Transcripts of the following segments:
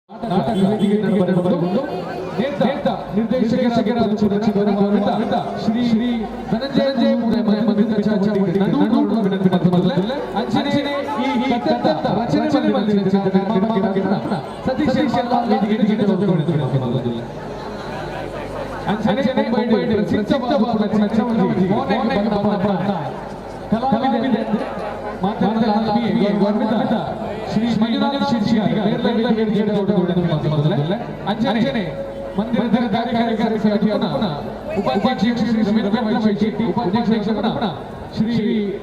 ನಾಟಕ ನಿರ್ದೇಶಕರಾದ ಶ್ರೀ ಶ್ರೀ ಧನಂಜಯ ಸತೀಶ್ ಶ್ರೀ ಮಂಜುನಾಥ ಅಂಚನೆ ಮಂದಿರದ ಕಾರ್ಯಕಾರಿ ಸಮಿತಿಯ ಉಪಾಧ್ಯಕ್ಷ ಶ್ರೀ ರವೀಂದ್ರ ಶೆಟ್ಟಿ, ಉಪಾಧ್ಯಕ್ಷ ಶ್ರೀ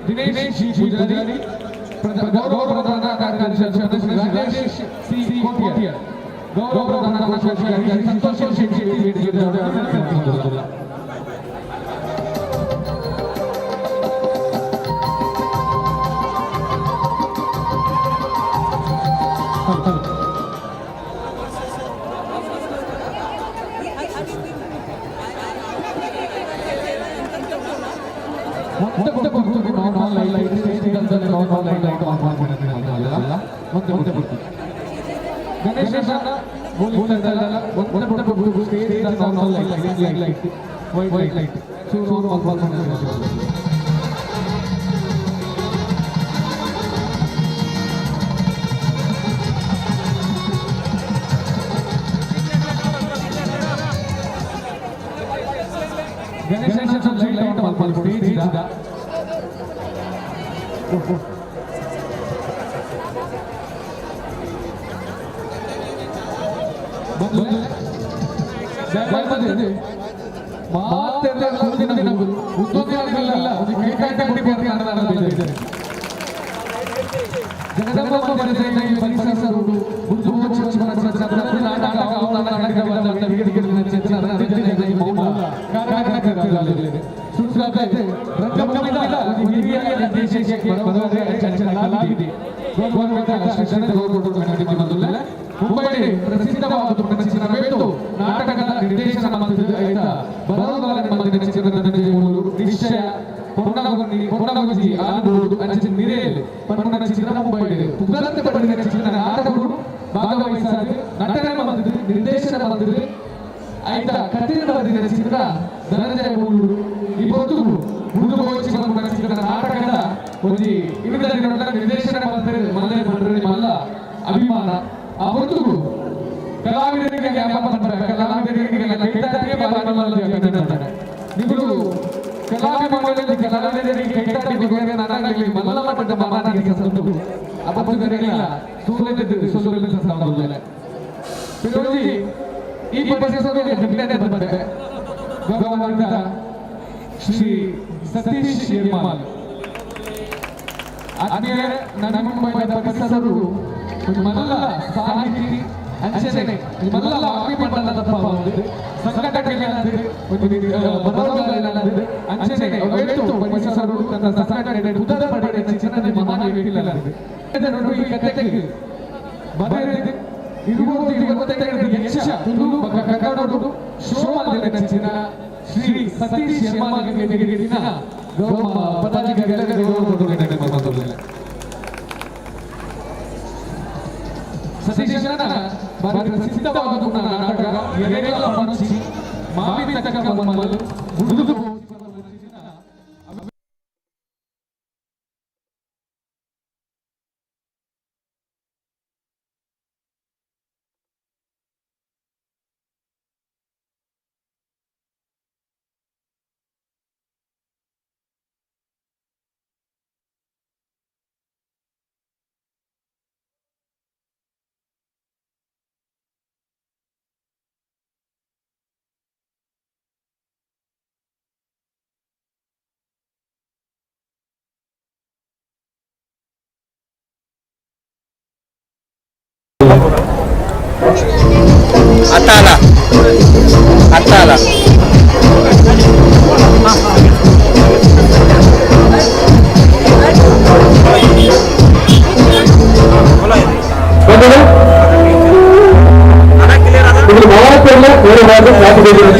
ದಿನೇಶ್ ಜಿ ಪೂಜಾರಿ, ಗೌರವ ಪ್ರಧಾನ ಕಾರ್ಯದರ್ಶಿ ಶ್ರೀ ರಾಜೇಶ್ ಸಿ ಕೋಟ್ಯಾರ್, ಗೌರವ ಪ್ರಧಾನ ಕೋಶಾಧಿಕಾರಿ ಸಂತೋಷ್ ಶೆಟ್ಟಿ. White light ಚೂರು ಗಣೇಶ ಲೈಟ್ ಆನ್ ಸ್ಟೇಜ್. ಮುಂಬೈ ಪ್ರಸಿದ್ಧವಾದ ನಾಟಕದ ನಿರ್ದೇಶನ ನಿಶ್ಚಯ ಪೊನ್ನಗುಂಜಿ ಆನಂದೋಡು ಅಂಚಿನ ನಿರೇಲ್ ಪನ್ಪುನ ಚಿತ್ರ ಮುಂಬೈ ಪುಗರ್ತೆ ಪಡೆದಿನ ಚಿತ್ರ ನಾಟಕಗಳು ಭಾಗವಹಿಸಾದು, ನಟನೆ ಬಂದಿದ್ದು, ನಿರ್ದೇಶನ ಬಂದಿದ್ದು, ಆಯ್ತಾ ಕಥೆ ಬರೆದಿನ ಚಿತ್ರ ಧನಂಜಯ ಮೂಲೂರು. ಈ ಪೊರ್ತುಗು ಮುಂದೆ ಹೋಗಿ ಪನ್ಪುನ ಚಿತ್ರ ನಾಟಕದ ಒಂಜಿ ವಿವಿಧ ನಿರ್ದೇಶನ ಮಂದೆ ಪಂಡ್ರೆ ಮಲ್ಲ ಅಭಿಮಾನ. ಆ ಪೊರ್ತುಗು ಕಲಾವಿದರಿಗೆ, ಕಲಾವಿದರಿಗೆ ಕೈತಾಟಿಗೆ ನೀವು ಕಲಾಭಿಮಾನಿಗಳಿಗೆ, ಕಲಾವಿದರಿಗೆ ಕೈತಾಟಿ ನಾನಾಗಲಿ ಮಲ್ಲ ಮಟ್ಟ ಮಾನಾದಿಗೆ ಸಂತು ಅಬತ್ತುಗರೆಲ್ಲ ಸೂರ್ಯದ ಸೂರ್ಯ ಸಂಬಂಧ. ಪಿರೋಜಿ ಈ ಪರಿಸರದ ಬಂದೆ ಗೌರವಾನ್ವಿತ ಶ್ರೀ ಸತೀಶ್ ಯರ್ಮಾಲ್. ಆತ್ಮೀಯರೇ, ನನ್ನ ಮುಂಬೈದ ಪರಿಸರರು ಮಲ್ಲ ಸಾಹಿತಿ ಅಂಚನೆ ಮಲ್ಲ ವಾಗ್ಮಿ ಮಂಡಲದ ಸಂಘಟನೆಗಳಾದ ಬರವಣಿಗೆಗಳಾದ ಅಂಚನೆ ಅವೇತು ಪರಿಸರರು ತನ್ನ ಸಂಘಟನೆ ಉದರ ಪಡೆದ ಚಿನ್ನದ ಮಹಾನ್ ವ್ಯಕ್ತಿಗಳಾದ. ಈ ಕಥೆಗೆ ಬರೆದು 20 25 ಯಕ್ಷ ತುಳು ಬೊಕ್ಕ ಕನ್ನಡೊಡು ಶೋ ಮಲ್ದಿನ ಚಿನ್ನ ಶ್ರೀ ಸತೀಶ್ ಶರ್ಮಾಗೆ ಗೌರವ ಪದಾಧಿಕಾರಿಗಳ ಗೌರವ. ಸತೀಶನ ಬಾರಿ ಪ್ರಸಿದ್ಧವಾದ ನಾಟಕ ಎರೆಗಳ ಮನಸ್ಸಿ, ಮಾವಿನ ತಕ್ಕ ಮಮ್ಮಲು, ಗುಡುಗು. आता आला, आता आला.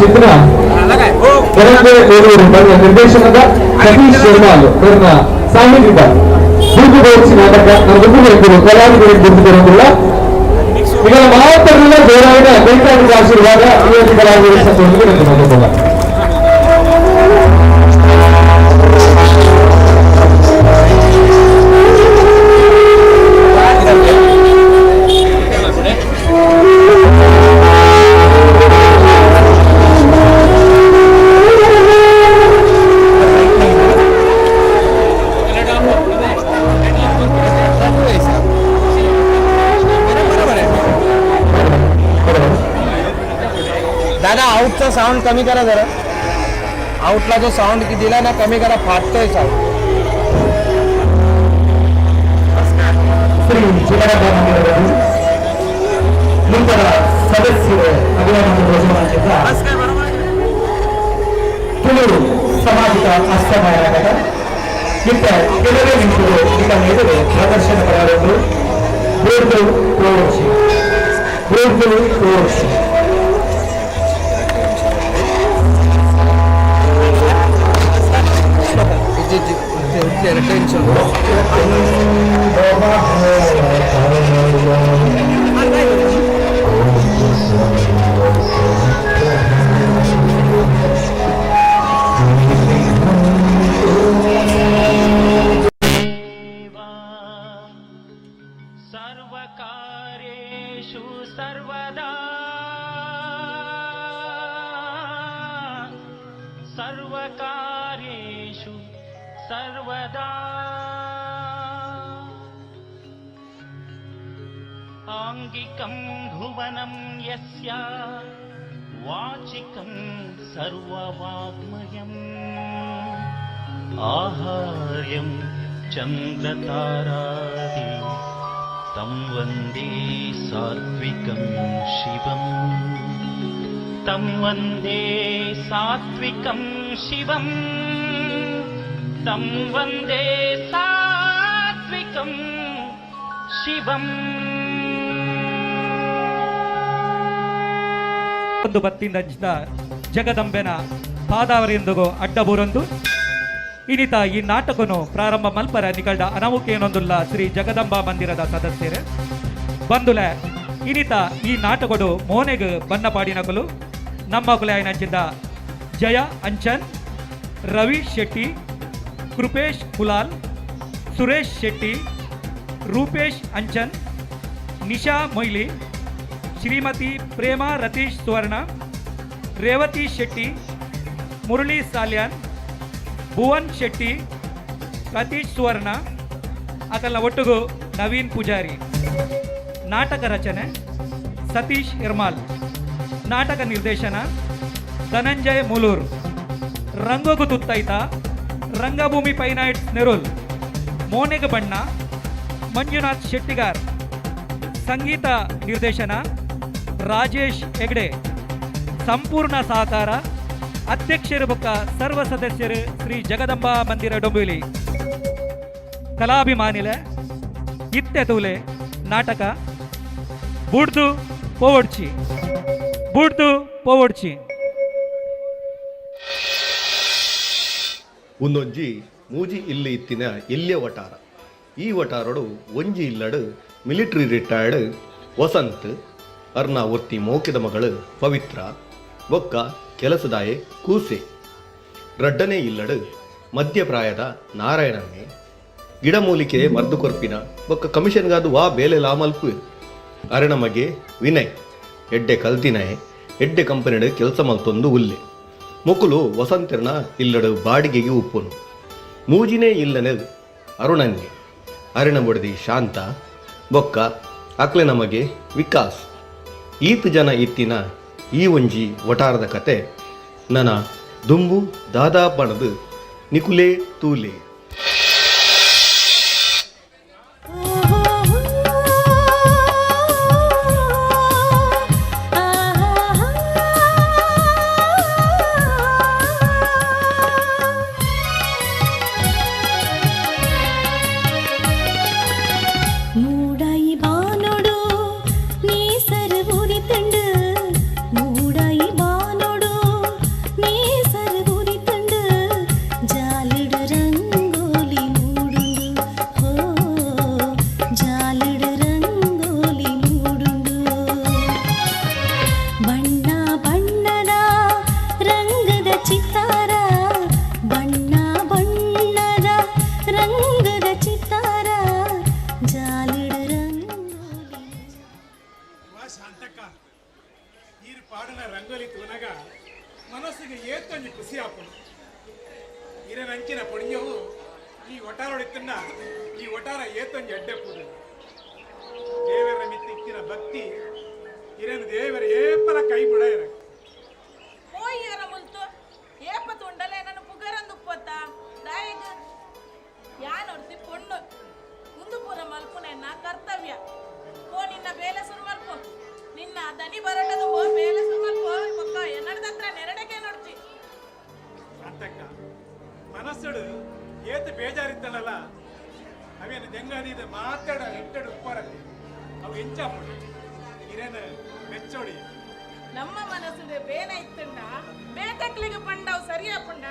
ಚಿತ್ರ ನಿರ್ದೇಶನದ ಸತೀಶ್ ಶರ್ಮಾಲ್ ಅವರ ಸಾಹಿತ್ಯದ ಬೂದು ಬೋರ್ಸಿ ನಾಟಕ. ನನ್ನ ಕಲಾವಿದರಿಗೆ ಗುರುತು ಬರೋದಿಲ್ಲ. ಈಗ ಮಾತ್ರ ಜೋರಾದ ಕೈಕಾಲಿಗೆ ಆಶೀರ್ವಾದ ಇವತ್ತು ಕಲಾವಿದರ ಸಂದರ್ಭದಲ್ಲಿ ವಿನಂತಿ ಮಾಡಿಕೊಳ್ಳೋಣ. दादा, आउटचा साऊंड कमी करा जरा. आउटला जो साऊंड दिला ना, कमी करा, फाटतोय साऊंड. ಶ್ರೀ ಜಗದಾಂಬ ಮಂದಿರದಲ್ಲಿ ಮುಂದರ ಸದಸ್ಯರು ಅಭಿಯಾನವನ್ನು ಘೋಷಣೆ ತುಳು ಸಮಾಜದ ಅಸ್ತಮಾಯನದ ಇತ್ತ ಕೆಲವೇ ನಿಮಿಷಗಳು ನಿಮ್ಮ ಎದುರು ಪ್ರದರ್ಶನ ಬರಲು. ಬೂರ್ದು ಕೋರ್ಚಿ, ಬೂರ್ದು ಕೋರ್ಚಿ. सर्वकार्येषु सर्वदा, सर्वकार्येषु सर्वदा. आङ्गिकं भुवनं यस्य, वाचिकं सर्ववाङ्मयम्, आहार्यं चन्द्रतारादि, तं वन्दे सात्विकं शिवम्, तं वन्दे सात्विकं शिवम्, तं वन्दे सात्विकं शिवम्. ಒಂದು ಬತ್ತಿಂದಂಚಿದ ಜಗದಂಬೆನ ಪಾದಾವರಿಯೊಂದಿಗೂ ಅಡ್ಡಬೂರೊಂದು ಇನಿತ ಈ ನಾಟಕನು ಪ್ರಾರಂಭ ಮಲ್ಪರ ನಿಕಲ್ಡ ಅನವುಕೇನೊಂದುಲ್ಲ ಶ್ರೀ ಜಗದಂಬಾ ಮಂದಿರದ ಸದಸ್ಯರು ಬಂದುಲೆ. ಇನಿತ ಈ ನಾಟಕಡು ಮೋನೆಗ್ ಬಣ್ಣ ಪಾಡಿನಕಲು ನಮ್ಮ ಕುಲಾಯಿನಂಚಿಂದ ಜಯ ಅಂಚನ್, ರವಿ ಶೆಟ್ಟಿ, ಕೃಪೇಶ್ ಕುಲಾಲ್, ಸುರೇಶ್ ಶೆಟ್ಟಿ, ರೂಪೇಶ್ ಅಂಚನ್, ನಿಶಾ ಮೊಯ್ಲಿ, ಶ್ರೀಮತಿ ಪ್ರೇಮಾ ರತೀಶ್ ಸುವರ್ಣ, ರೇವತಿ ಶೆಟ್ಟಿ, ಮುರಳಿ ಸಾಲ್ಯಾನ್, ಭುವನ್ ಶೆಟ್ಟಿ, ಸತೀಶ್ ಸುವರ್ಣ, ಅಕಲ್ನ ಒಟ್ಟುಗು ನವೀನ್ ಪೂಜಾರಿ. ನಾಟಕ ರಚನೆ ಸತೀಶ್ ಇರ್ಮಾಲ್, ನಾಟಕ ನಿರ್ದೇಶನ ಧನಂಜಯ ಮೂಲೂರು. ರಂಗೋಗು ತುತ್ತೈತ ರಂಗಭೂಮಿ ಪೈನಾಯ್ಟ್ಸ್ ನೆರುಲ್. ಮೋನೆಗ ಬಣ್ಣ ಮಂಜುನಾಥ್ ಶೆಟ್ಟಿಗಾರ್. ಸಂಗೀತ ನಿರ್ದೇಶನ ರಾಜೇಶ್ ಹೆಗ್ಡೆ. ಸಂಪೂರ್ಣ ಸಹಕಾರ ಅಧ್ಯಕ್ಷರು ಬೊಕ್ಕ ಸರ್ವ ಸದಸ್ಯರು ಶ್ರೀ ಜಗದಂಬಾ ಮಂದಿರ, ಡೊಂಬಿಲಿ. ಕಲಾಭಿಮಾನಿಲೆ, ಇತ್ತೆ ತೂಲೆ ನಾಟಕ ಬೂಡ್ದು ಪೋವಡ್ಚಿ, ಬೂಡ್ದು ಪೋವಡ್ಚಿ. ಉಂದೊಂಜಿ ಮೂಜಿ ಇಲ್ಲಿ ಇತ್ತಿನ ಎಲ್ಯ ವಟಾರ. ಈ ವಟಾರಡು ಒಂಜಿ ಇಲ್ಲಡು ಮಿಲಿಟರಿ ರಿಟೈರ್ಡ್ ವಸಂತ್, ಅರ್ನ ಒರ್ತಿ ಮೋಕಿದ ಮಗಳು ಪವಿತ್ರ, ಬೊಕ್ಕ ಕೆಲಸದಾಯೆ ಕೂಸೆ. ರಡ್ಡನೇ ಇಲ್ಲಡು ಮಧ್ಯಪ್ರಾಯದ ನಾರಾಯಣನ್ನೇ, ಗಿಡಮೂಲಿಕೆ ಮರ್ದು ಕೊರ್ಪಿನ ಬೊಕ್ಕ ಕಮಿಷನ್ಗಾದು ವಾ ಬೇಲೆ ಲಾಮಲ್ಪು. ಅರಣ ಮಗೆ ವಿನಯ್ ಎಡ್ಡೆ ಕಲ್ತಿನಯೆ, ಎಡ್ಡೆ ಕಂಪನಿಡು ಕೆಲಸ ಮಲ್ತೊಂದು ಉಲ್ಲೆ. ಮೊಕುಲು ವಸಂತಿರ್ನ ಇಲ್ಲಡು ಬಾಡಿಗೆಗೆ ಉಪ್ಪುನು. ಮೂಜಿನೇ ಇಲ್ಲನೆ ಅರುಣನ್ಗೆ, ಅರುಣ ಬುಡದಿ ಶಾಂತ, ಬೊಕ್ಕ ಅಕ್ಲೆ ನಮಗೆ ವಿಕಾಸ್. ಈತ್ ಜನ ಇತ್ತಿನ ಈ ಒಂಜಿ ವಟಾರದ ಕತೆ ನನ ದುಂಬು ದಾದಾ ಪಣದು ನಿಕುಲೆ ತೂಲೆ. ಮೂಡಾಯಿ ಬಾನೋಡು ನೀ ಸರಬೂರಿ ತಂಡು, ಮೂಡಾಯಿ ಬಾನೋಡು ನೀ ಸರಬೂರಿ ತಂಡು, ಜಾಲಿಡು ರಂಗ. ಪಾಡನ ರಂಗೋಲಿ ತೂನಗ ಮನಸ್ಸಿಗೆ ಏತೊಂಜಿ ಖುಷಿ ಆಪುಂಡು. ಇರನಂಚಿನ ಪೊಡಿಂಜವು ಈ ಒಟಾರೊಡಿತ್ತನ್ನ ಈ ಒಟಾರ ಏತೊಂಜಿ ಅಡ್ಡೆ ಪೂಡು. ದೇವರ ಮಿತ್ತಿಕ್ಕಿನ ಭಕ್ತಿ ಇರೇನು ದೇವರ ಏಪಲ ಕೈ ಬಿಡ ಇರ. ಪೋಯಿಯರ ಮುಲ್ತು ಏಪ ತುಂಡಲೆ ನನ್ನ ಪುಗರಂದು ಪೊತ್ತ ದಾಯಗ ಯಾನೊರ್ತಿ ಪೊಣ್ಣು ಉಂದು ಪೂರ ಮಲ್ಪುನೆನ್ನ ಕರ್ತವ್ಯ. ಪೋ ನಿನ್ನ ಬೇಲೆ ಸುರು ಮಲ್ಪು, ನಿನ್ನ ದನಿ ಬರಟದು ಪೋ ಬೇಲೆ ಸುರು ಮಲ್ಪು. ಪೊಕ್ಕ ಎನ್ನಡದತ್ರ ನೆರಡಕ್ಕೆ ನೋಡ್ಚಿ. ಅಂತಕ್ಕ ಮನಸ್ಸುಡು ಏತು ಬೇಜಾರಿತ್ತಲ್ಲ ಅವೇನು ದೆಂಗದಿದ ಮಾತಾಡ ಎಟ್ಟಡು ಉಪ್ಪರಲ್ಲಿ ಅವು ಎಂಚಾಪುಡು ಇರೇನು ಮೆಚ್ಚೋಡಿ. ನಮ್ಮ ಮನಸ್ಸುಡು ಬೇನೆ ಇತ್ತಂಡ ಬೇತಕ್ಲಿಗೆ ಪಂಡವು ಸರಿಯಾಪುಂಡ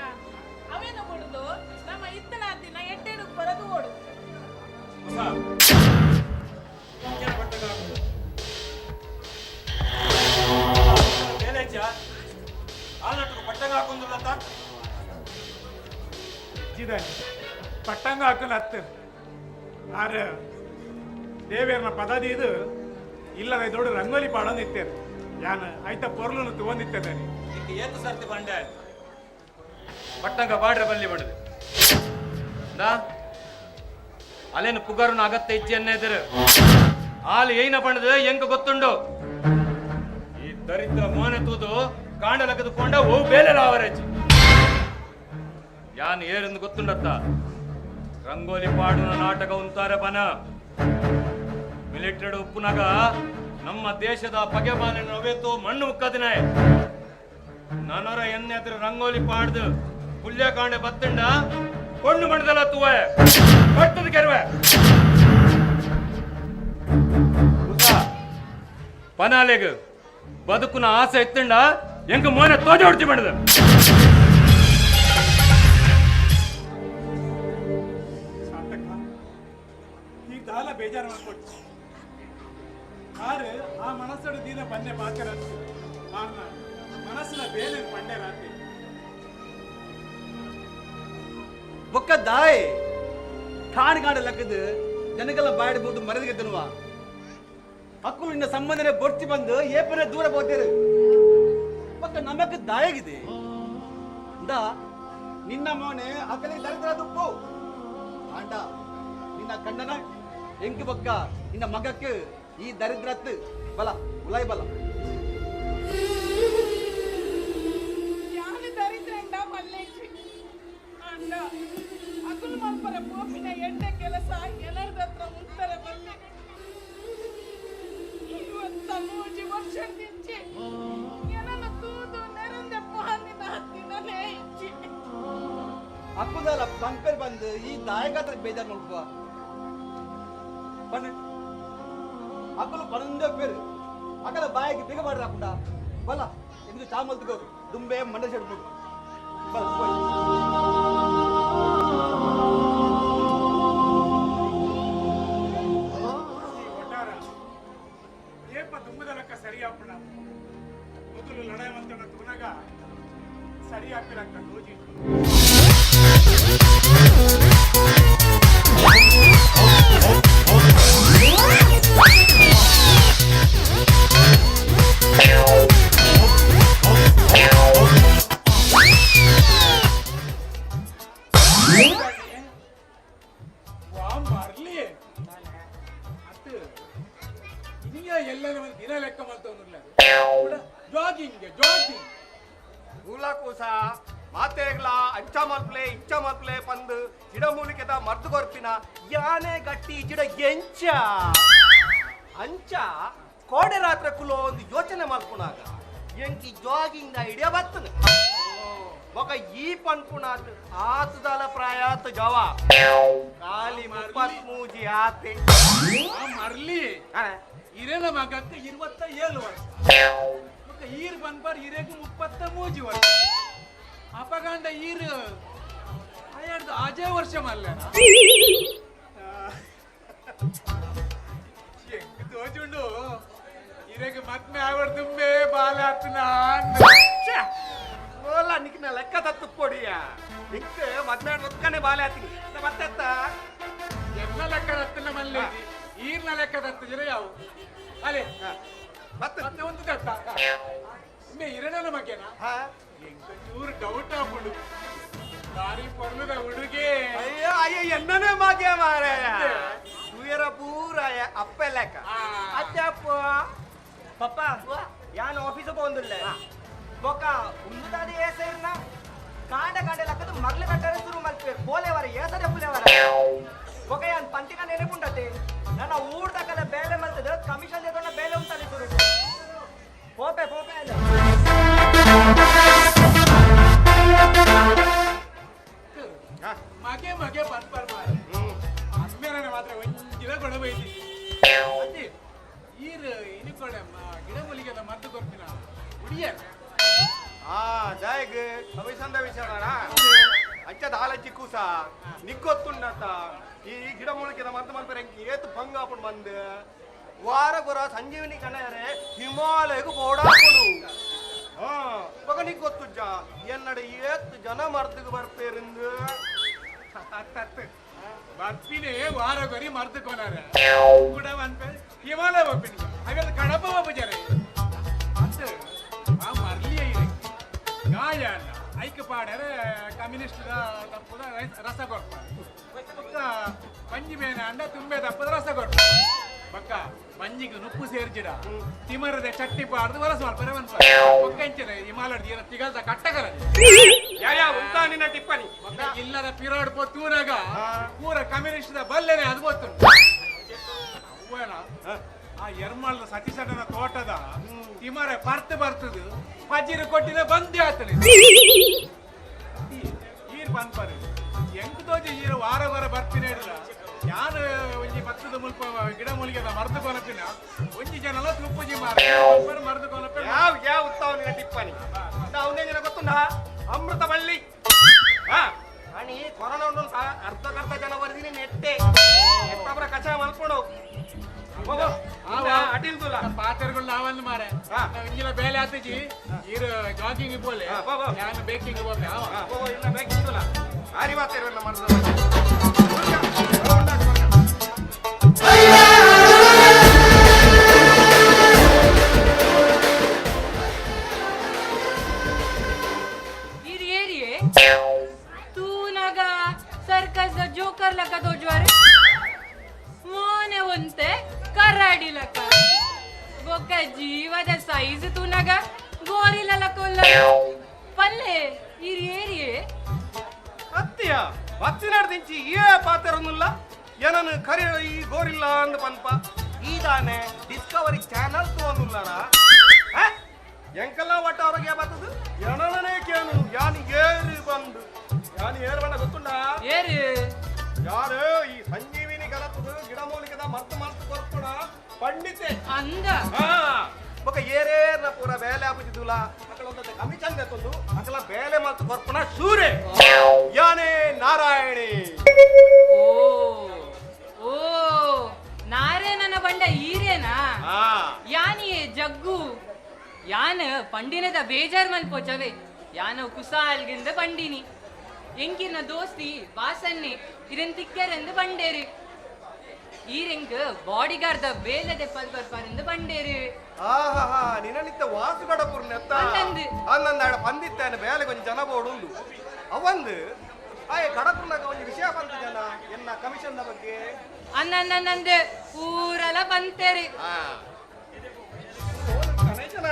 ಅವೇನು ಬಿಡುದು ನಮ್ಮ ಇತ್ತನ ದಿನ ಎಟ್ಟೆಡು ಬರದು ಓಡು. ಪಟ್ಟಂಗ ಹಾಕಲು ಹತ್ತು ಆರ ದೇವೇರ್ನ ಪದದೀದು ಇಲ್ಲದ ದೊಡ್ಡ ರಂಗೋಲಿ ಪಾಡೊಂದಿತ್ತೇನೆ ಯಾನ್ ಐತ ಪೊರ್ಲುನು ತುವಂದಿತ್ತೇನೆ. ಏತು ಸರ್ತಿ ಬಂಡೆ ಪಟ್ಟಂಗ ಬಾಡ್ರೆ ಬಲ್ಲಿ ಬಡದು ದಾ ಅಲ್ಲೇನು ಪುಗರುನ ಅಗತ್ಯ ಇಜ್ಜೆನ್ನೇ ಎದುರು ಆಲ್ ಏನ ಬಣ್ಣದ ಎಂಕ ಗೊತ್ತುಂಡು. ಈ ದರಿದ್ರ ಮೋನೆ ತೂದು ಕಾಂಡ ಲಗದು ಕೊಂಡ ಓ ಬೇಲೆ ಲಾವರೇಜ್ ಯಾನ್ ಏರೆಂದು ಗೊತ್ತುಂಡತ್ತ. ರಂಗೋಲಿ ಪಾಡುನ ನಾಟಕ ಉಂತಾರೆ ಬನ ಮಿಲಿಟರಿ ಉಪ್ಪುನಾಗ ನಮ್ಮ ದೇಶದ ಪಗೆ ಬಾಲೆ ನೊವೆತು ಮಣ್ಣು ಮುಕ್ಕದಿನ ನನರ ಎಣ್ಣೆ ಹತ್ರ ರಂಗೋಲಿ ಪಾಡ್ದು ಪುಲ್ಯ ಕಾಂಡೆ ಬತ್ತಂಡ ಕೊಂಡು ಮಣದಲ್ಲ ತೂವೆ ಕಟ್ಟದ ಕೆರವೆ ಪನಾಲೆಗ್ ಬದುಕುನ ಆಸೆ ಎತ್ತಂಡ ಎಂಕ ಮೋನೆ ತೋಜ ಹೊಡ್ತಿ ಬಣ್ಣದ. ಶಾಂತಕ್ಕ ಈ ದಾಲ ಬೇಜಾರು ಮಾಡ್ಕೊಟ್ಟು ಆರು ಆ ಮನಸ್ಸಡು ದೀನ ಪನ್ನೆ ಪಾತ್ರರಾತ್ರಿ ಆರ್ನ ಮನಸ್ಸಿನ ಬೇಲೆ ಪಂಡೆ ರಾತ್ರಿ. ಬೊಕ್ಕ ದಾಯ್ ಠಾಣ್ ಗಾಡ ಲಕ್ಕದು ಜನಗೆಲ್ಲ ಬಾಯಿಡ್ಬೋದು ಮರದಿಗೆ ತಿನ್ನುವ ಅಕ್ಕಲು ನಿನ್ನ ಸಂಬಂಧನೆ ಬೊರ್ಚಿ ಬಂದು ಏಪನೆ ದೂರ ಹೋಗ್ತೀರಿ. ಬೊಕ್ಕ ನಮಕ್ ದಾಯಗಿದೆ ಅಂದ ನಿನ್ನ ಮೋನೆ ಅಕಲಿಗೆ ದರಿದ್ರ ದುಪ್ಪು ಆಂಡ ನಿನ್ನ ಕಣ್ಣನ ಎಂಕು ಬೊಕ್ಕ ನಿನ್ನ ಮಗಕ್ಕೆ ಈ ದರಿದ್ರತ್ ಬಲ ಉಲಾಯ್ ಬಲ. ಯಾನು ದರಿದ್ರಂಡ ಮಲ್ಲೇಜಿ ಅಂಡ ಅಕುಲು ಮಲ್ಪರ ಪೋಪಿನ ಎಣ್ಣೆ ಕೆಲಸ ಎಲ್ಲರದತ್ರ ಉತ್ತರ ಬಲ್ಲೆ. ಇವತ್ತ ಮೂಜಿ ವರ್ಷ ತಿಂಚಿ ಏನನ್ನ ತೂದು ನೆರಂದೆ ಪಾಂದಿನ ಹತ್ತಿನಲೇ ಇಚ್ಚಿ. ಅಕ್ಕುದಲ್ಲ ಪಂಪೆರ್ ಬಂದು ಈ ದಾಯಕಾತ್ರ ಬೇಜಾರು ನೋಡ್ಕುವ ಬನ್ನಿ ಅಕ್ಕಲು ಪನಂದೇ ಪೇರು ಅಕಲ ಬಾಯಿಗೆ ಬಿಗ ಮಾಡ್ರ ಹಾಕುಂಡ ಬಲ್ಲ ಎಂದು ಚಾಮಲ್ತುಕೋರು ದುಂಬೆ ಮಂಡ ಸೆಡ್ಬೋದು ಬಲ ಹೋಯ್. ಈ ಒಟ್ಟಾರ ಏಪ ದುಂಬುದ ಲೆಕ್ಕ ಸರಿ ಆಪುಣ ಮೊದಲು ಲಡಾಯಿ ಮಂತನ ತುನಗ ಸರಿ ಹಾಕಿಲಕ್ಕ ದೋಜಿ. ವಾ ಮರ್ಲಿ ಅತ್ತು ಹಿಂಗ ಎಲ್ಲ ಒಂದು ದಿನ ಲೆಕ್ಕ ಮಾಡ್ತವನಿಲ್ಲ. ಜಾಗಿಂಗ್ ಜಾಗಿಂಗ್ ಕೂಸ ಮಾತೆಗ್ಲ ಅಂಚ ಮಲ್ಪ್ಲೆ ಇಂಚ ಮಲ್ಪ್ಲೆ ಪಂದು ಗಿಡ ಮೂಲಿಕೆದ ಮರ್ದು ಕೊರ್ಪಿನ ಯಾನೆ ಗಟ್ಟಿ ಜಿಡ ಎಂಚ ಅಂಚ ಕೋಡೆ ರಾತ್ರಿ ಕುಲೋ ಒಂದು ಯೋಚನೆ ಮಲ್ಪುನಾಗ ಎಂಕಿ ಜಾಗಿಂಗ್ ಐಡಿಯಾ ಬರ್ತದೆ. ಬೊಕ ಈ ಪನ್ಪುನಾತ್ ಆತುದಲ ಪ್ರಾಯಾತ್ ಜವ ಖಾಲಿ 33 ಆತೆ. ಆ ಮರ್ಲಿ ಇರೇನ ಮಗಕ್ಕೆ 27 ವರ್ಷ ಮಕ್ಕ ಈರ್ ಬನ್ಪಾರ್ ಇರೇಗ 33 ವರ್ಷ ಅಪಗಂಡ ಈರ್ ಆಯಾಡ್ದು ಅಜೇ ವರ್ಷ ಮಲ್ಲ ಎಂಕ್ ತೋಜುಂಡು ಇರೇಗ ಮದ್ಮೆ ಆವಡ್ ತುಂಬೆ ಬಾಲ ಆತನ. ಓಲ ನಿಕ್ನ ಲೆಕ್ಕ ತತ್ತು ಪೊಡಿಯ ಇಂಕ್ ಮದ್ಮೆ ಒಕ್ಕನೆ ಬಾಲೆ ಆತಿನಿ ಮತ್ತೆತ್ತ ಎಲ್ಲ ಲೆಕ್ಕ ತತ್ತಿನ ಮಲ್ಲೆ ಈರ್ನ ಲೆಕ್ಕ ತತ್ತು ಜನ ಯಾವು ಅಲೆ ಮತ್ತೆ ಮತ್ತೆ ಒಂದು ತತ್ತ. ಇರನ ಮಗೇನಾ? ಚೂರು ಡೌಟ್ ಆಗ್ಬಿಡು. ಬಾರಿ ಪೊರ್ಲುದ ಹುಡುಗೆ. ಅಯ್ಯೋ ಅಯ್ಯೋ ಎನ್ನನೇ ಮಗೆ ಮಾರಾಯ. ತೂಯರ ಪೂರ ಅಪ್ಪ ಲೆಕ್ಕ. ಅತ್ತಪ್ಪ ಪಪ್ಪ ಯಾನ್ ಆಫೀಸ್ ಪೋಂದುಲ್ಲೆ ಬೊಕ ಉಂದುದಾದ ಏಸೈರ್ನ ಕಾಂಡ ಕಾಂಡ ಲಕ್ಕದ ಮಗ್ಲು ಕಟ್ಟರೆ ಶುರು ಮಲ್ಪೇರ್ ಪೋಲೆವರ ಏಸದೆ ಪುಲೆವರ ಬೊಕ ಯಾನ್ ಪಂತಿಕ ನೆನಪುಂಡತೆ ನನ್ನ ಊರ್ದಕಲ ಬೇಲೆ ಮಲ್ತದ ಕಮಿಷನ್ ದೇತೊಂಡ ಬೇಲೆ ಉಂತಾನೆ ಶುರು ಪೋಪೆ ಪೋಪೆ ಅಲ್ಲ. ಮಗೆ ಮಗೆ ಪನ್ಪರ್ ಮಾರ ಅಮ್ಮೇರನೆ ಮಾತ್ರ ಒಂಜಿನ ಕೊಡ ಬೈದಿ ಅಜ್ಜಿ ಈರ್ ಇನಿಕೊಡೆ ಗಿಡಮೂಲಿಗೆದ ಮದ್ದು ಕೊರ್ಪಿನ ಉಡಿಯ. ಆ ಜಾಯಗ್ ಕಮಿಷನ್ the ವಿಚಾರಣ ಅಂಚ ದಾಲಜ್ಜಿ ಕೂಸ ನಿಕ್ಕೊತ್ತುಂಡತ ಈ ಗಿಡಮೂಲಿಕೆದ ಮದ್ದು ಮಲ್ಪರೆ ಏತು ಭಂಗ ಆಪುಂಡು ಬಂದು ವಾರ ಗೊರ ಸಂಜೀವಿನಿ ಕಣರೆ ಹಿಮಾಲಯಕ್ಕೆ ಬೋಡಾಪುಂಡು. ಹಾ ಬಗ ನಿಕ್ಕೊತ್ತುಜ್ಜ ಎನ್ನಡ ಏತು ಜನ ಮರ್ದಿಗೆ ಬರ್ಪೇರಿಂದು. ಬರ್ಪಿನೇ ವಾರ ಗೊರಿ ಮರ್ದು ಕೊನಾರೆ ಕೂಡ ಅನ್ಪೆ ಹಿಮಾಲಯ ಬಪ್ಪಿನಿ ಅವೆಲ್ಲ ಕಡಪ ಬಪ್ಪಜಾರೆ ಅಂತ ಆ ಮರ್ಲಿಯ ಇದೆ ಗಾಯ ಅಲ್ಲ ಐಕ ಪಾಡ್ಯಾರ ಕಮ್ಯುನಿಸ್ಟ್ ತಪ್ಪುದ ರಸ ಕೊರ್ಪ ಬೊಕ್ಕ ಪಂಜಿ ಮೇನ ಅಂಡ ತುಂಬೆ ತಪ್ಪದ ರಸ ಕೊರ್ಪ ಬೊಕ್ಕ ಪಂಜಿಗೆ ನುಪ್ಪು ಸೇರ್ಜಿಡ ತಿಮರದ ಚಟ್ಟಿ ಪಾಡ್ದು ವರಸ ಮಲ್ಪರೆ ಮನ್ಪ ಬೊಕ್ಕ ಇಂಚಿನ ಹಿಮಾಲಯ ಏನ ತಿಗಲ್ದ ಕಟ್ಟಕರ ಯಾವ ಉಂತಾ ನಿನ್ನ ಟಿಪ್ಪಣಿ ಬೊಕ್ಕ ಇಲ್ಲದ ಪಿರಾಡ್ ಪೊತ್ತೂನಾಗ ಪೂರ ಕಮ್ಯುನಿಸ್ಟ್ ಬಲ್ಲೆನೆ ಅದು ಗೊತ್ತುಂಟು. ಅವ್ವೇನ ಆ ಎರ್ಮಾಳದ ಸತೀಶಣ್ಣನ ತೋಟದ ತಿಮರೆ ಬರ್ತು ಬರ್ತದು ಪಜಿರು ಕೊಟ್ಟಿನ ಬಂದಿ ಆತನೆ ಈರ್ ಬಂದ್ಪರು ಎಂಕ್ ತೋಜಿ ಈರು ವಾರ ವಾರ ಬರ್ಪಿನ ಹಿಡ್ದ ಯಾರು ಒಂಜಿ ಭತ್ತದ ಮುಲ್ಪ ಗಿಡ ಮೂಲಿಗೆದ ಮರ್ದು ಕೊನಪಿನ ಒಂಜಿ ಜನಲ ತುಪ್ಪುಜಿ ಮಾರ ಮರ್ದು ಕೊನಪ ಯಾವ ಯಾವ ಉತ್ತಾವ ನಿನ್ನ ಟಿಪ್ಪಣಿ ಅವನೇ ಜನ ಗೊತ್ತುಂಡ ಅಮೃತ ಬಳ್ಳಿ. ಹಾ ಅಣಿ ಕೊರೋನಾ ಉಂಟು ಅರ್ಧಕ್ಕರ್ಧ ಜನ ಬರ್ದಿನಿ ನೆಟ್ಟೆ ನೆಟ್ಟವರ ಕಷಾಯ ಮಲ್ಕೊಂಡು ಪಾತ್ರಗಳು ನಾವನ್ನ ಮಾರೆ ಇಂಜಿನ ಬೇಲೆ ಆತಿಜಿ ಈರು ಜಾಗಿಂಗ್ ಪೋಲೆ ನಾನು ಬೇಕಿಂಗ್ ಪೋಪೆ. ಇಲ್ಲ ಬೇಕಿಂಗ್ ಆರಿ ಮಾತಾಡುವ ಮರ್ದ. ತೂನಗ ಸರ್ಕಸ್ ಜೋಕರ್ ಲಕ್ಕ ತೋಜುವಾರೆ ಮೋನೆ ಒಂತೆ ಕರಾಡಿ ಲಕ್ಕ ಬೊಕ್ಕ ಜೀವದ ಸೈಜ್ ತೂನಗ ಗೋರಿಲ ಲಕ್ಕ ಪಲ್ಲೆ ಇರಿಯೇರಿಯೇ ಅತ್ತಿಯ ಬತ್ತಿನಾಡ್ದಿಂಚಿ ಏ ಪಾತ್ರನ್ನುಲ್ಲ ಏನನು ಕರಿ ಈ ಗೋರಿಲ್ಲ ಅಂದ್ ಪನ್ಪ ಈದಾನೆ ಡಿಸ್ಕವರಿ ಚಾನಲ್ ತೋನುಲ್ಲನ ಎಂಕಲ್ಲ ಒಟ್ಟ ಅವ್ರಿಗೆ ಬರ್ತದ ಏನನೇ ಕೇನು ಯಾನ್ ಏರು ಬಂದು ಯಾನ್ ಏರು ಬಂದ ಗೊತ್ತುಂಡ ಏರು ಯಾರು ಈ ಸಂಜೀವಿನಿ ಕಲತದ ಗಿಡಮೂಲಿಕೆದ ಮರ್ತು ಮರ್ತು ಕೊರ್ಪುಣ ಪಂಡಿತೆ ಅಂದ ಬೊಕ ಏರೇರ್ನ ಪೂರ ಬೇಲೆ ಆಪುಜಿದುಲ ಅಕಲ ಒಂದೊಂದು ಕಮಿಷನ್ ತಂದು ಅಕಲ ಬೇಲೆ ಮಲ್ತು ಕೊರ್ಪುಣ ಸೂರೆ ಯಾನೇ ನಾರಾಯಣಿ. ಓ ಓ ನಾರೇನನ ಬಂಡ ಈರೇನಾ ಯಾನಿಯೇ ಜಗ್ಗು ಯಾನ ಪಂಡಿನದ ಬೇಜಾರ್ ಮಲ್ಪೋಚವೆ ಯಾನ ಕುಸಾಲ್ಗಿಂದ ಬಂಡಿನಿ ಎಂಕಿನ ದೋಸ್ತಿ ವಾಸನ್ನೆ ಇರೆನ್ ತಿಕ್ಕರೆಂದು ಬಂಡೇರಿ ಈರೆಂಕ್ ಬಾಡಿಗಾರ್ದ ಬೇಲದೆ ಪಲ್ಪರ್ಪಾರೆಂದು ಬಂಡೇರಿ. ಆಹಾಹಾ ನಿನನಿತ್ತ ವಾಸು ಕಡಪುರ್ನೆತ್ತ ಅನ್ನಂದಾಡ ಪಂದಿತ್ತಾನೆ ಬೇಲೆ ಕೊಂಚ ಜನ ಬೋಡುಂದು ಅವಂದು ಆಯ್ ಕಡಪುರ್ನಾಗ ಒಂಜಿ ವಿಷಯ ಬಂತು ಜನ ಎನ್ನ ಕಮಿಷನ್ the ಬಗ್ಗೆ ಅನ್ನನ್ನಂದು ಊರಲ ಬಂತೇರಿ. ಗಣೇಶನ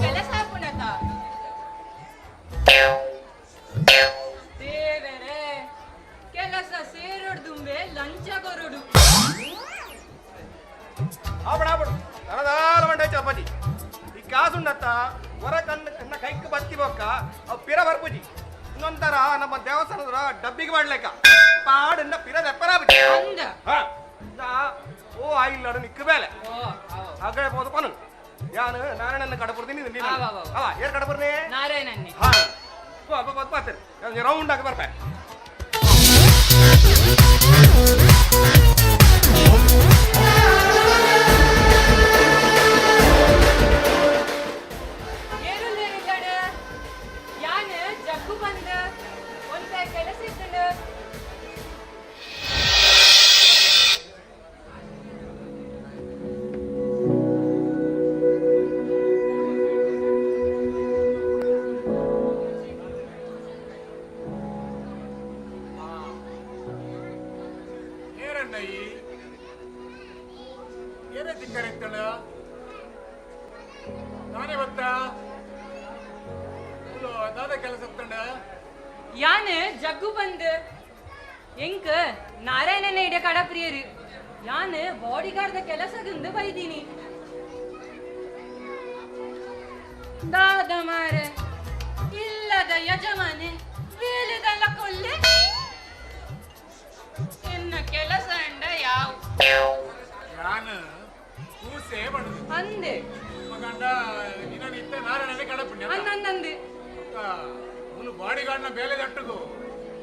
ಕೆಲಸ ಆಪುಣತ ದೇವರೇ ಕೆಲಸ ಸೇರೋಡ್ದುಂಬೆ ಲಂಚ ಕೊರಡು ಆಪಡ ಆಪಡು ತನದಾಲ ಮಂಡೆ ಚಪಾತಿ ಈ ಕಾಸುಂಡತ್ತ ಹೊರ ಕಣ್ಣು ಕಣ್ಣ ಕೈಕ್ ಬತ್ತಿ ಬೊಕ್ಕ ಅವು ಪಿರ ಬರ್ಪುಜಿ ಇನ್ನೊಂಥರ ನಮ್ಮ ದೇವಸ್ಥಾನದ ಡಬ್ಬಿಗೆ ಮಾಡ್ಲೇಕ ಪಾಡನ್ನ ಪಿರ ದೆಪ್ಪರಾಬುಜಿ ಓ ಆಯಿಲ್ಲಾಡು ನಿಕ್ಕ ಬೇಲೆ ಆಗಡೆ ಪೋದು ಪನು ಯಾನು ನಾರಾಯಣನ ಕಡಪುರ್ತೀನಿ ನೀನು ಅವ ಏರ್ ಕಡಪುರ್ನಿ ನಾರಾಯಣನ್ನೇ. ಹಾ ಪಾತ್ರೆ ರೌಂಡ್ ಆಗಿ ಬರ್ಪೆ. ಯಾನ್ ಜಗ್ಗು ಬಂದ ಒಂತ ಕೆಲಸ ಇತ್ತಂಡ. ಓಡೆ ತಿಕ್ಕರೆತ್ತಳು ನಾನೇ ಬತ್ತಾ ದಾದ ಕೆಲಸ ತಂಡ ಯಾನ್ ಜಗ್ಗು ಬಂದು ಎಂಕ್ ನಾರಾಯಣನ ಇಡ ಕಡ ಪ್ರಿಯರು ಯಾನ್ ಬಾಡಿ ಗಾರ್ಡ್ ಕೆಲಸದಿಂದ ಬೈದೀನಿ ದಾದ ಮಾರೆ ಇಲ್ಲದ ಯಜಮಾನೆ ಬೇಲೆದಲ್ಲ ಕೊಲ್ಲೆ ಎನ್ನ ಕೆಲಸ ಅಂಡ ಯಾವ ಯಾನ್ ಕೂಸೆ ಬಣ್ಣದು ಅಂದೆ ಮಗಂಡ ನಿನ್ನ ಇತ್ತ ನಾರಾಯಣನೇ ಕಡಪುಣ್ಯ ಅಂದಂದೆ ಮುಲು ಬಾಡಿ ಗಾರ್ಡ್ನ ಬೇಲೆ ದಟ್ಟುಗು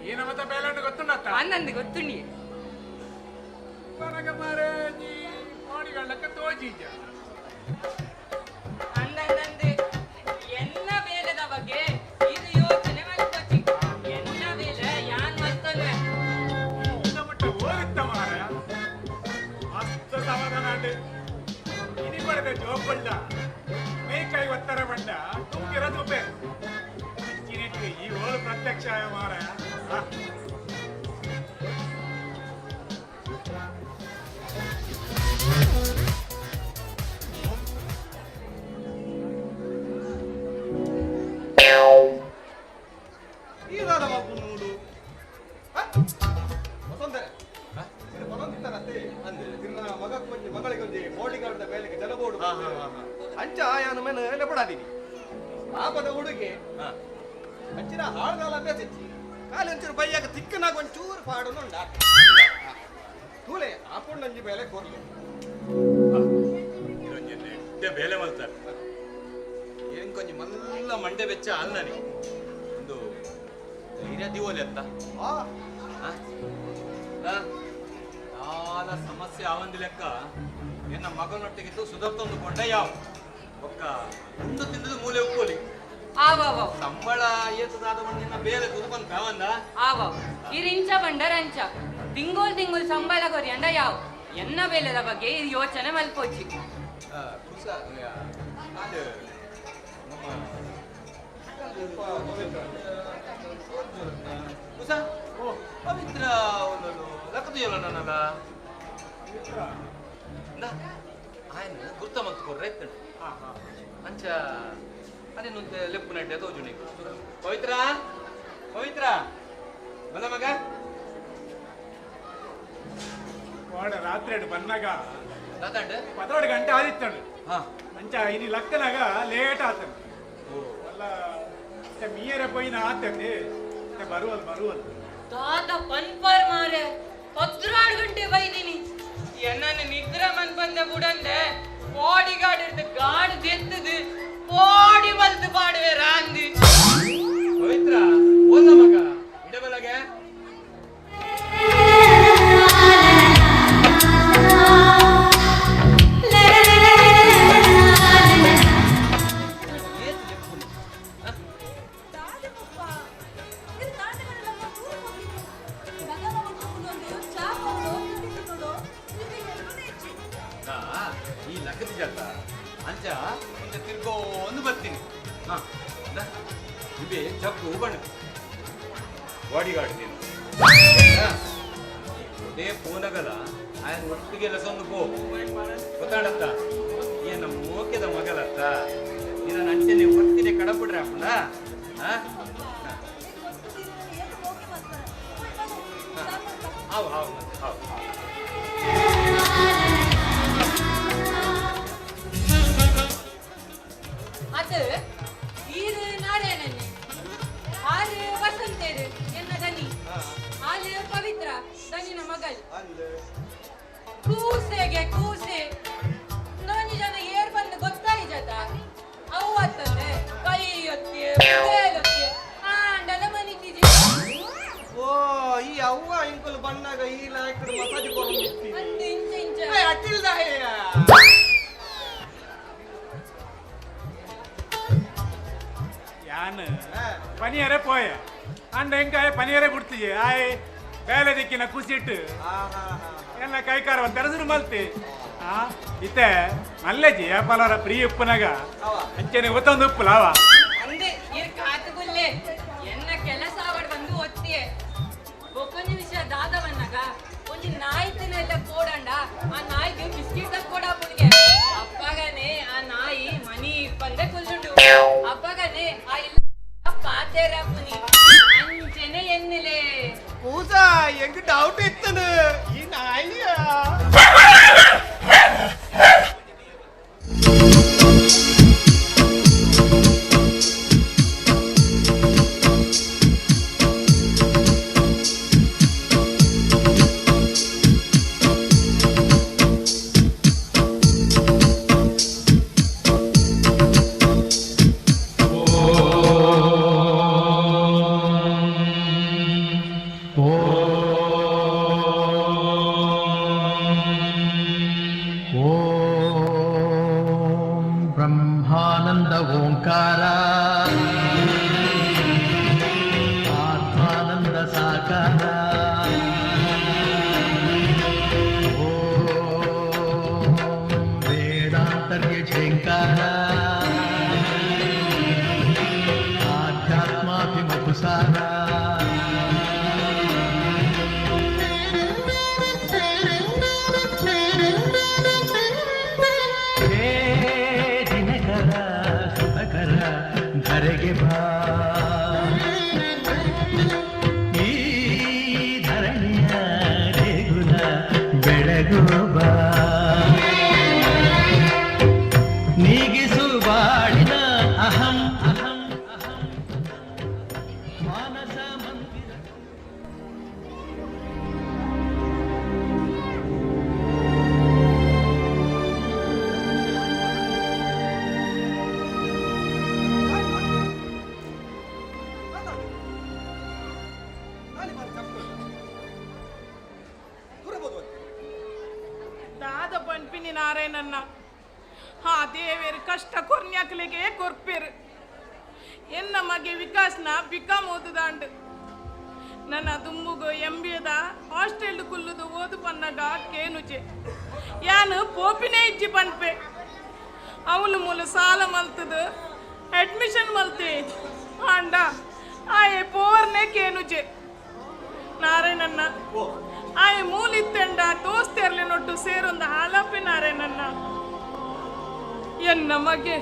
ಏನ ಮತ್ತ ಬೇಲೆ ಉಂಟು ಗೊತ್ತುಂಡತ್ತ ಅಂದಂದೆ ಗೊತ್ತುಂಡಿ ನನಗ ಮಾರೆ ನೀ ಬಾಡಿ ಗಾರ್ಡ್ ಲೆಕ್ಕ ತೋಜೀಜ ಅಂದಂದೆ ಎನ್ನ ಬೇಲೆದ ಬಗ್ಗೆ ಇದು ಯೋಚನೆ ಮಲ್ಕೋಚಿ ಎನ್ನ ಬೇಲೆ ಯಾನ್ ಮಲ್ತಲ್ವೆ ಮಟ್ಟ ಓದಿತ್ತ ಮಾರ ಮಸ್ತ್ ಸಮಾಧಾನ ಅಂಡು ಇನಿ ಪಡೆದ ಜೋಪಳ್ಳ ಮೈ ಕೈ ಒತ್ತರ ಬಂಡ ತುಂಬಿರ ತುಪ್ಪೆ ಈ ಓಳು ಪ್ರತ್ಯಕ್ಷ ಮಾರ. ಈದಾದ ಬಾಬು ನೋಡು ವಸಂತರೆ ಪನೊಂದಿತ್ತಾನತ್ತೆ ಅಂದೆ ತಿನ್ನ ಮಗ ಕೊಂಜಿ ಮಗಳಿಗೆ ಒಂಜಿ ಬಾಡಿ ಗಾರ್ಡ್ ಬೇಲೆಗೆ ಜನ ಬೋಡು ಅಂಚ ಯಾನು ಮೇನೆ ಲೆಪಡಾದೀನಿ ಪಾಪದ ಹುಡುಗಿ ಅಂಚಿನ ಹಾಳ್ದಾಲ ಅಭ್ಯಾಸ ಇಚ್ಚಿ ಕಾಲಿ ಒಂಚೂರು ಬೈಯಾಗ ತಿಕ್ಕನಾಗ ಒಂಚೂರು ಪಾಡೋನು ಉಂಡ ತೂಲೆ ಆಪುಂಡಂಜಿ ಬೇಲೆ ಕೊರ್ಲೆ ಎಡ್ಡೆ ಬೇಲೆ ಮಲ್ತಾರೆ ಏನ್ ಕೊಂಚ ಮಲ್ಲ ಮಂಡೆ ಬೆಚ್ಚ ಅಲ್ಲನಿ ಒಂದು ಧೈರ್ಯ ದಿವೋಲೆ ಅತ್ತ ದಾದ ಸಮಸ್ಯೆ ಆವಂದಿ ಲೆಕ್ಕ ಎನ್ನ ಮಗನೊಟ್ಟಿಗಿದ್ದು ಸುಧರ್ತೊಂದು ಕೊಂಡ ಯಾವ ಒಕ್ಕ ಉಂಡು ತಿಂದದು ಮೂಲೆ ಉಪ್ಪೋಲಿ. ಆವಾವ ಸಂಬಳ ಏತದಾದ ನಿನ್ನ ಬೇಲೆ ತುದುಕೊಂತ ಅವಂದ ಆವಾವ್ ಇರಿಂಚ ಬಂಡರಂಚ ತಿಂಗೋಲ್ ತಿಂಗೋಲ್ ಸಂಬಳ ಕೊರಿ ಅಂಡ ಯಾವ ಎನ್ನ ಬೇಲೆದ ಬಗ್ಗೆ ಇದು ಯೋಚನೆ ಮಲ್ಪೋಚಿ. ಕುಸ ಅದು ನಮ್ಮ ಕುಸ ಓ ಪವಿತ್ರ ಲಕ್ಕದು ನನ್ನಲ್ಲ ఆయన ಗುರ್ತ ಮತ್ತು ಕೊರ್ರೆ ಎತ್ತಂಡು ಅಂಚ ಅದೇನು ಲೆಪ್ಪು ನಡ್ಡೆ ತೋಜು ನೀಕು ಪವಿತ್ರ ಪವಿತ್ರ ಬಂದ ಮಗ ವಾಡ ರಾತ್ರಿ ಬಂದಾಗ ದಾದಾಂಡ 12 ಗಂಟೆ ಆದಿತ್ತಂಡು. ಅಂಚ ಇನಿ ಲಕ್ಕನಾಗ ಲೇಟ್ ಆತಂಡು ಅಲ್ಲ ಮೀಯರ ಪೋಯಿನ ಆತಂದೆ ಬರುವಲ್ ಬರುವಲ್ ದಾದ ಪನ್ಪರ್ ಮಾರೆ 12 ಗಂಟೆ ಬೈದೀನಿ ಎನ್ನನ್ನು ನಿದ್ರೆ ಮನ್ ಬಂದ ಬುಡಂದೆ ಬಾಡಿ ಗಾರ್ಡ್ ಇರ್ದು ಗಾಡ್ ದೆತ್ತದು ಬಾಡಿ ಬಲ್ದು ಪಾಡುವೆ ರಾಂದಿ ಪವಿತ್ರ ಓದ ಮಗ ಇಡಬಲಗೆ ಈ ಲಕ್ಕದ ಜಾತ ಅಂಚ ಮುಂದೆ ತಿರ್ಗೋಂದು ಬರ್ತೀನಿ. ಹಾ ಇವೆ ಜಗ್ಗು ಬಣ್ಣ ಬಾಡಿ ಗಾರ್ಡ್ ನೀನು ಅದೇ ಫೋನಗಲ ಆಯನ್ ಒಟ್ಟಿಗೆ ಲಸೊಂದು ಪೋ ಗೊತ್ತಾಡತ್ತ ಏನ ಮೋಕೆದ ಮಗಲತ್ತ ನಿನ್ನ ಅಂಚನೆ ಒತ್ತಿನೆ ಕಡಬಿಡ್ರೆ ಅಪ್ಪನ. ಹಾವು ಹಾವು ಹಾವು ಅದು ಈರು ನಾರಾಯಣನೆ ಆರು ವಸಂತೇರು ಎನ್ನ ದನಿ ಆಲು ಪವಿತ್ರ ದನಿನ ಮಗಲ್ ಕೂಸೆಗೆ ಕೂಸೆ ನಾನಿ ಜನ ಏರ್ ಬಂದು ಗೊತ್ತಾಯಿ ಜತ ಅವು ಅತ್ತಂದೆ ಕೈ ಒತ್ತಿ ಬೇಲೊತ್ತಿ ಆಂಡಲ ಮನಿತಿಜಿ. ಓ ಈ ಅವ್ವ ಇಂಕುಲು ಬಣ್ಣಾಗ ಈ ಲಾಯ್ಕಡು ಮಸಾಜ್ ಕೊರೊಂದು ಅಂದು ಇಂಚ ಇಂಚ ಅಟ್ಟಿಲ್ದ ಯಾನ್ ಪನಿಯರೆ ಪೋಯ ಅಂಡ ಎಂಕಾಯ ಪನಿಯರೆ ಬಿಡ್ತೀಯ ಆಯ್ ಬೇಲೆ ದಿಕ್ಕಿನ ಕುಸಿಟ್ಟು ಎಲ್ಲ ಕೈಕಾರ ತೆರಸುರು ಮಲ್ತಿ ಆ ಇತ್ತೆ ಮಲ್ಲೆಜಿ ಏಪಲಾರ ಪ್ರಿಯ ಉಪ್ಪುನಾಗ ಅಂಚನೆ ಒತ್ತೊಂದು ಉಪ್ಪುಲಾವ ಅಂದೆ ಇರ್ ಕಾತುಗುಲ್ಲೆ ಎನ್ನ ಕೆಲಸ ಅವಡ್ ಬಂದು ಒತ್ತಿಯೆ ಬೊಕ್ಕೊಂಜಿ ವಿಷಯ ದಾದ ಬಂದಾಗ ಒಂಜಿ ನಾಯಿ ತಿನ್ನೆಲ್ಲ ಕೋಡಂಡ ಆ ನಾಯಿಗೆ ಬಿಸ್ಕಿಟ್ ಕೊಡ ಪುಣಿಗೆ ಎಂಗ್ ಡೌಟ್ ಇತ್ತನು ಈ ನಾಯಿಯ. ಬ್ರಹ್ಮಾನಂದ ಓಂಕಾರ ಆತ್ಮಾನಂದ ಸಾಕಾರ ಓಂ ವೇದಾಂತರ್ಯ ಝೇಂಕಾರ ಆಧ್ಯಾತ್ಮಾಭಿಮುಖಸಾರ. ಹೇ ದಿನಕರ ಶುಭಕರ ಧರೆಗೆ ಬಾ, ಈ ಧರಣಿಯ ದೇಗುಲ ಬೆಳಗು ಬಾ, ನೀಗಿಸು ಬಾಳಿನ ಅಹಂ ಅಹಂ ಅಹಂ ಮಾನಸ ಮಂದಿರ. ದಾದ ಪನ್ಪಿನಿ ನಾರಾಯಣನ್ನ, ಹಾ ದೇವೇರು ಕಷ್ಟ ಕೊರ್ನ್ಯಾಕ್ಲಿಗೆ ಕೊರ್ಪೇರು. ಎನ್ನ ಮಗೆ ವಿಕಾಸ್ನ ಬಿಕಾಮ್ ಓದುದಾಂಡು. ನನ್ನ ದುಂಬುಗು ಎಂಬಿಯದ ಹಾಸ್ಟೆಲ್ ಕುಲ್ಲುದು ಓದು ಪನ್ನಗ ಕೇನುಜೆ ಯಾನು ಪೋಪಿನೇ ಇಜ್ಜಿ ಪನ್ಪೆ. ಅವನು ಮೂಲ ಸಾಲ ಮಲ್ತದು ಅಡ್ಮಿಷನ್ ಮಲ್ತೆ ಆಂಡ ಆಯೆ ಪೋರ್ನೆ ಕೇನುಜೆ ನಾರಾಯಣಣ್ಣ. ಆಯೆ ಮೂಲಿತ್ತೆಂಡ ದೋಸ್ತೆರ್ಲೆ ನೊಟ್ಟು ಸೇರೊಂದು ಆಲಪೆ ನಾರಾಯಣಣ್ಣ. ಎನ್ನ ಮಗೆ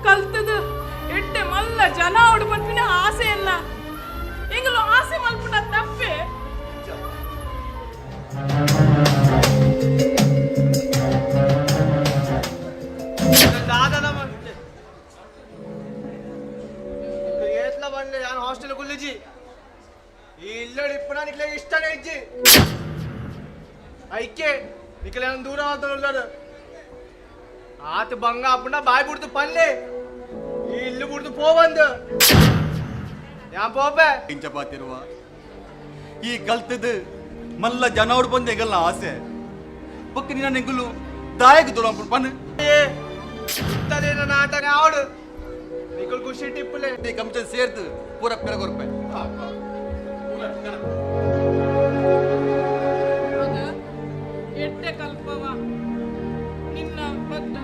ಕಲ್ತದು ಎಡ್ಡೆ ಮಲ್ಲ ಜನ ಅವಡು ಪನ್ಪಿನ ಆಸೆಯನ್ನ ಎಂಗಲು ಆಸೆ ಮಲ್ಪುನ ತಪ್ಪೆ. ದಾದನ ಏತ್ಲ ಬಂಡೆ ನಾನು ಹಾಸ್ಟೆಲ್ ಕುಲ್ಲಿಜಿ. ಈ ಇಲ್ಲಡಿ ಇಪ್ಪನ ನಿಕ್ಲೆ ಇಷ್ಟನೇ ಇಜ್ಜಿ ಐಕೆ ನಿಕ್ಲೆ ನಾನು ದೂರ ಮಾತಾಡೋದು. ಆತ ಬಂಗ ಅಪ್ಪನ ಬಾಯ್ ಬಿಡ್ತು ಪಲ್ಲೆ ಈ ಇಲ್ಲು ಬಿಡ್ತು ಪೋವಂದು ಯಾ ಪೋಪೆ. ಇಂಚಪಾತಿರುವ ಈ ಕಲ್ತದ ಮಲ್ಲ ಜನೋಡ್ ಬಂದು ಎಂಗಲ್ನ ಆಸೆ ಪಕ್ಕ ನಿನ್ನ ನೆಂಗುಲು ದಾಯಕ ದೂರ ಪನ್. ಇತ್ತದೇನ ನಾಟಕ ಆಡು ನಿಕಲ್ ಖುಷಿ ಟಿಪ್ಪಲೆ. ಈ ಕಮಿಷನ್ ಸೇರ್ದು ಪೂರ ಪೆರಗೊರ್ಪೆ. ಮಗ ಎಡ್ಡೆ ಕಲ್ಪವ ನಿನ್ನ ಭಕ್ತ.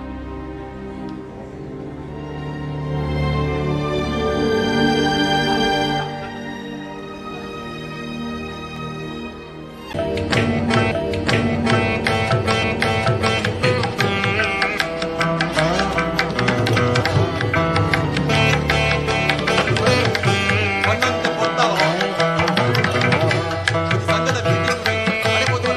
ಬಣ್ಣಂತೆ ಪೊರ್ತಾವ ಸಂಘದ ಮೀಟಿಂಗ್ ಅಡೆ ಪೋತು.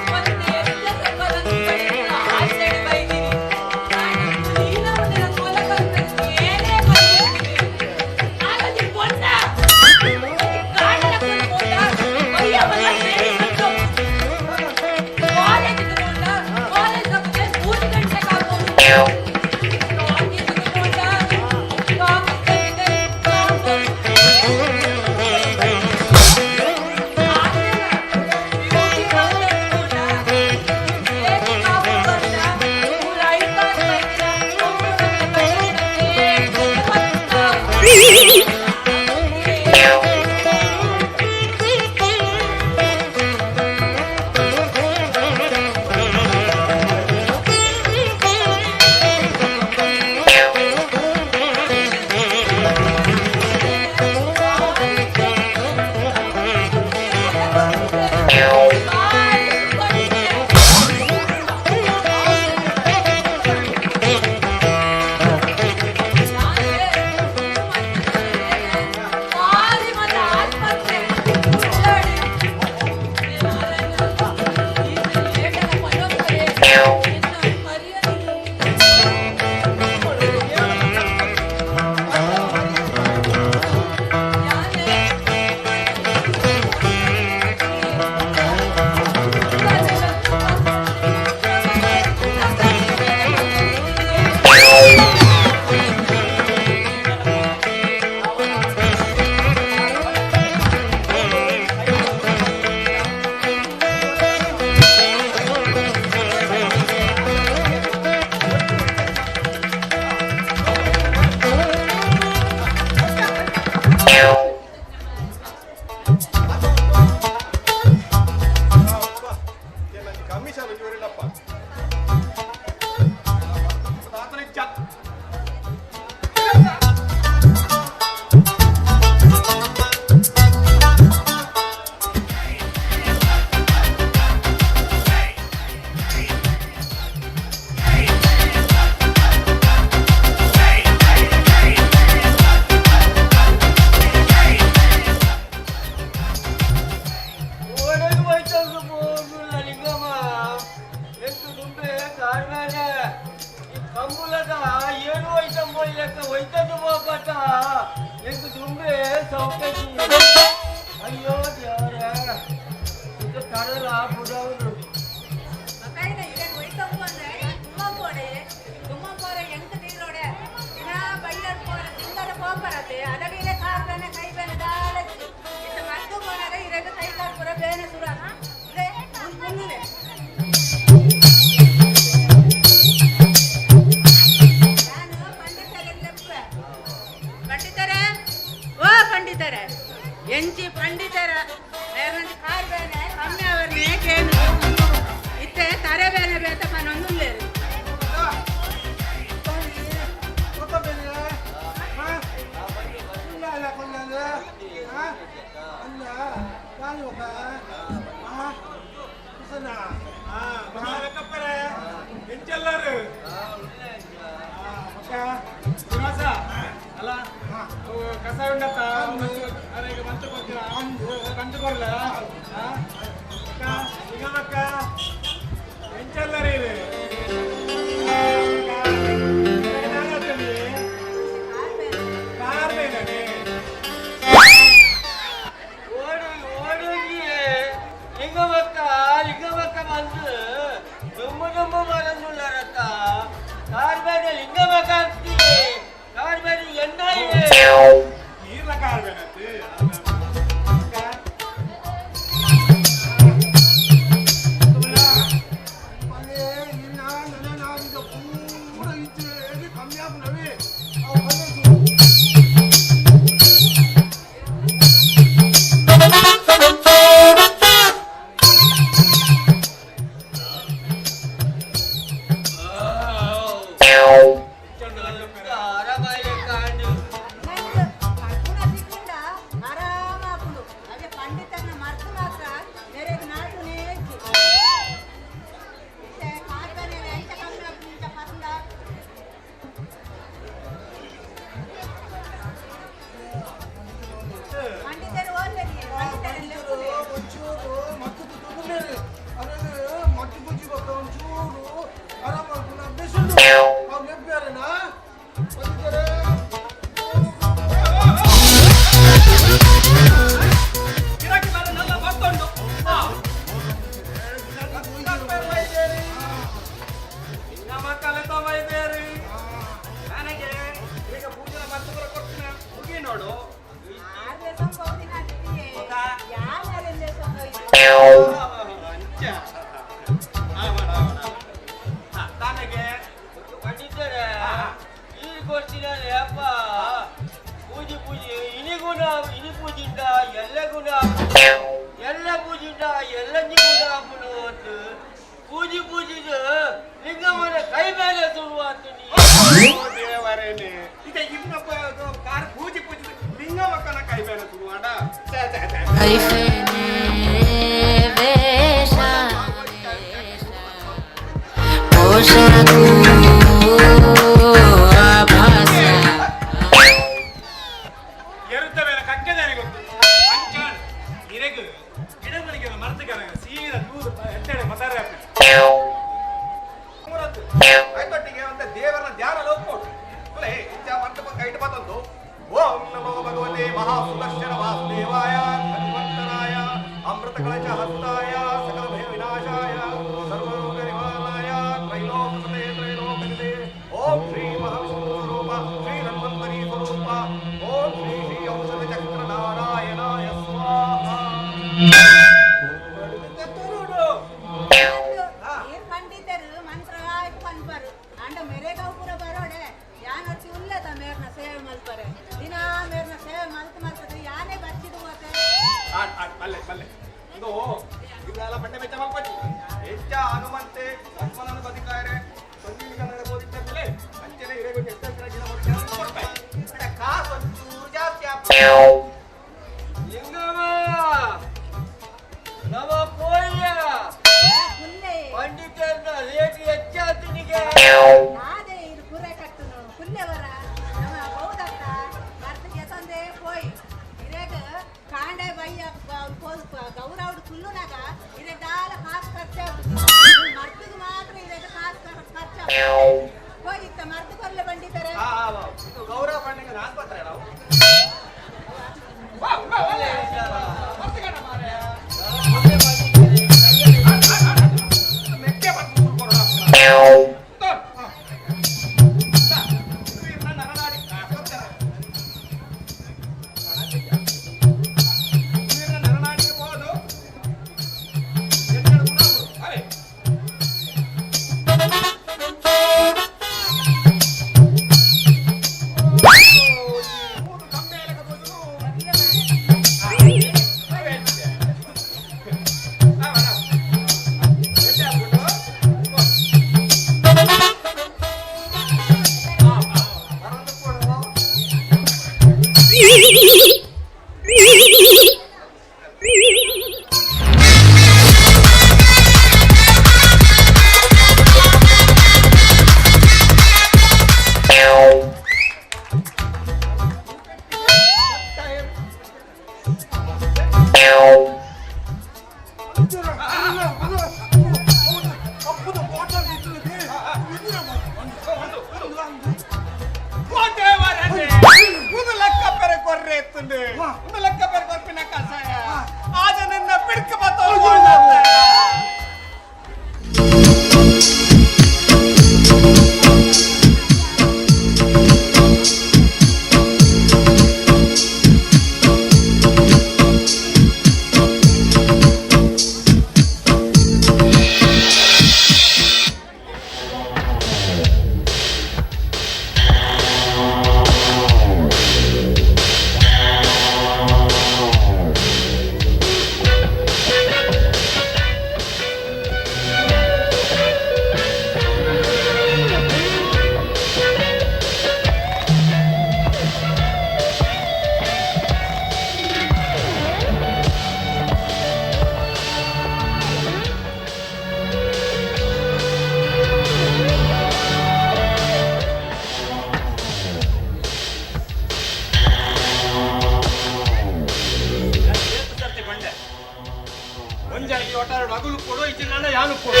ಉಪ್ಪೊಡು ಇಚ್ಚಿನ ಯಾನು ಉಪ್ಪೊಡು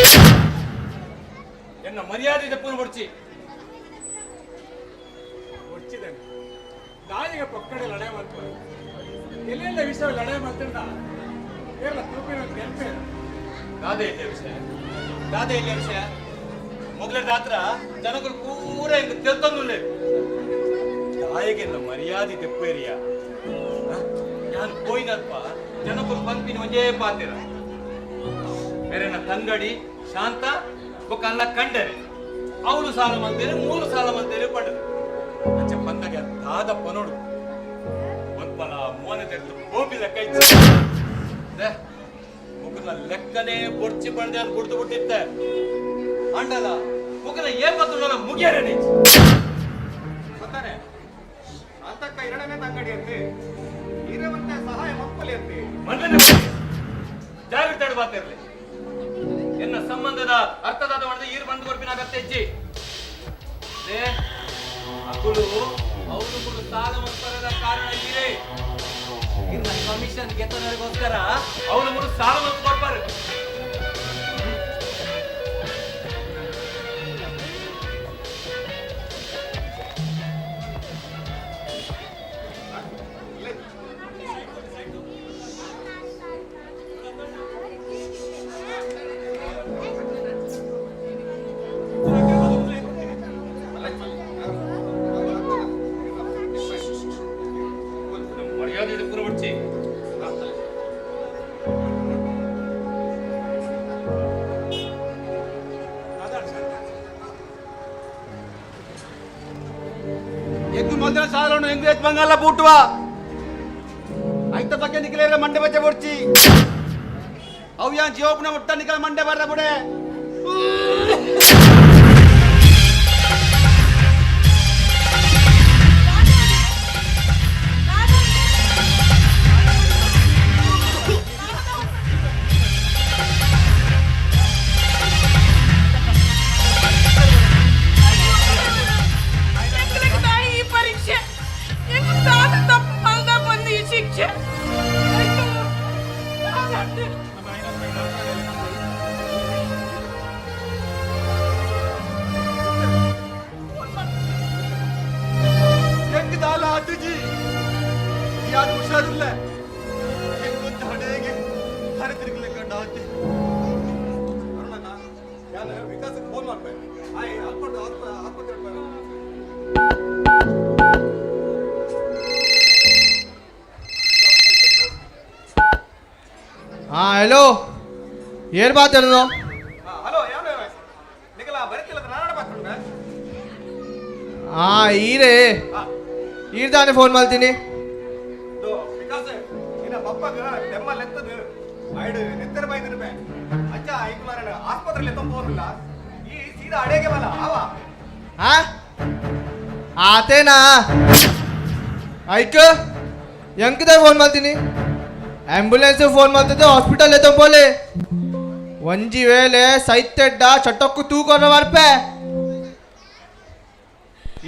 ಎನ್ನ ಮರ್ಯಾದೆ ದಪ್ಪನ ಬೊಡ್ಚಿ ಒಚ್ಚಿದಂಗೆ ದಾಯಿಗ ಪೊಕ್ಕಡೆ ಲಡಾಯಿ ಮಾಡ್ತಾರೆ ಎಲ್ಲೆಲ್ಲ ವಿಷಯ ಲಡಾಯಿ ಮಾಡ್ತಿರ್ದ ಏರ್ಲ ತೂಪಿನ ಗೆಲ್ಪೆ ದಾದೆ ಇಲ್ಲ ವಿಷಯ ದಾದೆ ಇಲ್ಲ ವಿಷಯ ಮೊದಲ ರಾತ್ರ ಜನಗಳು ಪೂರ ಹಿಂಗ ತೆಲ್ತಂದುಲ್ಲೆ ದಾಯಿಗೆಲ್ಲ ಮರ್ಯಾದೆ ತೆಪ್ಪೇರಿಯ ನಾನು ಪೋಯಿನಲ್ಪ ಜನಗಳು ಪಂಪಿನ ಒಂಜೇ ಪಾತಿರ ಬೇರೆನ ತಂಗಡಿ ಶಾಂತ ಬೊಕ್ಕ ಅಲ್ಲ ಕಂಡರೆ ಅವಳು ಸಾಲ ಮಂತೇರಿ ಮೂರು ಸಾಲ ಮಂತೇರಿ ಪಡೆದು ಅಂಚೆ ಬಂದಾಗ ದಾದಪ್ಪ ನೋಡು ಒಂದ್ಪಲ ಮೋನೆ ತೆಗೆದು ಗೋಪಿದ ಕೈ ಮುಖನ ಲೆಕ್ಕನೆ ಬೊಡ್ಚಿ ಪಡೆದೆ ಅಂತ ಗುಡ್ದು ಬಿಟ್ಟಿತ್ತೆ ಅಂಡಲ್ಲ ಮುಖನ ಏನ್ ಬರ್ತದಲ್ಲ ಮುಗಿಯರೇ ಗೊತ್ತಾನೆ ಅಂತಕ್ಕ ಎರಡನೇ ತಂಗಡಿ ಅಂತೆ ಇರವಂತೆ ಸಹಾಯ ಮಕ್ಕಳಿ ಅಂತೆ ಮಂಡನೆ ಜಾಗ್ರತೆ ಬಾತಿರ್ಲಿ ಎನ್ನ ಸಂಬಂಧದ ಅರ್ಥದಾದ ಮಾಡಿದ ಈರು ಬಂದು ಕೊರ್ಪಿನ ಅಗತ್ಯ ಹೆಜ್ಜೆ ಅಗುಳು ಅವರು ಕೂಡ ಸಾಲ ಮಂಪರದ ಕಾರಣ ಈರೇ ಇನ್ನ ಕಮಿಷನ್ ಗೆತ್ತನರಿಗೋಸ್ಕರ ಅವನು ಮೂರು ಸಾಲ ಮಂತ್ ಕೊಡ್ಪಾರು. ಮರ್ಯಾದೆ ಪೂರ ಬಿಡ್ಚಿ. ಎಂಗು ಮೊದಲ ಸಾಲವನ್ನು ಎಂಗು ಎತ್ ಬಂಗಾಲ ಬೂಟುವ ಐತ ಬಗ್ಗೆ ನಿಖಲೇರ ಮಂಡೆ ಬಚ್ಚೆ ಬೊಡ್ಚಿ ಅವು ಯಾನ್ ಜೀವಪುನ ಒಟ್ಟ ನಿಖಲ ಮಂಡೆ ಬರ್ರ ಬುಡೆ. ಎಂಗ್ಲಿಗೆ ತಾಯಿ ಈ ಪರೀಕ್ಷೆ ಎಂಗ್ ತಾತ ತಪ್ಪು ಮಲ್ದ ಬಂದು ಈ ಶಿಕ್ಷೆ. ಅಯ್ಯೋ, ದಾದಾಂಡ್. ಎಂಗ್ ದಾಲ ಆತುಜಿ ಯಾರು ಹುಷಾರಿಲ್ಲ ಎಂಗೊಂದು ಹಡೆಗೆ ಹರಿತಿರ್ಗಲೆ ಕಂಡ ಆತೆ. ಅರುಣಣ್ಣ ಯಾನು ವಿಕಾಸಕ್ಕೆ ಫೋನ್ ಮಾಡ್ಬೇಕು ಆಯ್ ಆಸ್ಪತ್ರೆ ಆಸ್ಪತ್ರೆ. ಹಾ ಹಲೋ, ಏನ್ ಮಾತಾಡೋದು? ಹಲೋ ಯಾನು ನಿಗಲ ಬರತಿಲ್ಲ ನಾಡ ಮಾತಾಡ. ಹಾ ಈರೇ ಈರ್ದಾನೆ ಫೋನ್ ಮಾಡ್ತೀನಿ. ವಿಕಾಸ್ ನಿನ್ನ ಪಪ್ಪಗ ತೆಮ್ಮಲ್ ಎತ್ತದು ಐಡು ನೆತ್ತರ ಬೈದಿರ್ಬೆ ಅಜ್ಜ ಐಕುಮಾರನ ಆಸ್ಪತ್ರೆಯಲ್ಲಿ ಎತ್ತೊಂಬೋನಿಲ್ಲ ಈ ಸೀದಾ ಅಡೇಗೆ ಬಲ್ಲ ಆವ. ಹಾ ಆತೇನಾ ಐಕ್ ಎಂಕದ ಫೋನ್ ಮಾಡ್ತೀನಿ? ಆಂಬ್ಯುಲೆನ್ಸ್ ಫೋನ್ ಮಾಡ್ತಿದ್ದೆ ಹಾಸ್ಪಿಟಲ್ ಎತ್ತೊಂಬೋಲೆ ಒಂಜಿ ವೇಳೆ ಸೈತೆಡ್ಡ ಚಟಕ್ಕು ತೂಕೊರ ಬರ್ಪೆ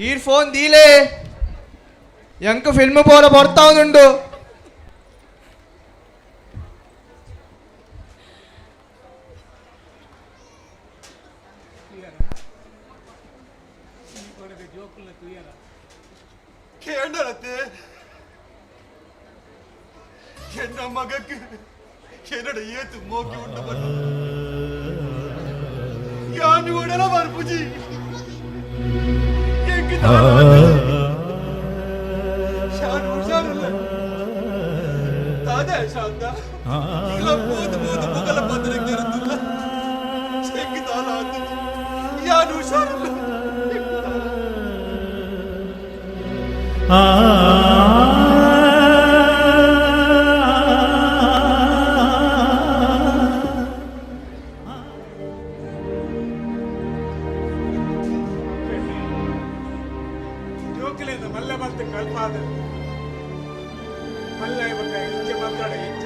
ಈರ್ ಫೋನ್ ದೀಲೆ ಎಂಕ ಫಿಲ್ಮ್ ಪೋರ ಬರ್ತಾ ಉಂಟು. ಕೇಂದ್ರತೆ ಎನ್ನ ಮಗಕ್ಕೆ என்னோட ஏத்து மோக்கி உண்டு பண்ண யானு உடல மறுப்புஜி எங்க யான் உஷாரில்ல தாதா சாந்தா ಇಲ್ಲ போது போது புகழ பத்திரிக்கை இருந்துல்ல எங்க தாலா யான் உஷாரில்ல. ಜೋಕಿಲಿಂದ ಮಲ್ಲ ಮಲ್ತು ಕಲ್ಪಾದ ಮಲ್ಲ ಇವಾಗ ಇಂಚೆ ಮಾತಾಡ ಇಂಚ.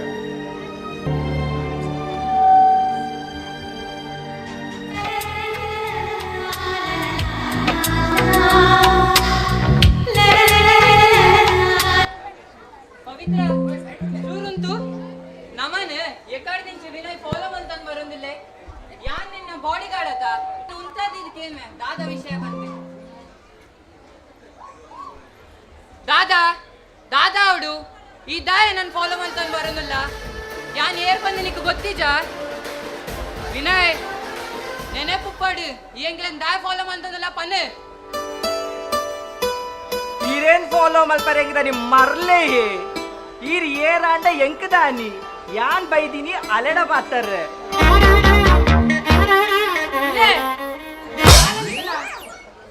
ಪವಿತ್ರ ಚೂರುಂತು ನಮನೆ ಎಕಾಡ್ ದಿಂಚಿ ವಿನಯ್ ಫಾಲೋ ಮಂತಂದ್ ಬರೊಂದಿಲ್ಲೆ. Body guard ಅತ್ತ ಉಂತಾದಿದ್ ಕೇನ್ವೆ ದಾದಾ ವಿಷಯ ಬಂದೆ. ದಾದಾ ದಾದಾ ಅವಡು ಈ ದಾಯ ನನ್ ಫಾಲೋ ಮಾಡ್ತಾನೆ ಬರೋದಿಲ್ಲ. ಯಾನ್ ಏರ್ ಬಂದು ನಿಕ್ ಗೊತ್ತಿಜ ವಿನಯ್ ನೆನೆಪುಪ್ಪಾಡು ಎಂಗ್ಲನ್ ದಾಯ ಫಾಲೋ ಮಾಡ್ತಾನಲ್ಲ ಪನ್ನೆ. ಈರೇನ್ ಫಾಲೋ ಮಲ್ಪರೆ ಎಂಗ್ದಾನಿ ಮರ್ಲೇ ಈರ್ ಏರಾಂಡ ಎಂಕದಾನಿ ಯಾನ್ ಬೈದಿನಿ ಅಲೆಡ ಪಾತರ್ರೆ.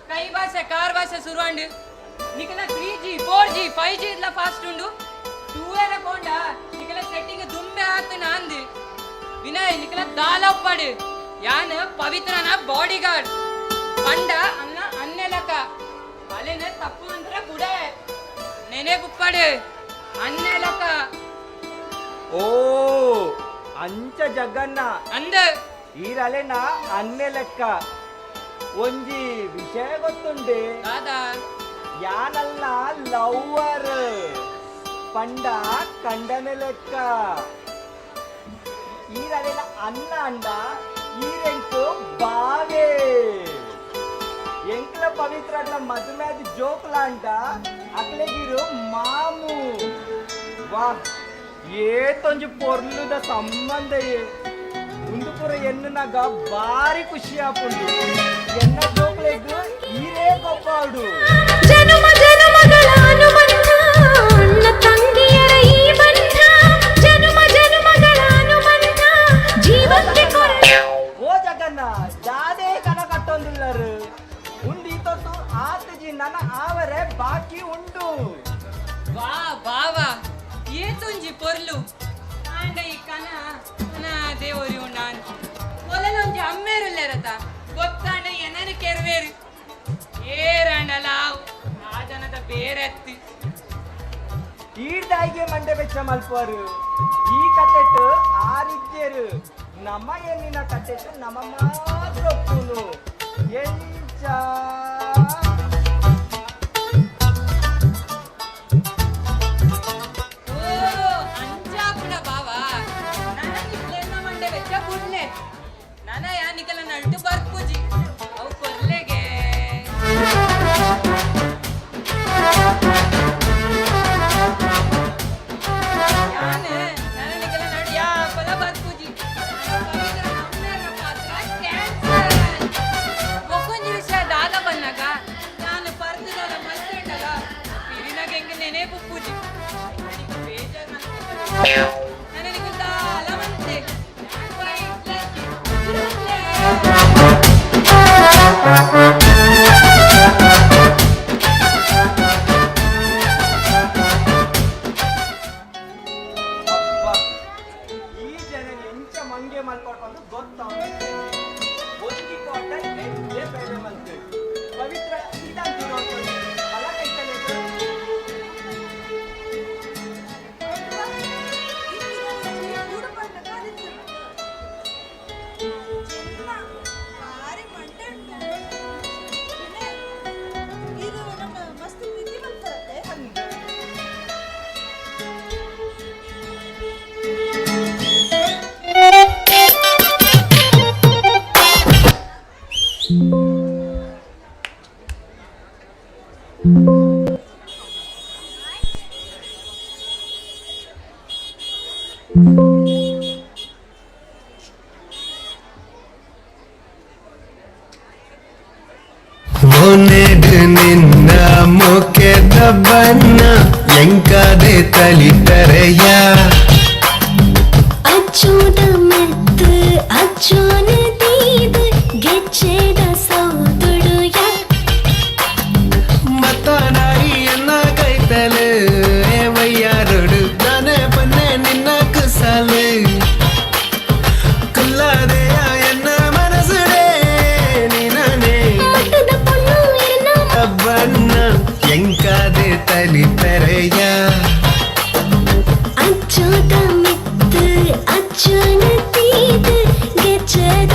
ಕೈ ಭಾಷೆ ಕಾರ್ ಭಾಷೆ ಶುರುವಾಂಡು ನಿಕಲ 3G 4G 5G ಇದ್ಲ fast ಉಂಡು 2 ಎರ ಪೋಂಡ ನಿಕಲ ಸೆಟ್ಟಿಂಗ್ ದುಂಬೆ ಆತು ನಾಂದು ವಿನಯ್ ನಿಕಲ ದಾಲಪ್ಪಾಡು ಯಾನ್ ಪವಿತ್ರನ ಬಾಡಿ ಗಾರ್ಡ್ ಪಂಡ ಅನ್ನ ಅನ್ನೆಲಕ ಅಲೆನ ತಪ್ಪು ಅಂದ್ರ ಬುಡೆ ನೆನೆ ಬುಪ್ಪಾಡು ಅನ್ನೆಲಕ. ಓ ಅಂಚ ಜಗನ್ನ ಅಂದ ಈರಲೆನ ಅನ್ನೆಲಕ್ಕ ಒಂಜಿ ವಿಷಯ ಗೊತ್ತುಂಡೆ ದಾದಾ ಯಾನಲ್ಲ ಲವ್ವರ್ ಪಂಡ ಕಂಡನೆ ಲೆಕ್ಕ ಈರಲೆನ ಅನ್ನ ಅಂಡ ಈರೆಂಕು ಬಾವೆ ಎಂಕ್ಲ ಪವಿತ್ರ ಮದುವೆ ಜೋಕ್ಲ ಅಂಡ ಅಕ್ಲೆಗಿರು ಮಾಮು. ವಾ ಏತೊಂಜಿ ಪೊರ್ಲುದ ಸಂಬಂಧ ಉಂದು ಪೂರ ಎನ್ನುನಾಗ ಬಾರಿ ಖುಷಿ ಆಪುಂಡು. ಎನ್ನ ಜೋಕ್ಲೆಗ್ ಈರೇ ಗೊಪ್ಪಾಡು. ಜನುಮ ಜನುಮಗಳ ಅನುಬಂಧ ಅಣ್ಣ ತಂಗಿಯರ ಈ ಬಂಧ ಜನುಮ ಜನುಮಗಳ ಅನುಬಂಧ ಜೀವಕ್ಕೆ ಕೊರ. ಓ ಜಗನ್ನ ಜಾದೇ ಕನ ಕಟ್ಟೊಂದುಲ್ಲರು ಉಂಡು ಈತೊಟ್ಟು ಆತಜಿ ನನ್ನ ಆವರೆ ಬಾಕಿ ಉಂಡು. ವಾ ಬಾವಾ ಏತೊಂಜಿ ಪೊರ್ಲು ಆಂಡ ಈ ಕನ ನಾ ದೇವರಿ ಉಂಡ ಒಲಲೊಂಜಿ ಅಮ್ಮೇರುಲ್ಲೇರತ ಗೊತ್ತಾಂಡ ಏನನು ಕೆರ್ವೇರು ಏರಂಡಲ ಆ ಜನದ ಬೇರೆತ್ತಿ ಈರ್ದಾಯಿಗೆ ಮಂಡೆ ಬೆಚ್ಚ ಮಲ್ಪರು ಈ ಕತೆಟ್ ಆರಿಜ್ಜೇರು ನಮ್ಮ ಎನ್ನಿನ ಕತೆಟ್ ನಮ್ಮ ಮಾತ್ರ ಒಪ್ಪುನು ಎಂಚ. ಓ ಅಂಚಾಪುಣ ಬಾವಾ ನನ್ನ ಮಂಡೆ ಬೆಚ್ಚ ಕೂಡ್ಲೆ ನಾನ ಯಾನಿಕಲ ನಲ್ಟು ಬರ್ಪೂಜಿ ಅವು ಕೊಲ್ಲೆಗೆ. ಯಾನ್ ನನನಿಕಲ ನಡು ಯಾಪಲ ಬರ್ಪೂಜಿ ಪವಿತ್ರ ನಮ್ಮೆರ್ನ ಪಾತ್ರ ಕ್ಯಾನ್ಸರ್. ಒಕ್ಕೊಂಜಿ ವಿಷಯ ದಾದ ಬಂದಾಗ ನಾನು ಪರ್ದುದಾದ ಮಲ್ತಂಡಲ ಪಿರಿನಾಗ ಹೆಂಗ ನೆನೆ ಪುಪ್ಪುಜಿ ಬೇಜಾರ್ ನನಗೆ ದಾಲ ಮಂತೆ. ಈ ಜನ ಎಂಚ ಮಂಗೆ ಮಲ್ಕೊಡ್ಕೊಂಡು ಗೊತ್ತಾಗುತ್ತೆ. ಒಂಜಿ ಕಾಟನ್ ಎಡ್ಡೆ ಬೇಳೆ ಮಲ್ತು ಪವಿತ್ರ ಇದಂತಿರೋ ಬಲ ಕೈತಲೆ. ಮೋನೆಡು ನಿನ್ನ ಮೊಕೆದ ಬನ್ನ ಎಂಕಾದೆ ತಲಿತರೆಯ ಅಚ್ಚೋದ ಮೆತ್ತು ಅಚ್ಚೋನ ತೀದು ಗೆಚ್ಚೆದ ಸೌದುಡುಯ ಮತ್ತಾನಾಯಿ ಎನ್ನ ಕೈತಲು ವಯ್ಯಾರೋಡು ನಾನೇ ಪನ್ನೆ ನಿನ್ನ ಕುಸಾಲು ಕುಲ್ಲಾದೆಯ ಎನ್ನ ಮನಸುಡೇ ನೀನೇ ಮಟ್ಟದ ಪೊಣ್ಣು ಇರ್ನ ಬಣ್ಣ ಎಂಕಾದೆ ತಲಿತರೆಯ ಅಚ್ಚೋದ ಮೆತ್ತು ಅಚ್ಚೋನ ತೀದು ಗೆಚ್ಚೆದ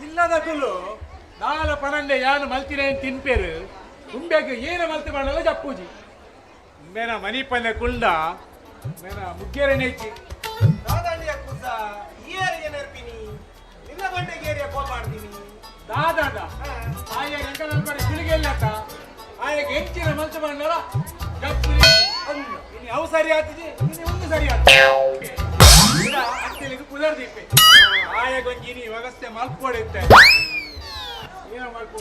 ಇಲ್ಲದ ಕುಲ್ಲು ನಾಲ ಪನಂಡೆ ಯಾನು ಮಲ್ತಿನ ತಿನ್ಪೇರು ಉಂಬೆಗ್ ಏನ ಮಲ್ತಿ ಮಾಡಲ್ಲ ಜಪ್ಪೂಜಿ ಮೇನ ಮನಿ ಪಲ್ಯ ಕುಲ್ಡ ಮೇನ ಮುಗ್ಗೇರನೆ ಇಚ್ಚಿ ದಾದಾಂಡಿಯ ಕುಸ ಏರಿಗೆ ನೆರ್ಪಿನಿ ನಿನ್ನ ಬಂಡೆಗೆ ಏರಿಯ ಕೋಪಾಡ್ತೀನಿ ದಾದಾದ ಆಯ ಎಂಕಲ್ ಕಿಳಿಗೆಲ್ಲತ್ತ ಆಯಗೆ ಎಂಚಿನ ಮಲ್ತು ಮಾಡಲ್ಲ ಜಪ್ಪುಜಿ ಇನ್ನು ಅವು ಸರಿ ಆತಿಜಿ ಇನ್ನು ಒಂದು ಸರಿ ಆತಿ ಅತ್ತಿಲಿಗೆ ಪುದರ್ ದೀಪೆ ಆಯಗೊಂಜಿ ನೀ ವ್ಯವಸ್ಥೆ ಮಲ್ಪೊಡಿತ್ತೆ ಏನ ಮಲ್ಪು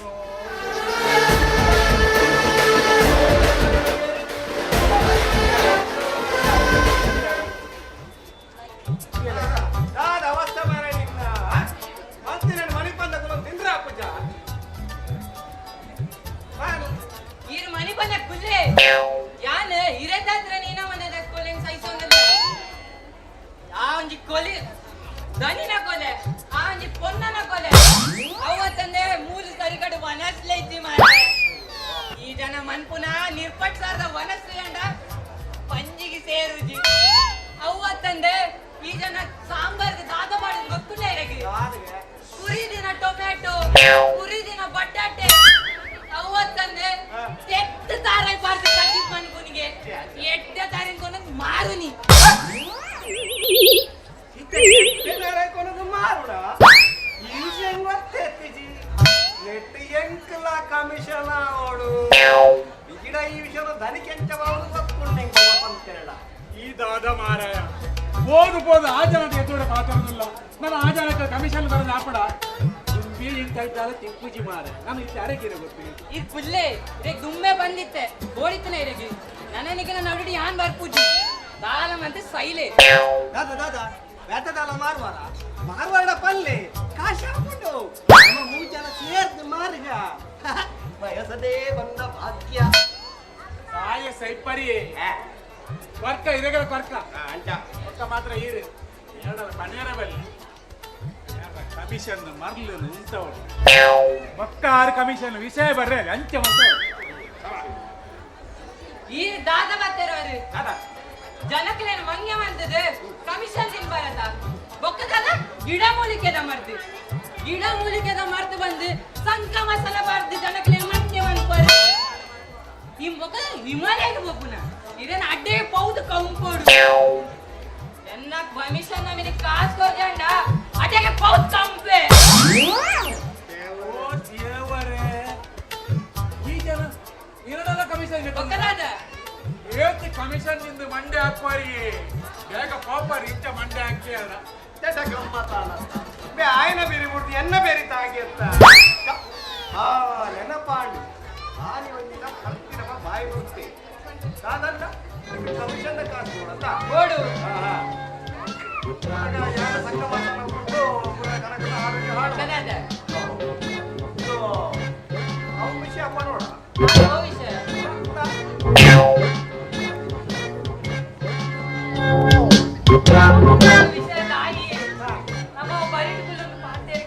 ದಾದ ಅವಸ್ಥೆ ಮಾರ ನಿನ್ನ ಮಲ್ತಿನ ಮನಿ ಪಂದ ಕುಲ ತಿಂದ್ರ ಅಪ್ಪುಜ ಈರ್ ಮನಿ ಬಂದ ಕುಲ್ಲೆ ಯಾನ್ ಇರೆದಾತ್ರ ನೀನ ಮನೆದ ಕೊಲೆನ್ ಸೈಸೊಂದಲ್ಲ ಆ ಒಂಜಿ ಕೊಲಿ ದನಿನ ಕೊಲೆ ಆ ಒಂಜಿ ಪೊನ್ನನ ಕೊಲೆ ಅವತ್ತಂದೆ ಮೂಲು ಸರಿಗಡು ವನಸ್ಲೆ ಇಜ್ಜಿ ಮಾರೆ ಈ ಜನ ಮನ್ಪುನ ನಿರ್ಪಟ್ ಸಾರದ ವನಸ್ಲೆ ಅಂಡ ಪಂಜಿಗೆ ಸೇರುಜಿ ಅವತ್ತಂದೆ ಈ ಜನ ಸಾಂಬಾರ್ಗೆ ದಾದ ಮಾಡಿದ್ ಗೊತ್ತುಲ್ಲ ಇರಗಿ ಕುರಿದಿನ ಟೊಮ್ಯಾಟೊ ಕುರಿದಿನ ಬಟಾಟೆ ಅವತ್ತಂದೆ ತೆತ್ತ ತಾರೈ ಬಾರ್ದು ಕಜಿಪ್ ಮನ್ಕುನಿಗೆ ಎಡ್ಡ ತಾರಿನ ಕೊನಂದ್ ಮಾರುನಿ ಕೊನದು ಮಾರುಣ ಈ ಹೆಂಗ್ ನೆಟ್ ಎಂಕಲ ಕಮಿಷನ್ ಅವಳು ಗಿಡ ಈ ವಿಷಯ ದನಿಕೆ ಎಂಚಬಾವುದು ಗೊತ್ತುಂಡೆ ಅಂತೇಳ ಈ ದಾದ ಮಾರಾಯ போது போது ಆ ಜನತೆ ಎದುರು ಮಾತಾಡೋದಿಲ್ಲ ನಾನು ಆ ಜನಕ್ಕೆ ಕಮಿಷನ್ ಬರೋದು ಆಪಡ ತುಂಬಿ ಇಂತ ತಿಪ್ಪುಜಿ ಮಾರ ನಾನು ಇತ್ತ ಅರೆಗಿರ ಗೊತ್ತಿಲ್ಲ ಈ ಪುಲ್ಲೆ ಇರಗ್ ದುಮ್ಮೆ ಬಂದಿತ್ತೆ ಬೋಡಿತ್ತನ ಇರಗಿ ನನನಿಗೆ ನನ್ನ ಅಡುಡಿ ಯಾನ್ ಬರ್ಪೂಜಿ ದಾಲ ಮಂತೆ ಸೈಲೆ ದಾದ ದಾದ ಬೇತದಾಲ ಮಾರುವಾರ ಮಾರುವಾಡ ಪಲ್ಲೆ ಕಾಶ ಹಾಕೊಂಡು ನಮ್ಮ ಮೂರು ಜನ ಸೇರ್ದು ಮಾರುಗ ಬಯಸದೇ ಬಂದ ಭಾಗ್ಯ ತಾಯ ಸೈಪರಿ ಕೊರ್ಕ ಇರಗಲ ಕೊರ್ಕ ಅಂಚ ಕೊರ್ಕ ಮಾತ್ರ ಈರು ಎರಡರ ಪನೇರ ಬಲ್ಲಿ ಕಮಿಷನ್ ಮರ್ಲು ಉಂಟವಳು ಬೊಕ್ಕ ಆರು ಕಮಿಷನ್ ವಿಷಯ ಬರ್ರೆ ಅಂಚೆ ಮಾಡ್ತವಳು ಈ ದಾದ ಬರ್ತಾರವರು ಜನಕ್ಲೇನು ಮಂಗೆ ಮಂತದ ಕಮಿಷನ್ ತಿನ್ ಬರತ ಬೊಕ್ಕದಾದ ಗಿಡ ಮೂಲಿಕೆದ ಮರ್ದು ಗಿಡ ಮೂಲಿಕೆದ ಮರ್ದು ಬಂದು ಸಂಕ ಮಸಾಲ ಬಾರ್ದು ಜನಕ್ಲೇನು ಮಂಗೆ ಮನ್ಪರು ಈ ಬೊಕ್ಕ ಹಿಮಾಲಯದ ಬೊಪ್ಪುನ ಇದೇನು ಅಡ್ಡೆ ಪೌದು ಕಂಪೋಡು ಎನ್ನ ಕಮಿಷನ್ ನಮಗೆ ಕಾಸು ಕೊರ್ಜಂಡ ಅಡ್ಡೆಗೆ ಪೌದ್ ಕಂಪೆ ಓ ದೇವರೇ ಈ ಜನ ಎರಡಲ್ಲ ಕಮಿಷನ್ ಬೊಕ್ಕದಾದ ಏತ್ ಕಮಿಷನ್ ನಿಂದು ಮಂಡೆ ಹಾಕುವರಿ ಬೇಗ ಪಾಪರ್ ಇಂಚ ಮಂಡೆ ಹಾಕಿ ಅಲ್ಲ ಬೇ ಆಯನ ಬೇರೆ ಮೂರ್ತಿ ಎನ್ನ ಬೇರೆ ತಾಗಿ ಅಂತ ಆ ನೆನಪಾಂಡು ಆನಿ ಒಂದಿನ ಕಲ್ತಿನವ ಬಾಯಿ ಬಿಡುತ್ತೆ ದಾದನ್ನ ಕಮಿಷನ್ ಕಾಸು ಕೊಡತ್ತ ಓಡು ಯಾರ ಸಂಘ ಮಾತಾಡ ಕೊಟ್ಟು ಪೂರ ಕನಕನ ಆರೋಗ್ಯ ಹಾಳು ಬೊಕ್ಕದಾದ ಅವು ವಿಷಯ ಅಪ್ಪ ನೋಡ ಅವು ವಿಷಯ ವಿಷಯ ತಾಯಿ ನಮ್ಮ ಬರಿಟುಕುಲನ್ನು ಪಾತೆ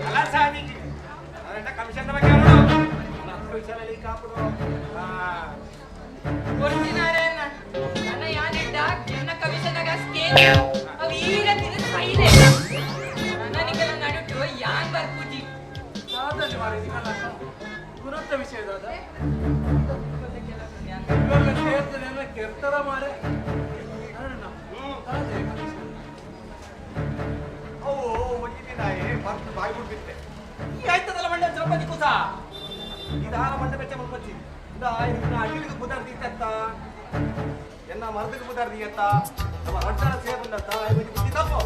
ಅಲ್ಲ ಸಾಧಿಜಿ ಅದರಿಂದ ಕಮಿಷನ್ ಬಗ್ಗೆ ನೋಡು ವಿಷಯದಲ್ಲಿ ಕಾಪುಡು ಕೊಡ್ತಿನಾರೆ ನನ್ನ ಯಾನಿಡ್ಡ ಎನ್ನ ಕಮಿಷನ್ ಆಗ ಸ್ಕೇಲ್ ಅವು ಈಗ ತಿನ್ನ ಸೈಲೆ ನನಗೆಲ್ಲ ನಡುಟು ಯಾನ್ ಬರ್ಪೂಜಿ ದಾದಲ್ಲಿ ಮಾರೆ ಗುಣತ್ತ ವಿಷಯ ದಾದ ಇವೆಲ್ಲ ಸೇರ್ತದೆ ಕೆರ್ತರ ಮಾರೆ ಅವು ಒಂಜಿ ನಾಯಿ ಬರ್ತು ಬಾಯಿ ಬಿಡ್ಬಿತ್ತೆ ಈ ಆಯ್ತದಲ್ಲ ಮಂಡೆ ಚಲಪತಿ ಕುಸ ಇದಾರ ಮಂಡೆ ಬೆಚ್ಚ ಮಲ್ಪಚ್ಚಿ ಇದ ಇದನ್ನ ಅಡಿಲಿಗೆ ಬುದಾರ್ ದೀತತ್ತ ಎನ್ನ ಮರದಕ್ಕೆ ಬುದಾರ್ ದೀಯತ್ತ ನಮ್ಮ ರಡ್ಡರ ಸೇಬುಂದತ್ತ ಐವತ್ತು ಬುದ್ಧಿ ತಪ್ಪು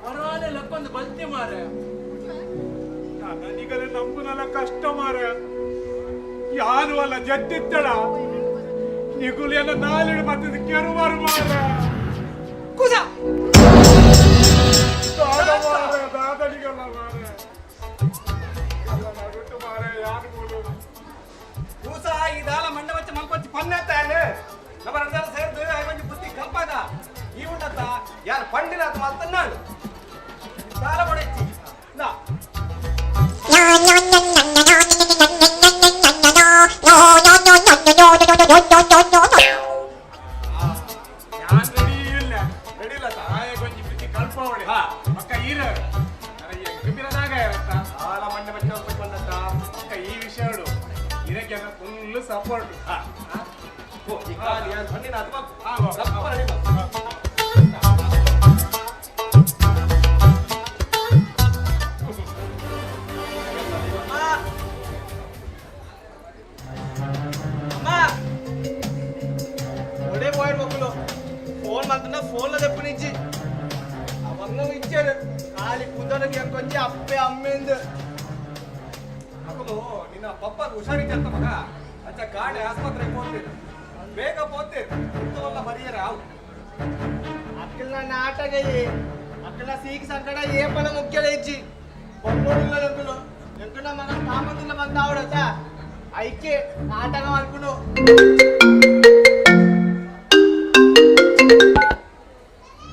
ಪರವಾಲೆ ಲಕ್ಕೊಂದು ಬಲ್ತಿ ಮಾರೆ ನನಗಲ್ಲ ನಂಬುನಲ್ಲ ಕಷ್ಟ ಮಾರೆ ಯಾರು ಅಲ್ಲ ಜದ್ದಿತ್ತಡ ನಿಗುಲಿಯನ್ನ ನಾಲಿಡು ಬರ್ತದೆ ಕೆರುವಾರು ಮಾರ ಕುಸ ದಾದ ಮಾರೆ ದಾದನಿಗಲ್ಲ ಮಾರೆ ನಡುಟು ಮಾರೆ ಯಾರು ಮೂಲು ಕೂಸ ಈ ದಾಲ ಮಂಡೆ ಬಚ್ಚ ಮಲ್ಪಚ್ಚಿ ಪನ್ನೆತ್ತಾನೆ ನಮ್ಮ ರಡ್ಡರ ಸೇರ್ದು ಐವಂಜಿ ಬುದ್ಧಿ ಕಲ್ಪಾಗ ಈ ಉಂಡತ್ತ ಯಾರು ಪಂಡಿನ ಮಲ್ತನ್ನಾಳು ದಾಲ ಬಡಚ್ಚಿ ನಾ ಯಾನ್ ರೆಡಿ ಇಲ್ಲ ರೆಡಿ ಇಲ್ಲ ತಾ ಸಪೋರ್ಟ್. ಒಡೆ పోయాడు ఒకరు ఫోన్ మంతున్నా ఫోన్లో తెప్పనిచ్చి అవన్నీ ఇచ్చారు. ఖాళీ కుదరకి ఎంకొచ్చి అప్పే అమ్మింది. ಅಕಲು ನಿನ್ನ ಪಪ್ಪಗೆ ಹುಷಾರಿದ್ದಂತ ಮಗ ಅಚ್ಚ ಗಾಡಿ ಆಸ್ಪತ್ರೆಗೆ ಹೋಗ್ತೀರಿ, ಬೇಗ పోతే ಇಂಥವಲ್ಲ ಬರಿಯರ ಅವು. అక్కడ నాటకయ్యి అక్కడ సీకి సంకట ఏ పని ముఖ్యలే ఇచ్చి పొన్నోడు ఎంకులు ఎంకున్నా మగ కామంతున్న మంది ఆవిడ ఐక్య నాటకం అనుకున్నావు.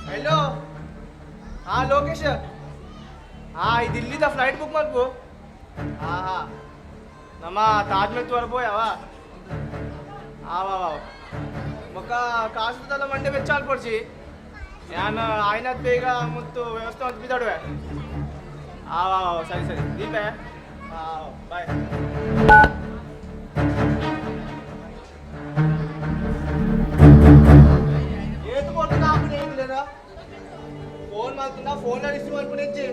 హలో లోకేష్, ఈ ఢిల్లీతో ఫ్లైట్ బుక్ మలుపు. నమ్మా తాజ్మహల్ త్వర పోయావా? ఒక కాసు అంటే వెచ్చాలి పొడిచి నేను ఆయన ಬೇಗ ಮುತ್ತು ವ್ಯವಸ್ಥೆ ಅಂತ ಬಿದ್ದಾಡುವೆ. ಸರಿ ಸರಿ ದೀಪೆ, ಬಾಯ್. ఏది కొడుతున్నా లేదా ఫోన్ మారుతున్నా ఫోన్లో రిసీవ్ అనుకునిచ్చి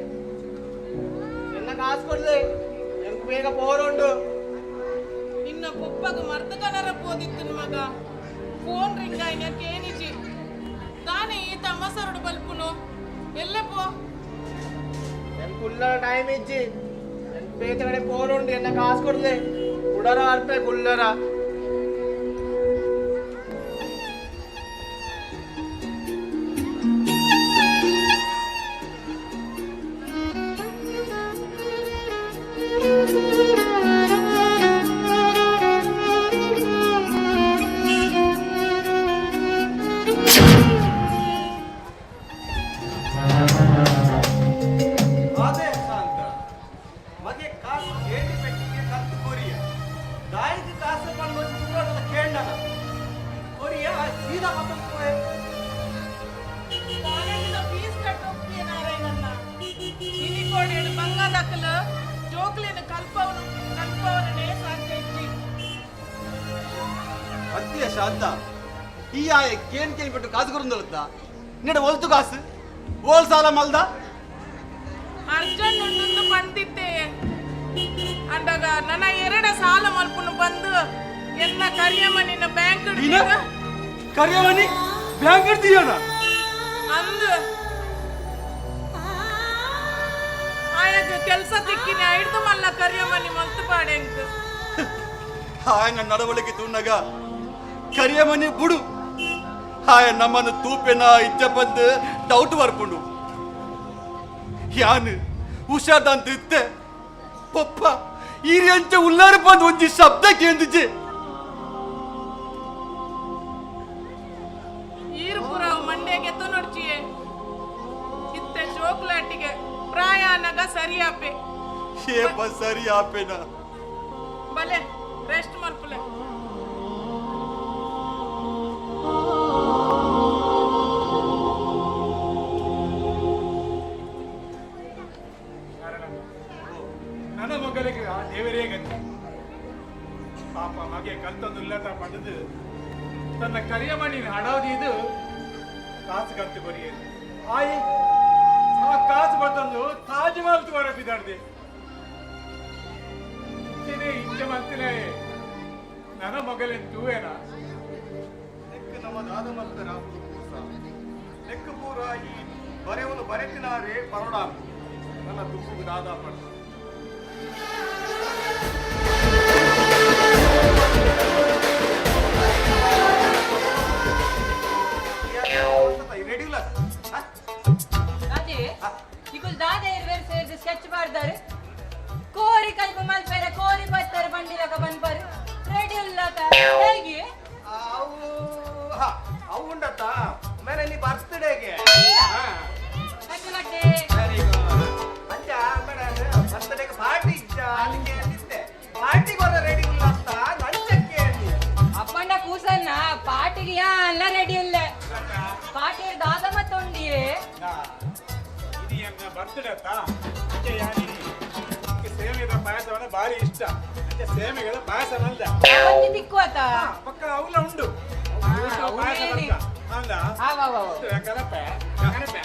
నిన్న కాసు కొడలే ఎంకు ಬೇಗ పోరుండు. ನಿನ್ನ ಪೊಪ್ಪಗ ಮರ್ದಕನರ ಪೋದಿತ್ತು ಮಗ ಫೋನ್ ರಿಂಗ್ ಆಯ್ನ ಕೇನಿಜಿ ತಾನೇ ಈ ತಮ್ಮಸರುಡು ಬಲ್ಪುನು ಎಲ್ಲ ಪೋ. ಎಂಕುಲ್ಲ ಟೈಮ್ ಇಜ್ಜಿ ಎಂಕ್ ಬೇಗ ಕಡೆ ಪೋರುಂಡು ಎನ್ನ ಕಾಸು ಕೊಡ್ಲೆ ಕುಡರ ಅರ್ಪೆ ಕುಲ್ಲರ. ಅದೇ ಶಾಂತ ಮಗೆ ಕಾಸು ಕೇಳಿ ಪೆಟ್ಟಿಗೆ ಕಂತು ಕೊರಿಯ ದಾಯಿಗೆ ಕಾಸು ಬಂದು ಚೂರಾಟದ ಕೇಳಲ್ಲ ಕೊರಿಯ ಸೀದಾ ಮತ್ತೊಂದು ಕಾಲೇಜಿನ ಫೀಸ್ ಕಟ್ಟೋಗ್ತೀಯ ನಾರಾಯಣಣ್ಣ. ಇನಿಕೋಡೇಡು ಬಂಗಾದಕ್ಕಲ ಜೋಕ್ಲಿನ ಕಲ್ಪವನು ಕಲ್ಪವನೇ ಸಾಧ್ಯ ಇಜ್ಜಿ. ಅತ್ತಿಯ ಶಾಂತ ಈ ಆಯ ಕೇನ್ ಕೇನ್ ಬಿಟ್ಟು ಕಾಸು ಕೊರಂದೊಳುತ್ತ ನಿಡ ಒಲ್ತು ಕಾಸು ಓಲ್ ಸಾಲ ಮಲ್ದ ಅರ್ಜೆಂಟ್ ಉಂಟು ಬಂದಿದ್ದೆ ಅಂದಾಗ ನನ್ನ ಎರಡ ಸಾಲ ಮಲ್ಪುನು ಬಂದು ಎನ್ನ ಕರಿಯಮ್ಮನಿನ ಬ್ಯಾಂಕ್ ಕರಿಯಮ್ಮನಿ ಬ್ಯಾಂಕ್ ಇಡ್ತೀಯಣ ಅಂದು ಆಯಾಗ ಕೆಲಸ ತಿಕ್ಕಿನ ಹಿಡ್ದು ಮಲ್ಲ ಕರಿಯಮ್ಮನಿ ಮಲ್ತು ಪಾಡೆಂಕ್. ಆಯನ ನಡವಳಿಕೆ ತೂನಗ ಕರಿಯಮ್ಮನಿ ಬುಡು ಆಯ ನಮ್ಮನ್ನು ತೂಪೆನ ಇಜ್ಜ ಬಂದು ಡೌಟ್ ಬರ್ಪುಂಡು. ಯಾನು ಹುಷಾರ್ದಂತ ಇತ್ತೆ ಪಪ್ಪ ಈ ರೆಂಚ ಉಲ್ಲಾರ ಬಂದು ಒಂಜಿ ಶಬ್ದ ಕೇಂದಿಜೆ. ಈರುಪುರ ಮಂಡ್ಯಗೆ ತೊನೊಡ್ಚಿಯೆ ಇತ್ತೆ ಜೋಕ್ಲಾಟಿಗೆ ಪ್ರಾಯಾನಗ ಸರಿಯಾಪೆ. ಏಪ ಸರಿ ಆಪೆನಾ? ಬಲೆ ರೆಸ್ಟ್ ಮಲ್ಪುಲೆ. ನನ್ನ ಮಗಳಿಗೆ ಆ ದೇವರೇ ಗತಿ. ಪಾಪ ಮಗೆ ಕಲ್ತೊಂದುಲ್ಲತ ಪಡೆದು ತನ್ನ ಕರಿಯಮಣಿ ಹಡೋದಿದು ಕಾಸು ಕಂತು ಕೊರಿಯದು. ಆಯಿ ಆ ಕಾಸು ಬರ್ತಂದು ತಾಜ್ ಮಹಲ್ ತುವರ ಬಿದ್ದಾಡ್ದೆ. ಇಂಚನೆ ಇಂಚೆ ಮಂತಿನ ನನ್ನ ಮಗಲೇನು ತೂವೇನ ನೆಕ್ ನಮ್ಮ ದಾದ ಮಲ್ತರ ನೆಕ್ ಪೂರ ಈ ಬರೆಯವನು ಬರೆತಿನಾರೇ ಪರೋಡ ನನ್ನ ದುಃಖ ದಾದ ಪಡ. ರೆಡಿ ಇಲ್ಲ ಅದೇ ಇಕುಲ್ ದಾದ ಇರ್ವೇರು ಸೇರಿದ ಸ್ಕೆಚ್ ಮಾಡ್ತಾರೆ. ಕೋರಿ ಕಲ್ಪ ಮಲ್ಪೇರೆ ಕೋರಿ ಬತ್ತಾರೆ ಬಂಡಿಲಕ ಬಂದ್ಪಾರು ರೆಡಿ ಉಳ್ಳಕ ಹೇಗೆ? ಅವು ಅವು ಉಂಡತ್ತ ಮೇನೆ ನೀ ಬರ್ತ್ಡೇಗೆ. ವೆರಿ ಗುಡ್ ಅಂಚ ಮೇಡಮ್ ಬರ್ತ್ಡೇಗೆ ಪಾರ್ಟಿ ಇಜ್ಜ ಅದಕ್ಕೆ ಅಂದಿದ್ದೆ ಪಾರ್ಟಿಗೆ ಬರೋ ರೆಡಿ ಇಲ್ಲ ಅಂತ ನಂಚಕ್ಕೆ ಅಂದಿ. ಅಪ್ಪಣ್ಣ ಕೂಸನ್ನ ಪಾರ್ಟಿಗೆ ಎಲ್ಲ ರೆಡಿ ಇಲ್ಲ. ಪಾರ್ಟಿ ದಾದ ಮತ್ತೊಂಡಿಯೇ ಇದು ಎನ್ನ ಬರ್ತ್ಡೇ ಅತ್ತ ಅಂಚೆ ಯಾನಿ ಸೇವೆದ ಪಾಯಸವನ್ನ ಭಾರಿ ಇಷ್ಟ. ಸೇಮೆಗಳ ಪಾಯಸ ಮಲ್ದ ತಿಕ್ಕುವತ ಪಕ್ಕ ಅವಲ ಉಂಡು ಪಾಯಸ ಮಲ್ದ ಅಂದ ಕಲಪೆ ಕಲಪೆ.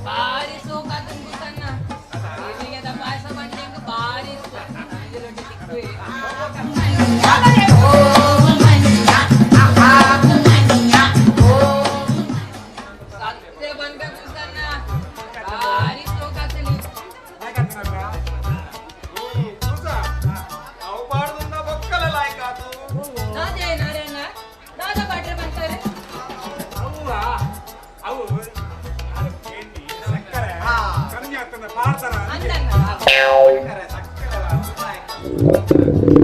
ಬಾರಿ ಸೋಕಾತನ್ ಕೂತನ್ನ ಸೇಮಿಗೆದ ಪಾಯಸ ಬಂಡೆಂಗ್ ಬಾರಿ ಇಷ್ಟ ಇಂದುಲೊಟ್ಟಿ ತಿಕ್ಕುವೆ. ಸತ್ಯ ಬಂದ ಕೂತನ್ನ ಬಾರಿ ಸೋಕಾತನಿ. ಅವು ಬಾಡ್ದುನ್ನ ಬೊಕ್ಕಲ ಲಾಯ್ಕಾತು. ದಾದೆ ನಾರಾಯಣ ದಾದ ಪಾಟ್ರೆ ಬಂತಾರೆ. ಅವ್ವ ಅವು ಅದು ಕೇಂಡಿ ಸಕ್ಕರೆ ಕಡಿಮೆ ಆಗ್ತದೆ ಪಾಡ್ತಾರ. ಅಂದನ್ನ. ಸಕ್ಕರೆ ಸಕ್ಕರೆ ಲಾಯ್ಕ.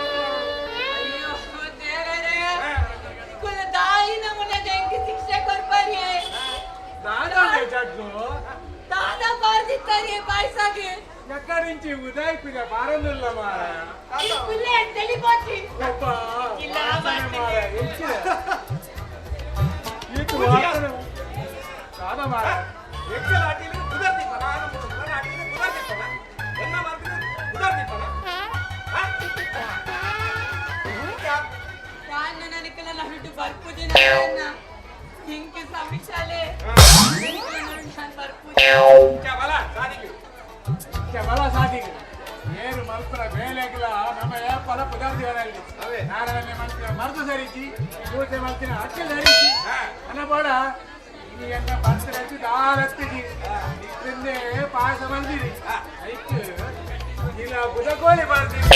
ಅಯ್ಯೋ ದೇವರೇ, ಕುಲ ದಾಯಿ ನಮೂನೆ ಎಂಕ್ ಶಿಕ್ಷೆ ಕೊರ್ಪಾರಿಯೇ. ದಾದ ಬಾರ್ದಿತ್ತಾರೆ ಪಾಯಸಗೆ. ಎಕ್ಕడించి ಉದಯಪಿದ ಬಾರಂದುಲ್ಲ ಮಾರ. ಈ ಕುಲೆ ತೆಲಿಪೋಚಿ. ಇಲ್ಲ ಮಾರ ಹೆಚ್ಚಿದೆ ಈತು ವಾಸನೆ ದಾದ ಮಾರ. ಎಕ್ಕಲ ಅಟಿಲು ಪುದರ್ ದೀಪನ ಅಟಿಲು ಪುದರ್ ದೀಪನ ಎನ್ನ ಮಾರ್ತಿನ ಪುದರ್ ದೀಪನ. ನಾನು ನನಗೆಲ್ಲ ನವಿಟ್ಟು ಬರ್ಪುಜಿ ನಾರಾಯಣ ಹಿಂಗೆ ಸಮೀಕ್ಷಾಲೆ ನಾನು ಬರ್ಪುಜಿ. ಬಲ ಸಾದಿಗೆ ಬಲ ಸಾದಿಗೆ ಏನು ಮಲ್ಪುರ ಬೇಲೆಗ್ಲ ನಮ್ಮ ಏಪಲ ಪುದರ್ ದೇವರಲ್ಲಿ ನಾರಾಯಣ ಮಲ್ಪಿನ ಮರ್ದು ಸರಿಚಿ ಪೂಜೆ ಮಲ್ತಿನ ಅಚ್ಚ ಸರಿಚಿ ಅನ್ನ ಬೋಡ ಇನಿ ಎನ್ನ ಬರ್ತಾರೆ ದಾರತ್ತಿಜಿ ಇದ್ರಿಂದೇ ಪಾಯಸ ಬಂದಿರಿ ಐಕ್ ಇಲ್ಲ ಬುದಕೋಲಿ ಬರ್ತೀರಿ.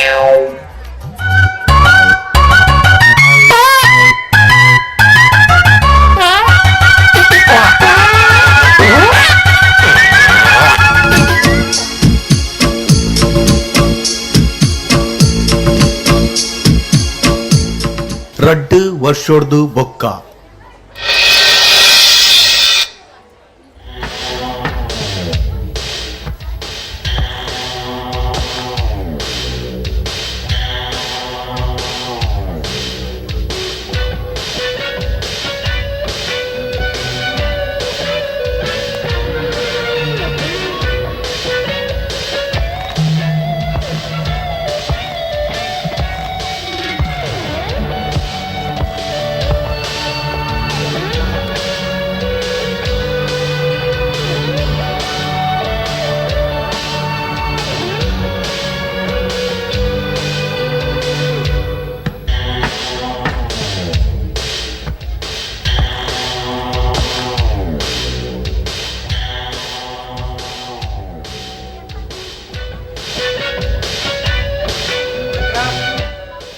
ರಡ್ಡು ವರ್ಷೋಡ್ದು ಬೊಕ್ಕ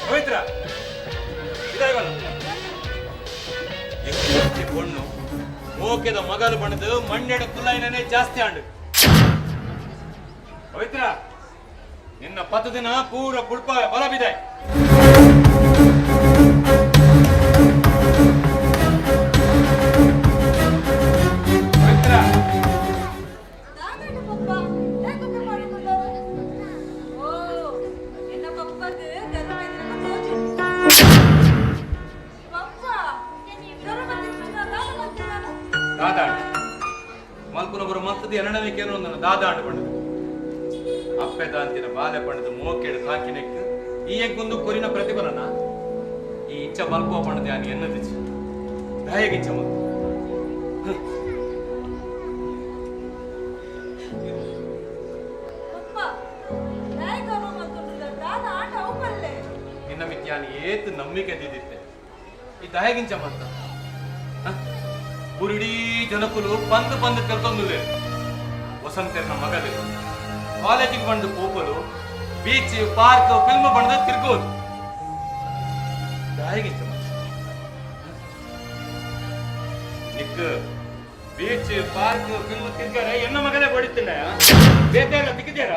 ಪವಿತ್ರ ಇದಾಗಲ್ಲ ಎಕ್ಕಿ ಪೊಣ್ಣು ಮೋಕೆದ ಮಗಲು ಬಣದು ಮಣ್ಣೆಡ ಕುಲಾಯಿನೇ ಜಾಸ್ತಿ ಆಂಡು. ಪವಿತ್ರ ನಿನ್ನ ಪತ್ತು ದಿನ ಪೂರ ಪುಡ್ಪ ಬಲಬಿದೆ. ದಾದಾಂಡ್ ಮಲ್ಪುನೊಬ್ಬರು ಮಲ್ತದ ಎರಡನೇ ಕೇನು ದಾದಾಂಡ್ ಪಂಡದು ಅಪ್ಪೆ ದಾಂತಿನ ಬಾಲೆ ಪಂಡದು ಮೋಕೆಡು ಸಾಕಿನೆಕ್ ಈ ಎಂಕೊಂದು ಕೊರಿನ ಪ್ರತಿಫಲನ ಈ ಇಂಚ ಮಲ್ಪುವ ಪಂಡದೆ ಆನಿ ಎನ್ನದಿಚ್ಚ ದಾಯಗಿಂಚ ಮಲ್ತು ನಿನ್ನ ಮಿತ್ಯಾನಿ ಏತ್ ನಂಬಿಕೆ ದಿದ್ದಿತ್ತೆ ಈ ದಾಯಗಿಂಚ ಮಲ್ತ ಬುರುಡೀ ಜನಕುಲು ಬಂದು ಬಂದು ತೆಲ್ತೊಂದುಲೆ ವಸಂತೆರ್ನ ಮಗದು ಕಾಲೇಜಿಗೆ ಬಂದು ಪೋಪಲು ಬೀಚ್ ಪಾರ್ಕ್ ಫಿಲ್ಮ್ ಬಂದು ತಿರ್ಗೋದು ದಾಯಗಿಂಚ ನಿಕ್ ಬೀಚ್ ಪಾರ್ಕ್ ಫಿಲ್ಮ್ ತಿರ್ಗಾರೆ ಎನ್ನ ಮಗನೇ ಬಡಿತಿಲ್ಲ ಬೇತೇರ ತಿಕ್ಕಿದ್ಯಾರ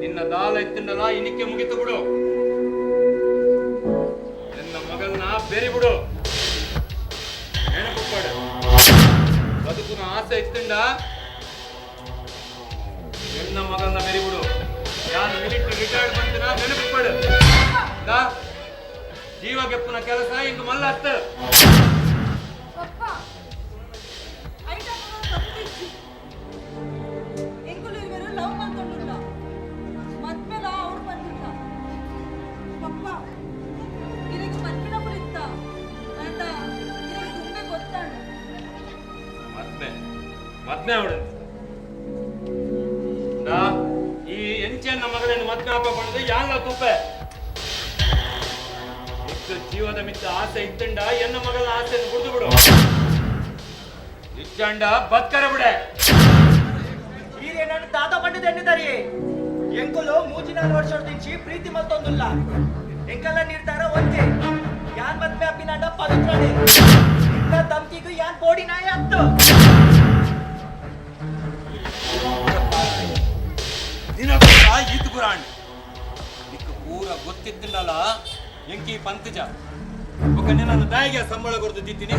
ನಿನ್ನ ದಾಲ ಎತ್ತಿಂಡಲ ಇನಿಕ್ಕೆ ಮುಗಿತು ಬಿಡು. ನಿನ್ನ ಮಗಳನ್ನ ಬೇರೆ ಬಿಡು. ನೆನಪುಪ್ಪಾಡು ಬದುಕುನ ಆಸೆ ಇತ್ತಂಡ ನಿನ್ನ ಮಗಳನ್ನ ಬೇರೆ ಬಿಡು. ಯಾನು ಮಿಲಿಟರಿ ರಿಟೈರ್ಡ್ ಬಂದಿನ ನೆನಪುಪ್ಪಾಡು. ಜೀವ ಗೆಪ್ಪುನ ಕೆಲಸ ಇಂದು ಮಲ್ಲ ಅತ್ತ. ಮದ್ಮೆ ಅವಳು ಈ ಎಂಚೆನ್ನ ಮಗಳನ್ನು ಮದ್ಮೆ ಹಬ್ಬ ಪಡೆದು ಯಾಲ್ಲ ತುಪ್ಪೆ ಇತ್ತು ಜೀವದ ಮಿತ್ತ ಆಸೆ ಇತ್ತಂಡ ಎನ್ನ ಮಗಳ ಆಸೆಯನ್ನು ಕುಡಿದು ಬಿಡು. ಇಚ್ಚಂಡ ಬತ್ಕರ ಬಿಡೆ. ಈರೇನನ್ನು ತಾತ ಪಂಡದ ಎನ್ನಿದ್ದಾರೆ ಎಂಕುಲು ಮೂಜಿನಾಲ್ ವರ್ಷ ದಿಂಚಿ ಪ್ರೀತಿ ಮತ್ತೊಂದುಲ್ಲ ಎಂಕೆಲ್ಲ ನಿರ್ಧಾರ ಒಂದೇ ಯಾನ್ ಮದ್ಮೆ ಅಪ್ಪಿನಾಂಡ ಪವಿತ್ರನೇ ನಿನ್ನ ತಮ್ಕಿಗೂ ಯಾನ್ ಪೋಡಿ ನಾಯಿ ಅತ್ತು. ಈತು ಪುರಾಣ್ ನಿಕ್ಕು ಪೂರ ಗೊತ್ತಿತ್ತಿಂಡಲ ಎಂಕಿ ಪಂತಜ ಒಕ್ಕ ನಿನ್ನ ದಾಯಿಗೆ ಸಂಬಳ ಕೊಡ್ದು ದಿತ್ತೀನಿ.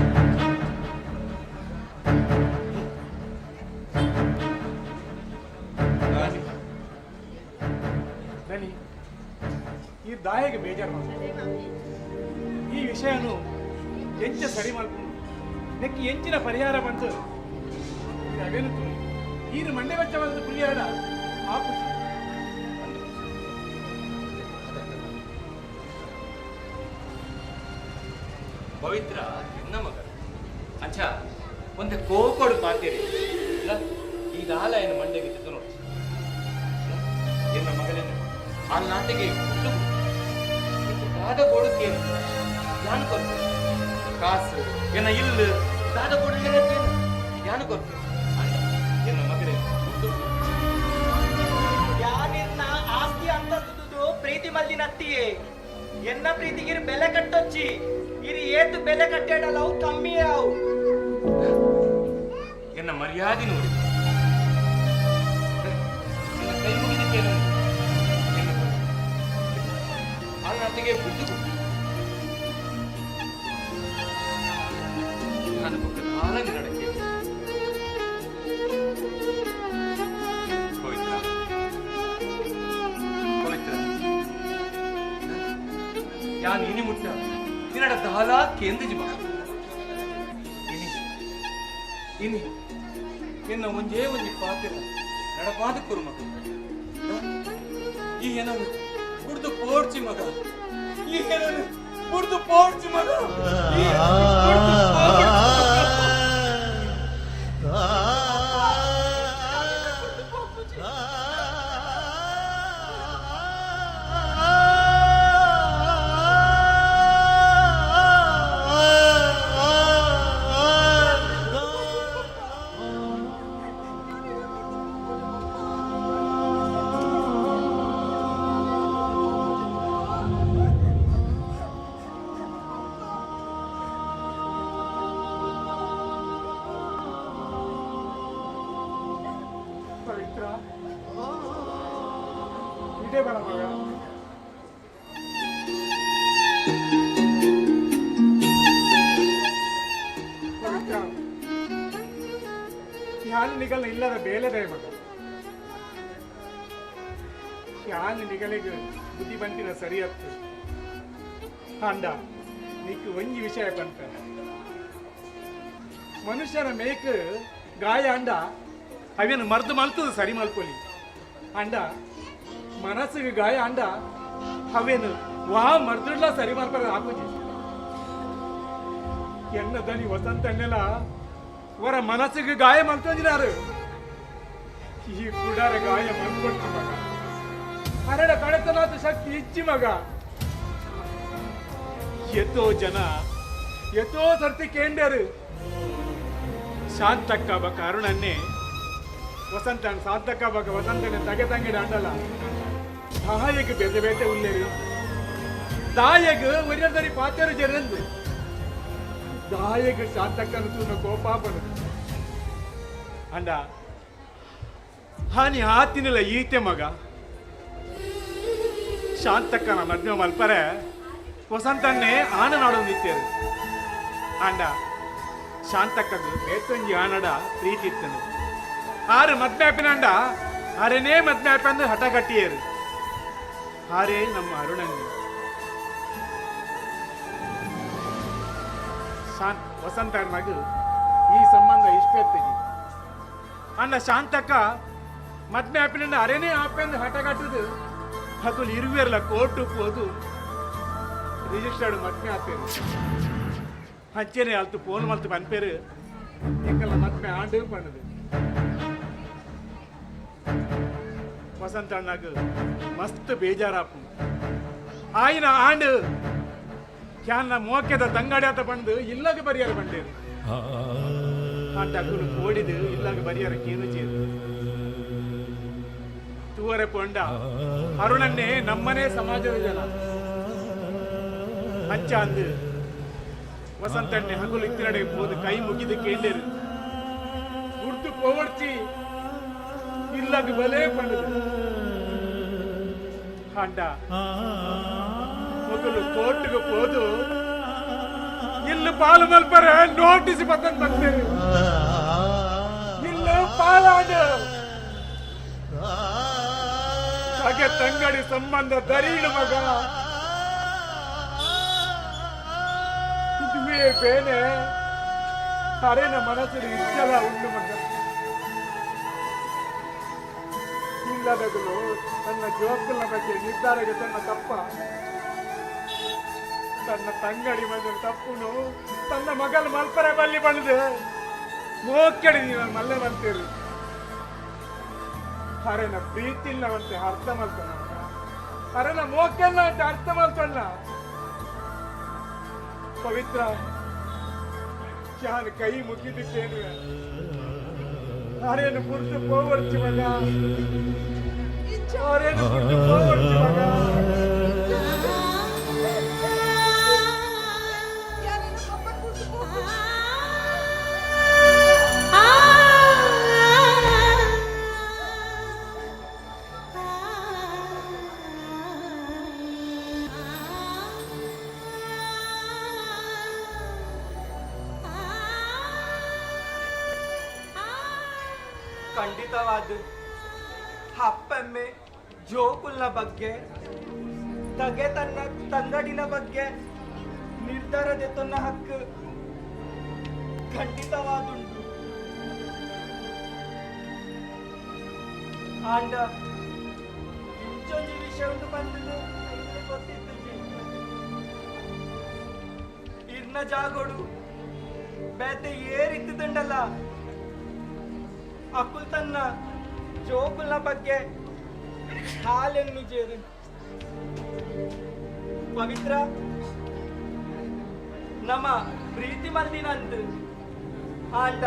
ದಣಿ ಈ ದಾಯಿಗೆ ಬೇಜಾರು ಈ ವಿಷಯನು ಎಂಚ ಸರಿ ಮಲ್ಪುಂಡು ನೆಕ್ಕಿ ಎಂಚಿನ ಪರಿಹಾರ ಬಂತು ಅವೇನು ಈರು ಮಂಡೆ ಬಚ್ಚ ಬಂದು ಪುಲಿಯಾಡ ಆಪುಜಿ. ಪವಿತ್ರ ಎನ್ನ ಮಗ ಅಂಚ ಒಂದೆ ಕೋಕೋಡು ಪಾತೇರಿ ಇಲ್ಲ ಈ ದಾಲ ಏನು ಮಂಡೆಗೆ ತಿದ್ದು ನೋಡಿ ಎನ್ನ ಮಗಳೇನು ಆ ನಾಟಿಗೆ ದಾದ ಕೊಡುಕ್ಕೆ ಯಾನು ಕೊರ್ಪೆ ಕಾಸು ಎನ್ನ ಇಲ್ಲ ದಾದ ಕೊಡಲಿಕ್ಕೆ ಯಾನು ಕೊರ್ಪೆ ಅಂಡ ಎನ್ನ ಮಗಳೇ ಯಾನಿನ್ನ ಆಸ್ತಿ ಅಂತಸ್ತುದು ಪ್ರೀತಿ ಮಲ್ದಿನತ್ತಿಯೇ ಎನ್ನ ಪ್ರೀತಿಗಿರು ಬೆಲೆ ಕಟ್ಟೊಚ್ಚಿ ಇರಿ ಏತು ಬೆಲೆ ಕಟ್ಟೆಡಲವು ಕಮ್ಮಿ ಅವು. ಎನ್ನ ಮರ್ಯಾದೆ ನೋಡಿ ನಿನ್ನ ಕೈ ಮುಗಿದಿದ್ದೇನು ಆ ನಾಟಿಗೆ ಬಿದ್ದು ನಾನು ಪಕ್ಕದ ನಡಕ್ಕೆ ಪವಿತ್ರ ಪವಿತ್ರ ಯಾನ್ ಇನಿ ಮುಟ್ಟ ನಿನ್ನಡ ದಾಲ ಕೇಂದ್ರಜಿ ಮಗ ಇನಿ ಇನಿ ಎನ್ನ ಒಂಜೇ ಒಂಜಿ ಪಾತ್ರ ನಡಪಾದ ಕುರು ಮಗ ಈ ಏನನು ಕುಡ್ದು ಪೋಡ್ಚಿ ಮಗ ಈ ಏನನು ಕುಡ್ದು ಪೋಡ್ಚಿ ಮಗ ಈ ಕುಡ್ದು ಇದೇ ಬರ ಮಗ. ಪವಿತ್ರ, ಯಾನ್ ನಿಗಲ್ನ ಇಲ್ಲದ ಬೇಲೆದೇ ಮಗ. ಯಾನ್ ನಿಗಲಿಗೆ ಬುದ್ಧಿ ಬಂತಿನ ಸರಿಯತ್ತು. ಅಂಡ ನಿಕ್ ಒಂಜಿ ವಿಷಯ ಪಂತ, ಮನುಷ್ಯನ ಮೇಕ್ ಗಾಯ ಅಂಡ ಅವೇನು ಮರ್ದು ಮಲ್ತದ ಸರಿ ಮಲ್ಪೊಲಿ. ಅಂಡ ಮನಸ್ಸಿಗೆ ಗಾಯ ಅಂಡ ಅವೇನು ವಾ ಮರ್ದುಡ್ಲ ಸರಿ ಮಲ್ಪರ ಹಾಕುಜಿ. ಎನ್ನ ದನಿ ವಸಂತ ಅನ್ನೆಲ್ಲ ವರ ಮನಸ್ಸಿಗೆ ಗಾಯ ಮಲ್ತೊಂದಿನಾರು. ಈ ಕುಡಾರ ಗಾಯ ಮಲ್ಕೊಡ್ತು ಮಗ. ಅರಡ ಕಡತನಾದ ಶಕ್ತಿ ಇಚ್ಚಿ ಮಗ. ಎತ್ತೋ ಜನ ಎತ್ತೋ ಸರ್ತಿ ಕೇಂಡರು ಶಾಂತಕ್ಕ ಬಕ ಅರುಣನ್ನೇ ವಸಂತನ್ ಶಾಂತಕ್ಕ ಬಕ ವಸಂತನ ತಗೆ ತಂಗಿಡ ಅಂಡಲ್ಲ ದಾಯಗ್ ಬೇತೆ ಬೇತೆ ಉಲ್ಲೇರು ದಾಯಗ್ ಒರಿಯದರಿ ಪಾತೆರು ಜರಂದು ದಾಯಗ್ ಶಾಂತಕ್ಕನ ತೂನ ಕೋಪಾಪನು ಅಂಡ ಹಾನಿ ಆತಿನಿಲ್ಲ ಈತೆ ಮಗ. ಶಾಂತಕ್ಕನ ಮದ್ವೆ ಮಲ್ಪರೆ ವಸಂತನ್ನೇ ಆನ ನಾಡು ನಿತ್ಯರು. ಅಂಡ ಶಾಂತಕ್ಕಗ್ ಬೇತೊಂಜಿ ಆನಡ ಪ್ರೀತಿ ಇತ್ತನು. ಆರು ಮದ್ವೆ ಆಪಿನಂಡ ಅರೆನೇ ಮದ್ವೆ ಆಪಂದು ಹಠ ಕಟ್ಟಿಯರು. ಆರೇ ನಮ್ಮ ಅರುಣನ್ನೇ. ಶಾಂತ ವಸಂತ ಮಗು ಈ ಸಂಬಂಧ ಇಷ್ಟ ಇರ್ತದೆ. ಅಂಡ ಶಾಂತಕ್ಕ ಮದ್ವೆ ಆಪಿನಂಡ ಅರೆನೇ ಆಪಂದು ಹಠ ಕಟ್ಟುದು ಹಗುಲು ಇರುವೆರ್ಲ ಕೋರ್ಟು ಹೋದು ರಿಜಿಸ್ಟರ್ಡ್ ಮದ್ವೆ ಆಪೇರು. ಅಂಚೆನೆ ಅಲ್ತು ಫೋನ್ ಮಲ್ತು ಪನ್ಪೇರು ಎಂಕಲ್ನ ಮದ್ವೆ ಆಂಡು ಪಣ್ಣದು. ವಸಂತ ಅಣ್ಣಗ್ ಮಸ್ತ್ ಬೇಜಾರಾಪು. ಆಯಿನ ಆಂಡು ಕ್ಯಾನ್ನ ಮೋಕೆದ ತಂಗಡಿ ಆತ ಬಂದು ಇಲ್ಲಾಗ ಬರಿಯಾರ ಬಂಡೇರು. ಆಂಟ ಅಗುಲು ಕೋಡಿದು ಇಲ್ಲಾಗ ಬರಿಯಾರ ಕೇನು ಚೇರು ತೂವರೆ ಪೊಂಡ ಅರುಣನ್ನೇ ನಮ್ಮನೇ ಸಮಾಜದ ಜನ ಅಂಚ ಅಂದು ವಸಂತಣ್ಣೆ ಹಗುಲು ಇತ್ತಿನಡೆ ಹೋದು ಕೈ ಮುಗಿದು ಕೇಂಡೇರು ಗುರ್ತು ಪೋವಡ್ಚಿ ಇಲ್ಲಾಗ ಬಲೇ ಪಂಡದು. ಅಂಡ ಮೊದಲು ಕೋರ್ಟ್ಗೆ ಹೋದು ಇಲ್ಲು ಪಾಲು ಮಲ್ಪರೆ ನೋಟಿಸ್ ಬತ್ತನ್ ಬಂದೇರು. ಇಲ್ಲು ಪಾಲಾಡು ಸಗೆ ತಂಗಡಿ ಸಂಬಂಧ ದರೀಳು ಮಗ. ಇದುವೇ ಬೇನೆ ಅರೆನ ಮನಸ್ಸು ಇಚ್ಚಲ ಉಂಡು ಮಗ. ಇಲ್ಲದಗಳು ತನ್ನ ಜೋಕುಲ ಬಗ್ಗೆ ನಿರ್ಧಾರಕ್ಕೆ ತನ್ನ ತಪ್ಪ, ತನ್ನ ತಂಗಡಿ ಮಗನ ತಪ್ಪುನು ತನ್ನ ಮಗನ ಮಲ್ಪರೆ ಬಲ್ಲಿ ಬಂದು ಮೋಕ್ಕಡಿ ನೀವು ಮಲ್ಲೆ ಬಂತೀರಿ. ಅರೆನ ಪ್ರೀತಿ ಇಲ್ಲವಂತೆ ಅರ್ಥ ಮಲ್ತನ, ಅರೆನ ಮೋಕೆಲ್ಲ ಅಂತ ಅರ್ಥ ಮಲ್ತಣ್ಣ. ಪವಿತ್ರ ಯಾನ್ ಕೈ ಮುಗಿದಿದ್ದೇನು ಅರೇನು ಪುರ್ತು ಪೋವರ್ಚಿ ಮಗ, ಅರೇನು ಪುರ್ತು ಪೋವರ್ಚಿ ಮಗ. ಖಂಡಿತವಾದ ಅಪ್ಪಮ್ಮೆ ಜೋಕುಲ್ನ ಬಗ್ಗೆ ತಗೆ ತನ್ನ ತಂಗಡಿನ ಬಗ್ಗೆ ನಿರ್ಧಾರ ದೆತ್ತೊನ್ನ ಹಕ್ಕು ಖಂಡಿತವಾದುಂಟು. ಆಂಡ ಇಂಚೊಂಜಿ ವಿಷಯ ಉಂಟು ಬಂದಿದ್ದು ಗೊತ್ತಿತ್ತು. ಇರ್ನ ಜಾಗೋಡು ಬೇತೆ ಏರಿದ್ದುಂಡಲ್ಲ ಅಕುಲ್ ತನ್ನ ಜೋಕುಲ್ನ ಬಗ್ಗೆ ಹಾಲೆನ್ನು ಜೇರು. ಪವಿತ್ರ ನಮ್ಮ ಪ್ರೀತಿ ಮಲ್ದಿನಂದು ಆಂಡ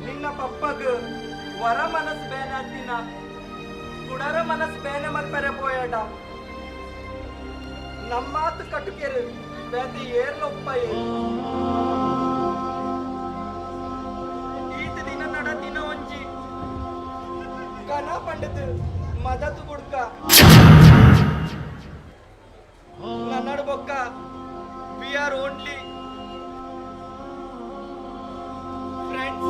ನಿನ್ನ ಪಪ್ಪಗ್ ವರ ಮನಸ್ ಬೇನಾತಿನ ಕುಡರ ಮನಸ್ ಬೇನೆ ಮಲ್ಪೆರೆ ಪೋಯಡ. ನಮ್ಮಾತು ಕಟುಕೆರು ಬೇತೆ ಏರ್ಲೊಪ್ಪಯೇ. ಈತ ದಿನ ನಡತಿನ ಒಂಜಿ ಕನ ಪಂಡದು ಮದತು ಕೊಡ್ತು. ಬೊಕ್ಕ ನನ್ನಡು ಬೊಕ್ಕ we are only friends.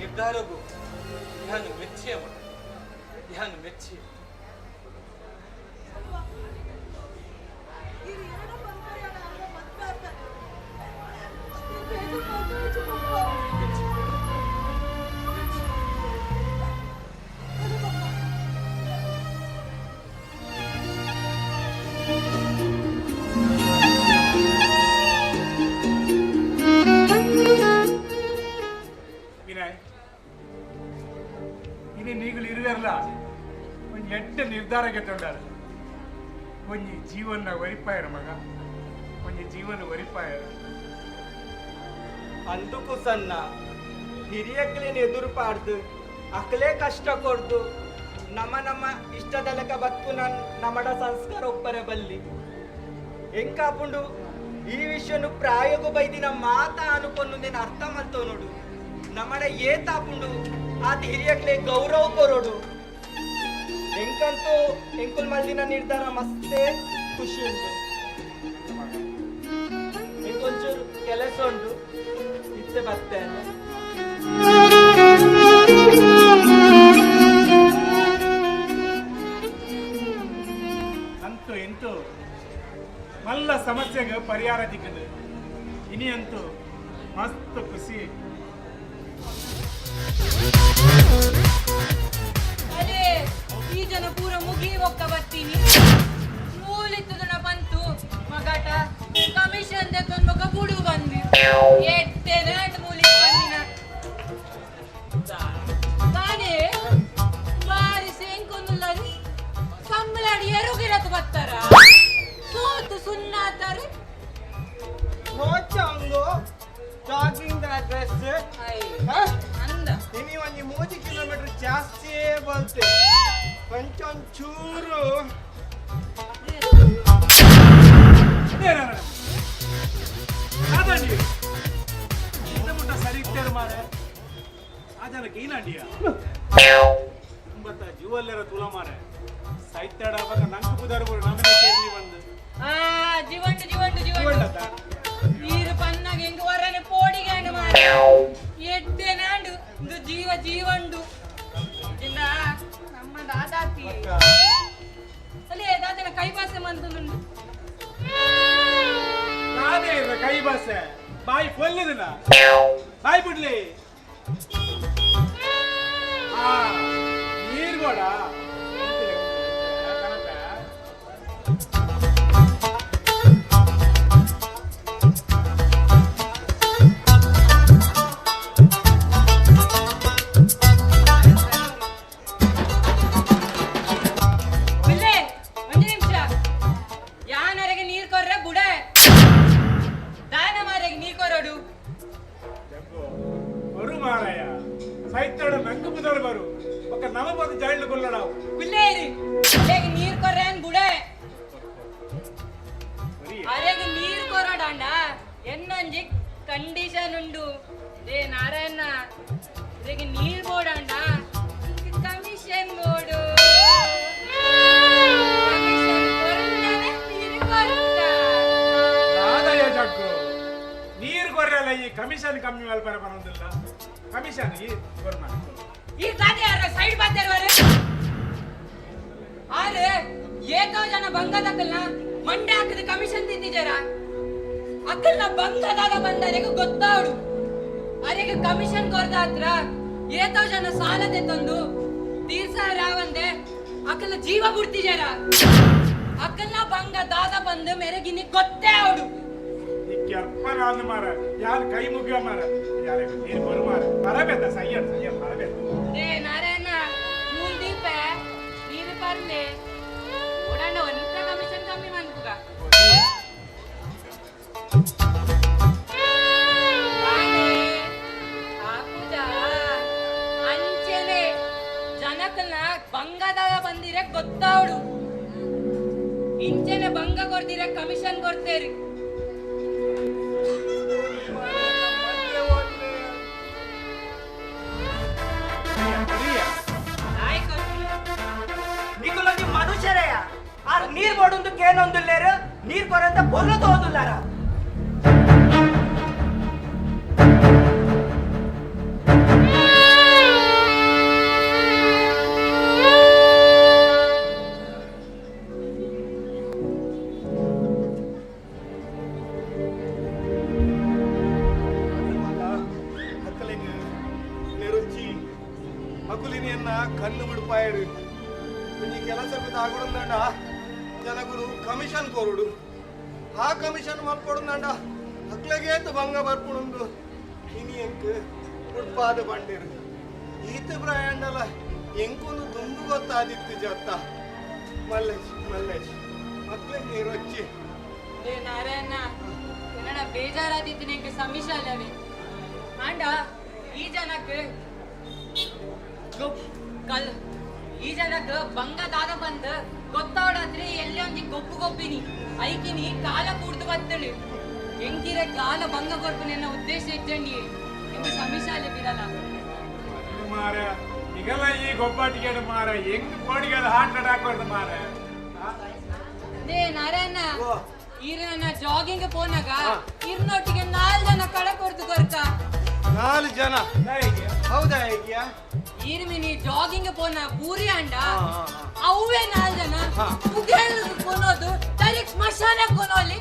ನಿರ್ಧಾರಗೂ ಧ್ಯಾನ ಮೆಚ್ಚಿಯ ಧ್ಯಾನ ಮೆಚ್ಚಿ ನಿರ್ಧಾರ ಗೆತ್ತೊಂಡಾರ ಒಂಜಿ ಜೀವನ ಒರಿಪಾಯರ ಮಗ, ಒಂಜಿ ಜೀವನ ಒರಿಪಾಯರ. ಅಂದುಕು ಸಣ್ಣ ಹಿರಿಯಕ್ಲೇನು ಎದುರು ಪಾಡ್ದು ಅಕ್ಲೇ ಕಷ್ಟ ಕೊಡ್ದು ನಮ್ಮ ನಮ್ಮ ಇಷ್ಟದಲಕ ಬತ್ತು ನನ್ ನಮ್ಮಡ ಸಂಸ್ಕಾರ ಒಪ್ಪರೆ ಬಲ್ಲಿ ಎಂಕಾಪುಂಡು ಈ ವಿಷಯನು ಪ್ರಾಯೋಗ ಬೈದಿನ ಮಾತಾ ಅನುಕೊಂಡು ಅರ್ಥ ಮಲ್ತೋ ನೋಡು. ನಮ್ಮಡ ಏತಾಪುಂಡು ಆತ ಹಿರಿಯಕ್ಲೇ ಗೌರವ ಕೊರೋಡು. ಎಂಕಂತೂ ಎಂಕುಲ್ ಮಲ್ದಿನ ನಿರ್ಧಾರ ಮಸ್ತೆ ಖುಷಿ ಉಂಟು. ಎಂಕೊಂಚೂರು ಕೆಲಸ ಉಂಟು, ಇತ್ತೆ ಬರ್ತೇನೆ. ಅಂತೂ ಇಂತೂ ಮಲ್ಲ ಸಮಸ್ಯೆಗೆ ಪರಿಹಾರ ದಿಕ್ಕದು ಇನಿ ಅಂತೂ ಮಸ್ತ್ ಖುಷಿ. ಈ ಜನ ಪೂರ ಮುಗಿ ಒಕ್ಕ ಬರ್ತೀನಿ ಮೂಲಿತ್ತದನ ಬಂತು ಮಗಾಟ ಕಮಿಷನ್ ದೆತ್ತೊಂದು ಮಗ ಬುಡು ಬಂದಿ ಎಟ್ಟೆನ ಮೂಲಿ ಬಂದಿನ ತಾನೇ ಬಾರಿ ಸೇಂಕೊಂದುಲ್ಲರಿ ಕಮ್ಮಲಾಡಿ ಎರುಗಿರತ್ ಬರ್ತಾರ ಸೋತು ಸುನ್ನಾತಾರೆ ನೋಚಂಗು ಜಾಗಿಂಗ್ ಡ್ರೆಸ್ ಅಂದ ಇನಿ ಒಂಜಿ 3 ಕಿಲೋಮೀಟರ್ ಜಾಸ್ತಿ ಬಲ್ತೆ ಕೊಂಚೊಂಚೂರು. ಸರಿ ಇತ್ತೇರು ಮಾರೆ ಆ ಜನಕ್ಕೆ ಏನಂಡಿಯ ಒಂಬತ್ತ ಜೀವಲ್ಲೆರ ತುಲ ಮಾರೆ ಸಾಹಿತ್ಯ ನಂಗೆ ಬುಧಾರ ನಮ್ಮನೆ ಕೇಳಿ ಬಂದು ಜೀವಂಡು ಜೀವಂಡು ಜೀವಂಡು ಈರು ಪನ್ನಾಗ ಹೆಂಗ ವರನೆ ಪೋಡಿಗಾಂಡು ಮಾರೆ ಎಡ್ಡೆ ನಾಂಡು ಇಂದು ಜೀವ ಜೀವಂಡು ಇಂದ ನಮ್ಮ ದಾದಾತಿ ಅಲ್ಲಿ ದಾದನ ಕೈ ಭಾಷೆ ಮಂತುಂಡು ನಾನೇ ಇರ ಕೈ ಭಾಷೆ ಬಾಯಿ ಕೊಲ್ಲಿದನ ಬಾಯಿ ಬಿಡ್ಲಿ ಆ ನೀರ್ ಗೋಡ ಕಮ್ಮಿ ಮಲ್ಪರ ಬರೋದಿಲ್ಲ ಕಮಿಷನ್ ಈ ಗೌರ್ಮೆಂಟ್ ಈ ದಾದೆ ಯಾರ ಸೈಡ್ ಬಾತೇರ್ವರೆ ಆರೆ ಏತೋ ಜನ ಬಂಗದಕ್ಕಲ್ನ ಮಂಡೆ ಹಾಕಿದ ಕಮಿಷನ್ ತಿಂದಿದ್ದೀರಾ ಅಕ್ಕಲ್ನ ಬಂಗದಾಗ ಬಂದರೆಗೆ ಗೊತ್ತಾವಡು ಅರೆಗೆ ಕಮಿಷನ್ ಕೊರ್ದ ಹತ್ರ ಏತೋ ಜನ ಸಾಲದೆ ತಂದು ತೀರ್ಸ ರಾವಂದೆ ಅಕ್ಕಲ್ನ ಜೀವ ಬಿಡ್ತಿದ್ದೀರಾ ಅಕ್ಕಲ್ನ ಬಂಗ ದಾದ ಬಂದು ಮೇರೆಗಿನಿ ಗೊತ್ತೇ ಅವಡು ಅಪ್ಪನಾದ ಮಾರ ಯಾರು ಕೈ ಮುಗಿಯೋ ಮಾರ ಯಾರಿಗೆ ನೀರು ಬರು ಮಾರ ಬರಬೇಕ ಸಯ್ಯ ಸಯ್ಯ ಬರಬೇಕು ಏ ನಾರಾಯಣ ಮೂಲ್ ದೀಪ ನೀರು ಪರ್ಲೆ ಓಡಾಂಡ ಒಂತ ಕಮಿಷನ್ ಕಮ್ಮಿ ಮನ್ಪುಗ ಅಂಚೆನೆ ಜನಕಲ್ನ ಬಂಗದಾಗ ಬಂದಿರೆ ಗೊತ್ತಾವಡು ಇಂಚೆನೆ ಬಂಗ ಕೊಡ್ದಿರ ಕಮಿಷನ್ ಕೊಡ್ತೇರಿ ನಿಕುಲೊಂಜಿ ಮನುಷ್ಯರಯ್ಯ ಆರ್ ನೀರ್ ಬೋಡೊಂದು ಕೇನೊಂದುಲ್ಲೇರು ನೀರ್ ಕೊರಂತ ಪೊರ್ಲು ತೋದುಲ್ಲಾರ ಅಕ್ಕಲಿಗೆ ನೆರುಚಿ ಅಕುಲಿನಿಯನ್ನ ಕಣ್ಣು ಬಿಡ್ಪಾಯರು ಈ ಕೆಲಸ ಬಿದ್ದಾಗುಡಂದಂಡ ಜನಗಳು ಕಮಿಷನ್ ಕೋರುಡು ಆ ಕಮಿಷನ್ ಮಲ್ಪಡುಂದಂಡ ಅಕ್ಲಗೇತು ಭಂಗ ಬರ್ಪುಡುಂಡು ಇನಿ ಎಂಕ್ ಉಡ್ಪಾದ ಬಂಡಿರು ಈತ ಪ್ರಾಯಾಂಡಲ ಎಂಕೊಂದು ದುಂಬು ಗೊತ್ತಾದಿತ್ತು ಜತ್ತ ಮಲ್ಲೇಶ್ ಮಲ್ಲೇಶ್ ಮಕ್ಳಿಗೆ ನೀರೊಚ್ಚಿ ಏ ನಾರಾಯಣ என்னடா ಬೇಜಾರಾದಿತ್ತು ನಿಂಗೆ ಸಮೀಶಾಲವೇ ಆಂಡ ಈ ಜನಕ್ಕೆ ಕಲ್ ಈ ಜನಕ್ಕೆ ಬಂಗ ದಾದ ಬಂದ್ ಗೊತ್ತಾಡತ್ರಿ ಎಲ್ಲಿ ಒಂಜಿ ಗೊಬ್ಬು ಗೊಬ್ಬಿನಿ ಐಕಿನಿ ಕಾಲ ಕೂಡ್ದು ಬತ್ತಳು ಎಂಕಿರೆ ಕಾಲ ಬಂಗ ಕೊರ್ಪು ಎನ್ನ ಉದ್ದೇಶ ಇಜ್ಜಂಡಿ ಎಂಗೆ ಸಮೀಶಾಲೆ ಬಿಡಲ್ಲ ಮಾರ ಈಗೆಲ್ಲ ಈ ಗೊಬ್ಬಾಟಿಗೆ ಮಾರ ಹೆಂಗ್ ಕೋಡಿಗೆ ಹಾರ್ಟ್ ಅಟ್ಯಾಕ್ ಬರ್ದು ಮಾರ they Narayana ಈರ ಜಾಗಿಂಗ್ ಪೋನಾಗ ಇರ್ನೊಟ್ಟಿಗೆ ನಾಲ್ ಜನ ಕಳ ಕೊಡ್ದು ಕೊರ್ಕ ನಾಲ್ ಜನ ಹೌದಾ ಹೇಗ್ಯಾ ಈರ್ಮಿನಿ ಜಾಗಿಂಗ್ ಪೋನ ಪೂರಿ ಅಂಡ ಅವೇ ನಾಲ್ ಜನ ಪುಗೇಲ್ ಕೊನೋದು ಡೈರೆಕ್ಟ್ ಸ್ಮಶಾನ ಕೊನೋಲಿ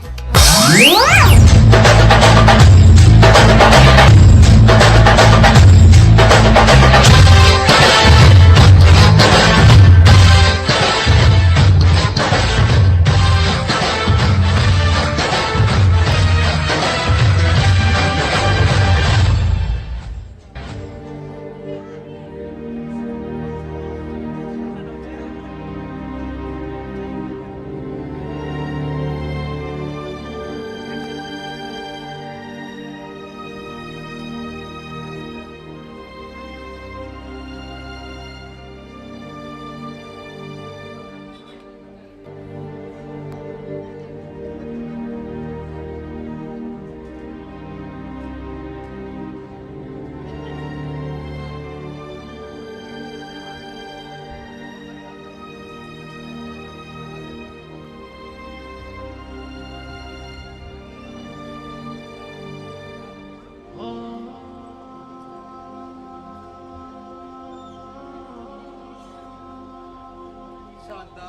ಶಾಂತ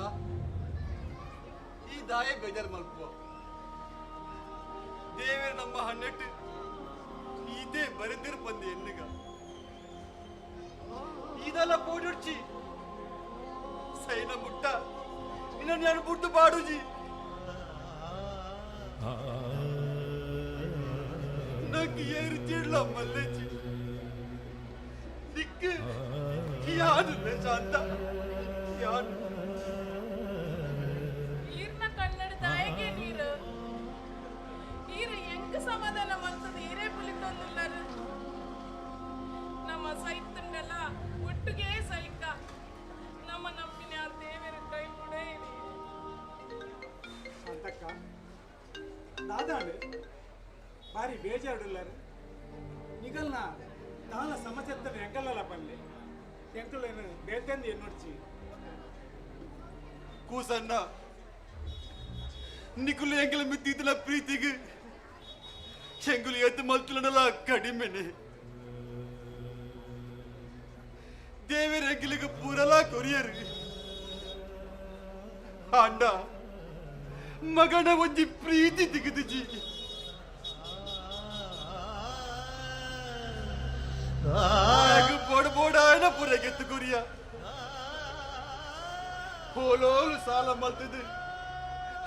ಈ ದಾಯ ಬೇಜಾರು ಮಲ್ಪುವ ದೇವರು ನಮ್ಮ ಹಣ್ಣೆಟ್ಟು ಇದೇ ಬರೆದಿರು ಬಂದು ಎನ್ನುಗ ಇದೆಲ್ಲ ಪೋಡಿಡ್ಚಿ ಸೈನ ಮುಟ್ಟ ಇನ್ನು ನಾನು ಬುಟ್ಟು ಬಾಡುಜಿ ನಂಗೆ ಏರು ಚಿಡ್ಲ ಮಲ್ಲೇಜಿ ನಿಕ್ಕು ಯಾರು ಶಾಂತ ಯಾರು ಈರ್ನ ಕನ್ನಡ ತಾಯಿಗೆ ನೀರು ಈರು ಹೆಂಗ್ ಸಮಾಧಾನ ಮಂತದ ಈರೇ ಪುಲಿತೊಂದುಲ್ಲಾರು ನಮ್ಮ ಸೈತನ್ನೆಲ್ಲ ಒಟ್ಟಿಗೆ ಸೈಕ ನಮ್ಮ ನಂಬಿನ ಆ ದೇವರ ಕೈ ಮುಡೇ ಅಂತಕ್ಕ ದಾದಾಳು ಭಾರಿ ಬೇಜಾರುಳ್ಳಾರು ನಿಗಲ್ನ ತಾನ ಸಮಸ್ಯೆತ್ತನ ಎಂಕಲ್ಲಲ್ಲ ಪಲ್ಲೆ ಎಂಕಲೇನು ಬೇತಂದು ಎನ್ನೊಡ್ಚಿ ಎಂಗುಲು ಎತ್ತು ಮಲ್ತುಲನಲ ಕಡಿಮೆನೆ. ದೇವರ ಎಂಗಿಲಿಗೆ ಪೂರಲ ಕೊರಿಯರು. ಆಂಡ ಮಗನ ಒಂಜಿ ಪ್ರೀತಿ ತಿಗುದುಜಿ. ಬೋಡ ಬೋಡಾಯನ ಪುರಗೆತ್ತು ಕೊರಿಯ. ಹೋಲೋಲು ಸಾಲ ಮಲ್ತದು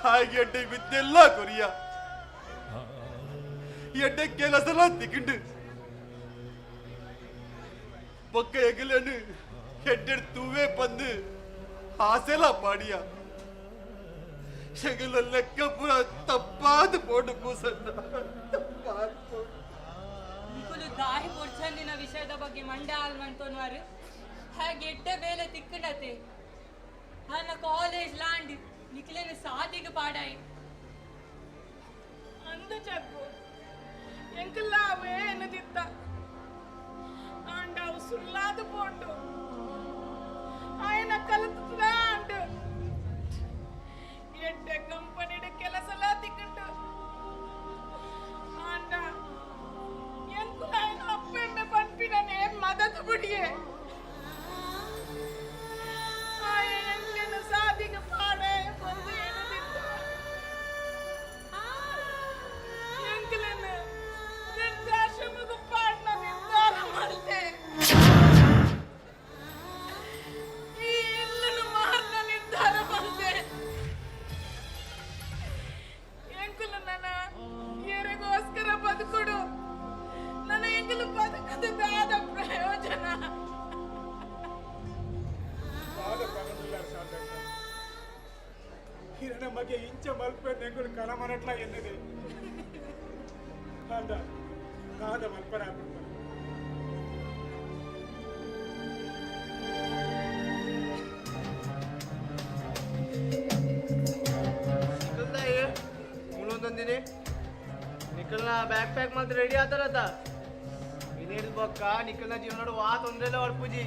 ಹಾಗೆ ಎಡ್ಡೆ ವಿದ್ದೆಲ್ಲ ಕೊರಿಯ. ಎಡ್ಡೆ ಕೆಲಸಲ ತಿಗಿಂಡು ಬೊಕ್ಕ ಎಗಲನು ಎಡ್ಡೆ ತೂವೆ ಬಂದು ಆಸೆಲ ಪಾಡಿಯ. ಎಗಲ ಲೆಕ್ಕ ಪುರ ತಪ್ಪಾದ ಪೋಡು ಕೂಸನ್ನ ತಪ್ಪಾದ ಪೋಡು. ನಿಕುಲು ದಾಯಿ ಪೊರ್ಚಂದಿನ ವಿಷಯದ ಬಗ್ಗೆ ಮಂಡೆ ಹಾಲ್ ಮಂತೋನ್ವಾರು ಹಾಗೆ ಎಡ್ಡೆ ಬೇಲೆ ತಿಕ್ಕಣತೆ ನನ್ನ ಕಾಲೇಜ್ ಲಾಂಡ್ ನಿಕ್ಲೇನ ಸಾದಿಗೆ ಪಾಡಾಯಿ. ಅಂದ ಚಕ್ಕು ಎಂಕಲ್ಲ ಅವೇ ಎನ್ನದಿತ್ತ ಆಂಡ ಅವು ಸುಳ್ಳಾದ ಪೋಂಡು ಆಯನ ಕಲತದ ಆಂಡು ಎಡ್ಡೆ ಕಂಪನಿಡ ಕೆಲಸಲ ತಿಕ್ಕಂಡು ಆಂಡ ಎಂಕುಲ ಆಯನ ಅಪ್ಪೆಮ್ಮೆ ಪನ್ಪಿನನೆ ಮದತು ಬಿಡಿಯೆ. ಆಯ ಎಂಕ್ಲೆನ ಸಾದಿಗೆ ಪಾಡೆ ಬಂದು ಎನ್ನದಿತ್ತ ಎಂಕ್ಲೆನ ವೃದ್ಧಾಶ್ರಮದ ಪಾಡ್ನ ನಿರ್ಧಾರ ಮಾಡಿದೆ. ಈ ಇಲ್ಲನು ಮಾರ್ನ ನಿರ್ಧಾರ ಮಾಡಿದೆ. ಎಂಕುಲು ನನ್ನ ಏರಿಗೋಸ್ಕರ ಬದುಕುಡು ನನ್ನ ಎಂಕುಲು ಬದುಕದಾದ ಪ್ರಯೋಜನ. ಹಿರಣ ಮಗೆ ಇಂಚ ಮಲ್ಪೆ ನೆಂಗುಲು ಕಲಮನಟ್ಲ ಎನ್ನದೆ ಅಂದ ಕಾದ ಮಲ್ಪರ. ಮುಲೊಂದೊಂದಿನಿ ನಿಖಲ್ನ ಬ್ಯಾಗ್ ಪ್ಯಾಕ್ ಮಾತ್ರ ರೆಡಿ ಆತಾರತ. ಇನ್ನೇನು ಬೊಕ್ಕ ನಿಖಲ್ನ ಜೀವನೋಡು ವಾ ತೊಂದರೆ ಹೊರ್ಪುಜಿ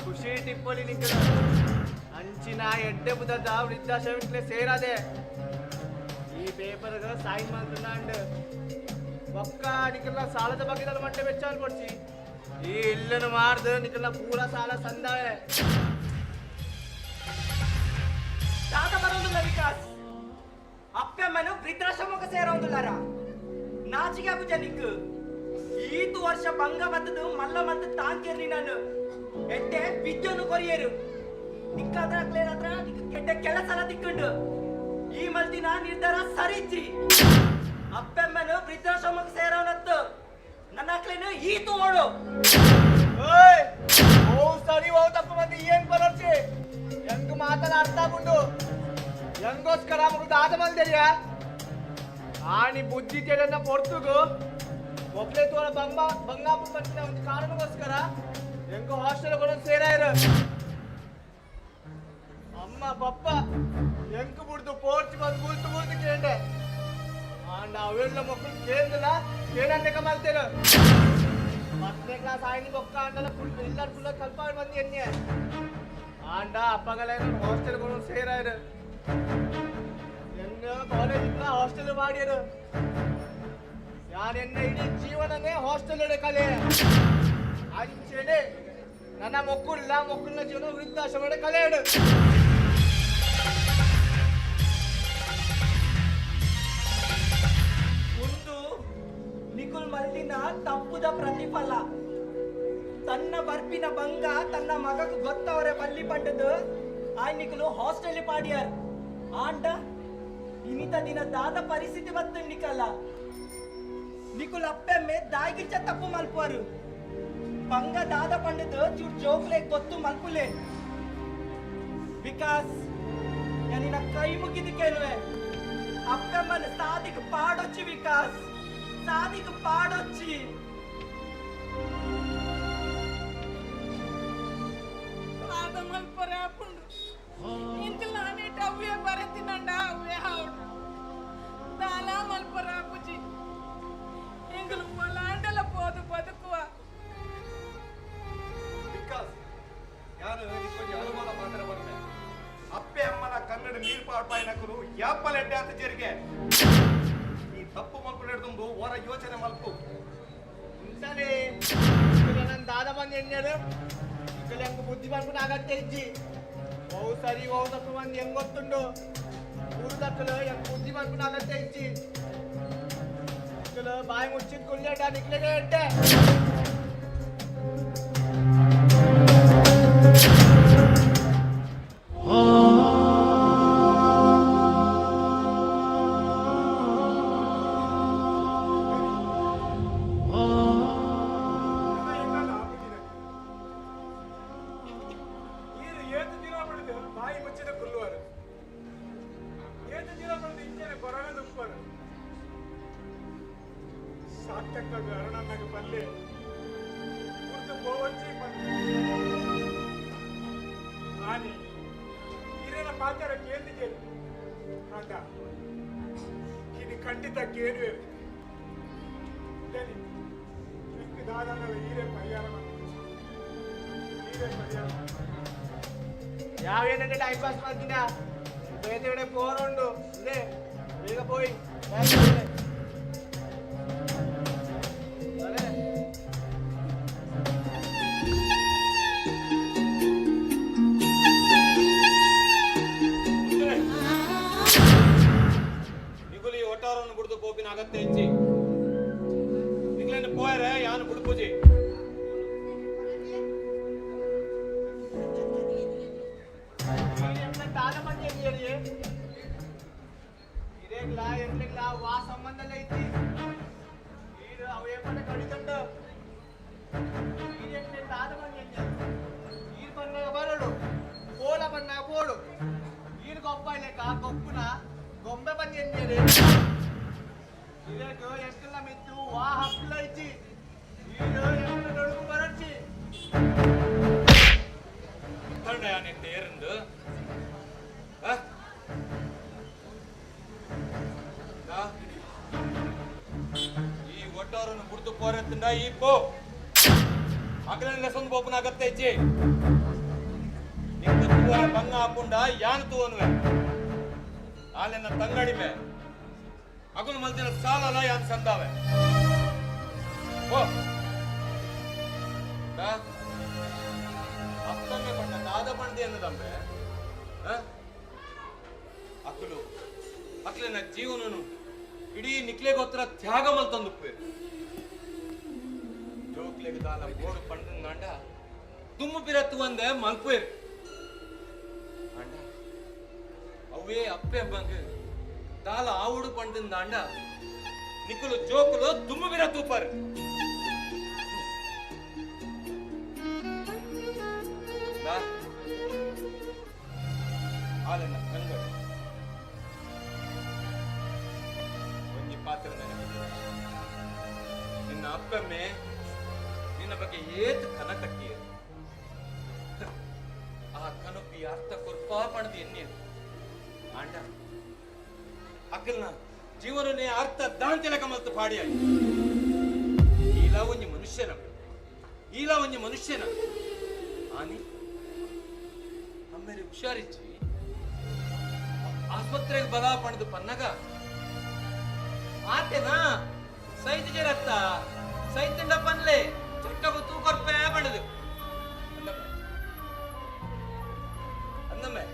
ಖುಷಿ ಟಿಪ್ಪಲಿ ನಿಖಲ್ ಅಂಚಿನ ಎಡ್ಡೆ ಬುದದ ವೃದ್ಧಾಶ್ರಮಕ್ಕೆ ಸೇರಾದೆ. ಈ ಪೇಪರ್ಗ ಸೈನ್ ಮಾಡ್ಕೊಂಡ್ ಬೊಕ್ಕ ನಿಖಲ್ನ ಸಾಲದ ಬಗ್ಗೆ ಮಂಟೆ ವೆಚ್ಚ ಕೊಡ್ಸಿ. ಈ ಇಲ್ಲನು ಮಾಡ್ದು ನಿಖಲ್ನ ಪೂರ ಸಾಲ ಸಂದಾಳೆ. ದಾದ ಬರೋದಿಲ್ಲ ವಿಕಾಸ್. ಅಪ್ಪಮ್ಮನು ವೃದ್ಧಾಶ್ರಮಕ್ಕೆ ಸೇರೋದಿಲ್ಲಾರ ನಾಚಿಕೆ ಪೂಜೆ ನಿಕ್ಕು. ಈತು ವರ್ಷ ಬಂಗ ಬತ್ತದು ಮಲ್ಲ ಮತ್ತು ತಾಂಕೇರ್ನಿ ನಾನು ಎಡ್ಡೆ ವಿದ್ಯೆಯನ್ನು ಕೊರಿಯರು. ನಿಕ್ಕಾದ್ರ ಹತ್ರ ನಿಕ್ಕ ಕೆಟ್ಟ ಕೆಲಸ ಎಲ್ಲ ತಿಕ್ಕೊಂಡು ಈ ಮಲ್ತಿನ ನಿರ್ಧಾರ ಸರಿಜ್ಜಿ. ಅಪ್ಪಮ್ಮನು ವೃದ್ಧಾಶ್ರಮಕ್ಕೆ ಸೇರೋನತ್ತು ನನ್ನ ಅಕ್ಲೇನು ಈತು ಓಡು. ಓಯ್ ಓ ಸರಿ ಓ ತಪ್ಪು ಮಂದಿ ಏನ್ ಬರೋರ್ಚಿ ಹೆಂಗ್ ಮಾತಲ್ಲ ಅರ್ಥ ಆಗುಂಡು ಹೆಂಗೋಸ್ಕರ ಮಗು ದಾದ ಮಂದಿರಿಯ ಆಣಿ ಬುದ್ಧಿ ತೇಡನ್ನ ಪೊರ್ತುಗು ಒಬ್ಳೆ ತೋರ ಬಂಗ ಬಂಗಾಪು ಪಟ್ಟಿನ ಒಂದು ಕಾರಣಕ್ಕೋಸ್ಕರ ಹೆಂಗೋ ಹಾಸ್ಟೆಲ್ ಕೊಡೋದು ಸೇರಾಯರು. ಅಮ್ಮ ಪಪ್ಪ ಹೆಂಗ್ ಬಿಡ್ದು ಪೋರ್ಚ್ ಬಂದು ಗುಲ್ತು ಗುಲ್ತು ಕೇಂಡೆ ಆಂಡ ಅವೆಲ್ಲ ಮಕ್ಕಳು ಕೇಂದ್ರಲ್ಲ ಕೇಳಂತೆ ಕಮಲ್ತೇರು. ಪತ್ತನೇ ಕ್ಲಾಸ್ ಆಯ್ನಿ ಬೊಕ್ಕ ಅಂಡಲ ಫುಲ್ ಎಲ್ಲರೂ ಫುಲ್ ಕಲ್ಪ ಬಂದು ಎಣ್ಣೆ ಆಂಡ ಅಪ್ಪಗಲ ಹಾಸ್ಟೆಲ್ ಕೊಡೋದು ಸೇರಾಯರು. ಎನ್ನ ಕಾಲೇಜ್ ಹಾಸ್ಟೆಲ್ ಮಾಡ್ಯಾರು. ಯಾರು ಎನ್ನ ಇಡೀ ಜೀವನನೇ ಹಾಸ್ಟೆಲ್ ಕಲೆ ಅಂಚೆನೆ ನನ್ನ ಮಕ್ಕಳ ಮಕ್ಕಳ ಜೀವನ ವೃದ್ಧಾಶ್ರಮ ಕಲೆ ಇಡು. ಒಂದು ನಿಕುಲ್ ಮಲ್ದಿನ ತಪ್ಪುದ ಪ್ರತಿಫಲ ತನ್ನ ಬರ್ಪಿನ ಭಂಗ ತನ್ನ ಮಗకు ಗೊತ್ತವರೆ ಬಲ್ಲಿ ಪಟ್ಟದು ಆ ನಿಕುಲು ಹಾಸ್ಟೆಲ್ ಪಾಡಿಯಾರ್. ಆಂಡ ಇನಿತ ದಿನ ದಾದ ಪರಿಸ್ಥಿತಿ ಬತ್ತು ನಿಕಲ್ಲ. ನಿಕುಲ್ ಅಪ್ಪೆಮ್ಮೆ ದಾಯಿಗಿಂಚ ತಪ್ಪು ಮಲ್ಪುವರು. ಬಂಗ ದಾದ ಪಂಡದು ಚೂರು ಜೋಕ್ಲೆ ಗೊತ್ತು ಮಲ್ಪುಲೆ. ವಿಕಾಸ್ ನಿನ್ನ ಕೈ ಮುಗಿದು ಕೇಳುವೆ ಅಪ್ಪಮ್ಮನ ಸಾದಿಗೆ ಪಾಡೊಚ್ಚಿ ವಿಕಾಸ್ ಸಾದಿಗೆ ಪಾಡೊಚ್ಚಿ. ಪಾದ ಮಲ್ಪರೆ ಆಪುಂಡು ಇಂತ ನಾನೇಟ ಅವೇ ಬರತಿನಂಡ ಅವೇ ಹಾವಡು ದಾಲ ಮಲ್ಪರ ಆಪುಜಿ ಎಂಗಲು ಒಲಾಂಡಲ ಪೋದು ಬದುಕುವ. ವಿಕಾಸ್ ಯಾರು ನಿಕ್ಕೊಂಜಿ ಅನುಮಾನ ಮಾತ್ರ ಬರ್ತೆ. ಅಪ್ಪೆ ಅಮ್ಮನ ಕನ್ನಡ ನೀರು ಪಾಡ್ಪಾಯಿನಕುಲು ಯಾಪಲೆಡ್ಡೆ ಆತ ಜರಿಗೆ. ಈ ತಪ್ಪು ಮಲ್ಪು ಹಿಡ್ದುಂಬು ಹೊರ ಯೋಚನೆ ಮಲ್ಪು. ಇಂತಾನೆ ನನ್ನ ದಾದ ಬಂದು ಎಣ್ಣೆಡು ఇక్కడ ಎಂಕ್ ಬುದ್ಧಿ ಪನ್ಪುನ ಅಗತ್ಯ ಇಜ್ಜಿ. ಓ ಸರಿ ಓ ತಪ್ಪು ಬಂದು ಹೆಂಗ್ ಗೊತ್ತುಂಡು. ಊರು ತಕ್ಕಲು ಎಂಕ್ ಬುದ್ಧಿ ಪನ್ಪುನ ಅಗತ್ಯ ಇಜ್ಜಿ. ఇక్కడ ಬಾಯಿ ಮುಚ್ಚಿದ ಕುಲ್ಲೇಟ ನಿಕ್ಲೆಗೆ ಎಡ್ಡೆ. ಬಾಯಿ ಮುಚ್ಚಿದ ಕುಲ್ಲುವರು ಏತು ದಿನ ಬಂದು ಇಂಚನೆ ಕೊರಗ ದುಪ್ಪರು ಸಾರ್ಥಕ ಅರುಣಣ್ಣಗ ಪಲ್ಲೆ ಕುರ್ದು ಪೋವಚ್ಚಿ ಬಂದು ಆನೆ ಹಿರಿಯನ ಪಾತ್ರ ಕೇಂದಿದ್ದೇನೆ ಅಂದ ಇದು ಖಂಡಿತ ಕೇಳುವೆ ದಾದಾನದ ಹೀರೆ ಪರಿಹಾರ ಹೀರೆ ಪರಿಹಾರ. ಯಾವೇನಂటే ಟೈಮ್ ಪಾಸ್ ಮಾಡ್ತೀನ ಬೇರೆ ಪೋರುಂಡು ಇದೇ ಬೇಗ ಪೋಯಿ. ನಿಗುಲಿ ಒಟ್ಟಾರನ್ನು ಬಿಡ್ದು ಪೋಪಿನ ಅಗತ್ಯ ಇಜ್ಜಿ. ನಿಗ್ಲನ್ನು ಪೋಯರೆ ಯಾನು ಬಿಡ್ಪೂಜಿ. ದಾದ ಮಂದಿ ಎಲ್ಲಿ ಇರೇಗ್ಲಾ ಎಂಟ್ಲೆಗ್ಲಾ ವಾ ಸಂಬಂಧ ಐತಿ. ಈರು ಅವು ಏಪಂಡ ಕಡಿತಂಡು ಈರೆಂಟ್ಲೆ ದಾದ ಮಂದಿ ಎಲ್ಲಿ ಈರು ಬನ್ನಾಗ ಬರಡು ಪೋಲ ಬನ್ನಾಗ ಪೋಡು ಈರು ಗೊಬ್ಬ ಇಲ್ಲಕ ಗೊಪ್ಪುನ ಗೊಂಬೆ ಬಂದು ಎಲ್ಲಿ ಇರೇಗ ಎಂಟಲ್ಲ ಮಿತ್ತು ವಾ ಹಕ್ಕಲ ಐತಿ. ಈರು ಎಂಟ್ಲ ನಡುಕು ಬರಡ್ಚಿ. ತಂಡ ಯಾನಿತ್ತೆ ಏರಿಂದು ಈ ಒಟ್ಟಾರನ್ನು ಬುಡ್ದು ಪೋರೆತ್ತಿಂದ ಈ ಪೋ ಅಗ್ರನಿಂದ ಸೊಂದು ಪೋಪುನ ಅಗತ್ಯ ಇಜ್ಜಿ. ನಿಂಗ ತೂವರ ಬಂಗ ಹಾಪುಂಡ ಯಾನ್ ತೂವನುವೆ ಆಲೆನ ತಂಗಡಿಮೆ ಅಗುಲು ಮಲ್ದಿನ ಸಾಲಲ ಯಾನ್ ಸಂದಾವೆ ಪೋ. ಅಪ್ಪಮ್ಮೆ ಬಣ್ಣ ದಾದ ಬಂಡಿ ಅನ್ನದಂಬೆ ಅಕ್ಕಲು ಅಕ್ಲಿನ ಜೀವನನು ಇಡೀ ನಿಕ್ಲೆಗೋತ್ರ ತ್ಯಾಗ ಮಲ್ತಂದುಪ್ಪೆ. ಜೋಕ್ಲೆಗ್ ದಾಲ ಬೋಡು ಪಂಡಂಗಾಂಡ ದುಮ್ಮು ಪಿರತ್ತು ಒಂದೆ ಮಲ್ಪುವೆರ್ ಅಂಡ ಅವೇ ಅಪ್ಪೆ ಬಂಗ್ ದಾಲ ಆವುಡು ಪಂಡಂದಾಂಡ ನಿಕ್ಕುಲು ಜೋಕುಲು ದುಮ್ಮು ಪಿರತ್ತುಪ್ಪರ್. ಆಲೆನ ಕಂಗಡ ಒಂಜಿ ಪಾತ್ರ ನಿನ್ನ ಅಪ್ಪಮ್ಮೆ ನಿನ್ನ ಬಗ್ಗೆ ಏತ್ ಕನ ಕಟ್ಟಿಯ ಆ ಕನಪಿ ಅರ್ಥ ಕೊರ್ಪಾ ಪಣದು ಎನ್ನಿ ಆಂಡ ಅಕ್ಕಲ್ನ ಜೀವನನೇ ಅರ್ಥ ದಾಂತಿಲ ಕಮಲ್ತು ಪಾಡಿ ಈಲ ಒಂಜಿ ಮನುಷ್ಯನ ಈಲ ಒಂಜಿ ಮನುಷ್ಯನ ಆನಿ ಅಮ್ಮೇಲೆ ಹುಷಾರಿಚ್ಚಿ ಆಸ್ಪತ್ರೆಗೆ ಬಲ ಪಣದು ಪನ್ನಗ ಆತೆನಾ ಸೈತ ಜರತ್ತ ಸೈತಂಡ ಪನ್ಲೆ ಚಟ್ಟಗು ತೂಕೊರ್ಪೆ ಪಣದು ಅಂದಮ್ಮೆ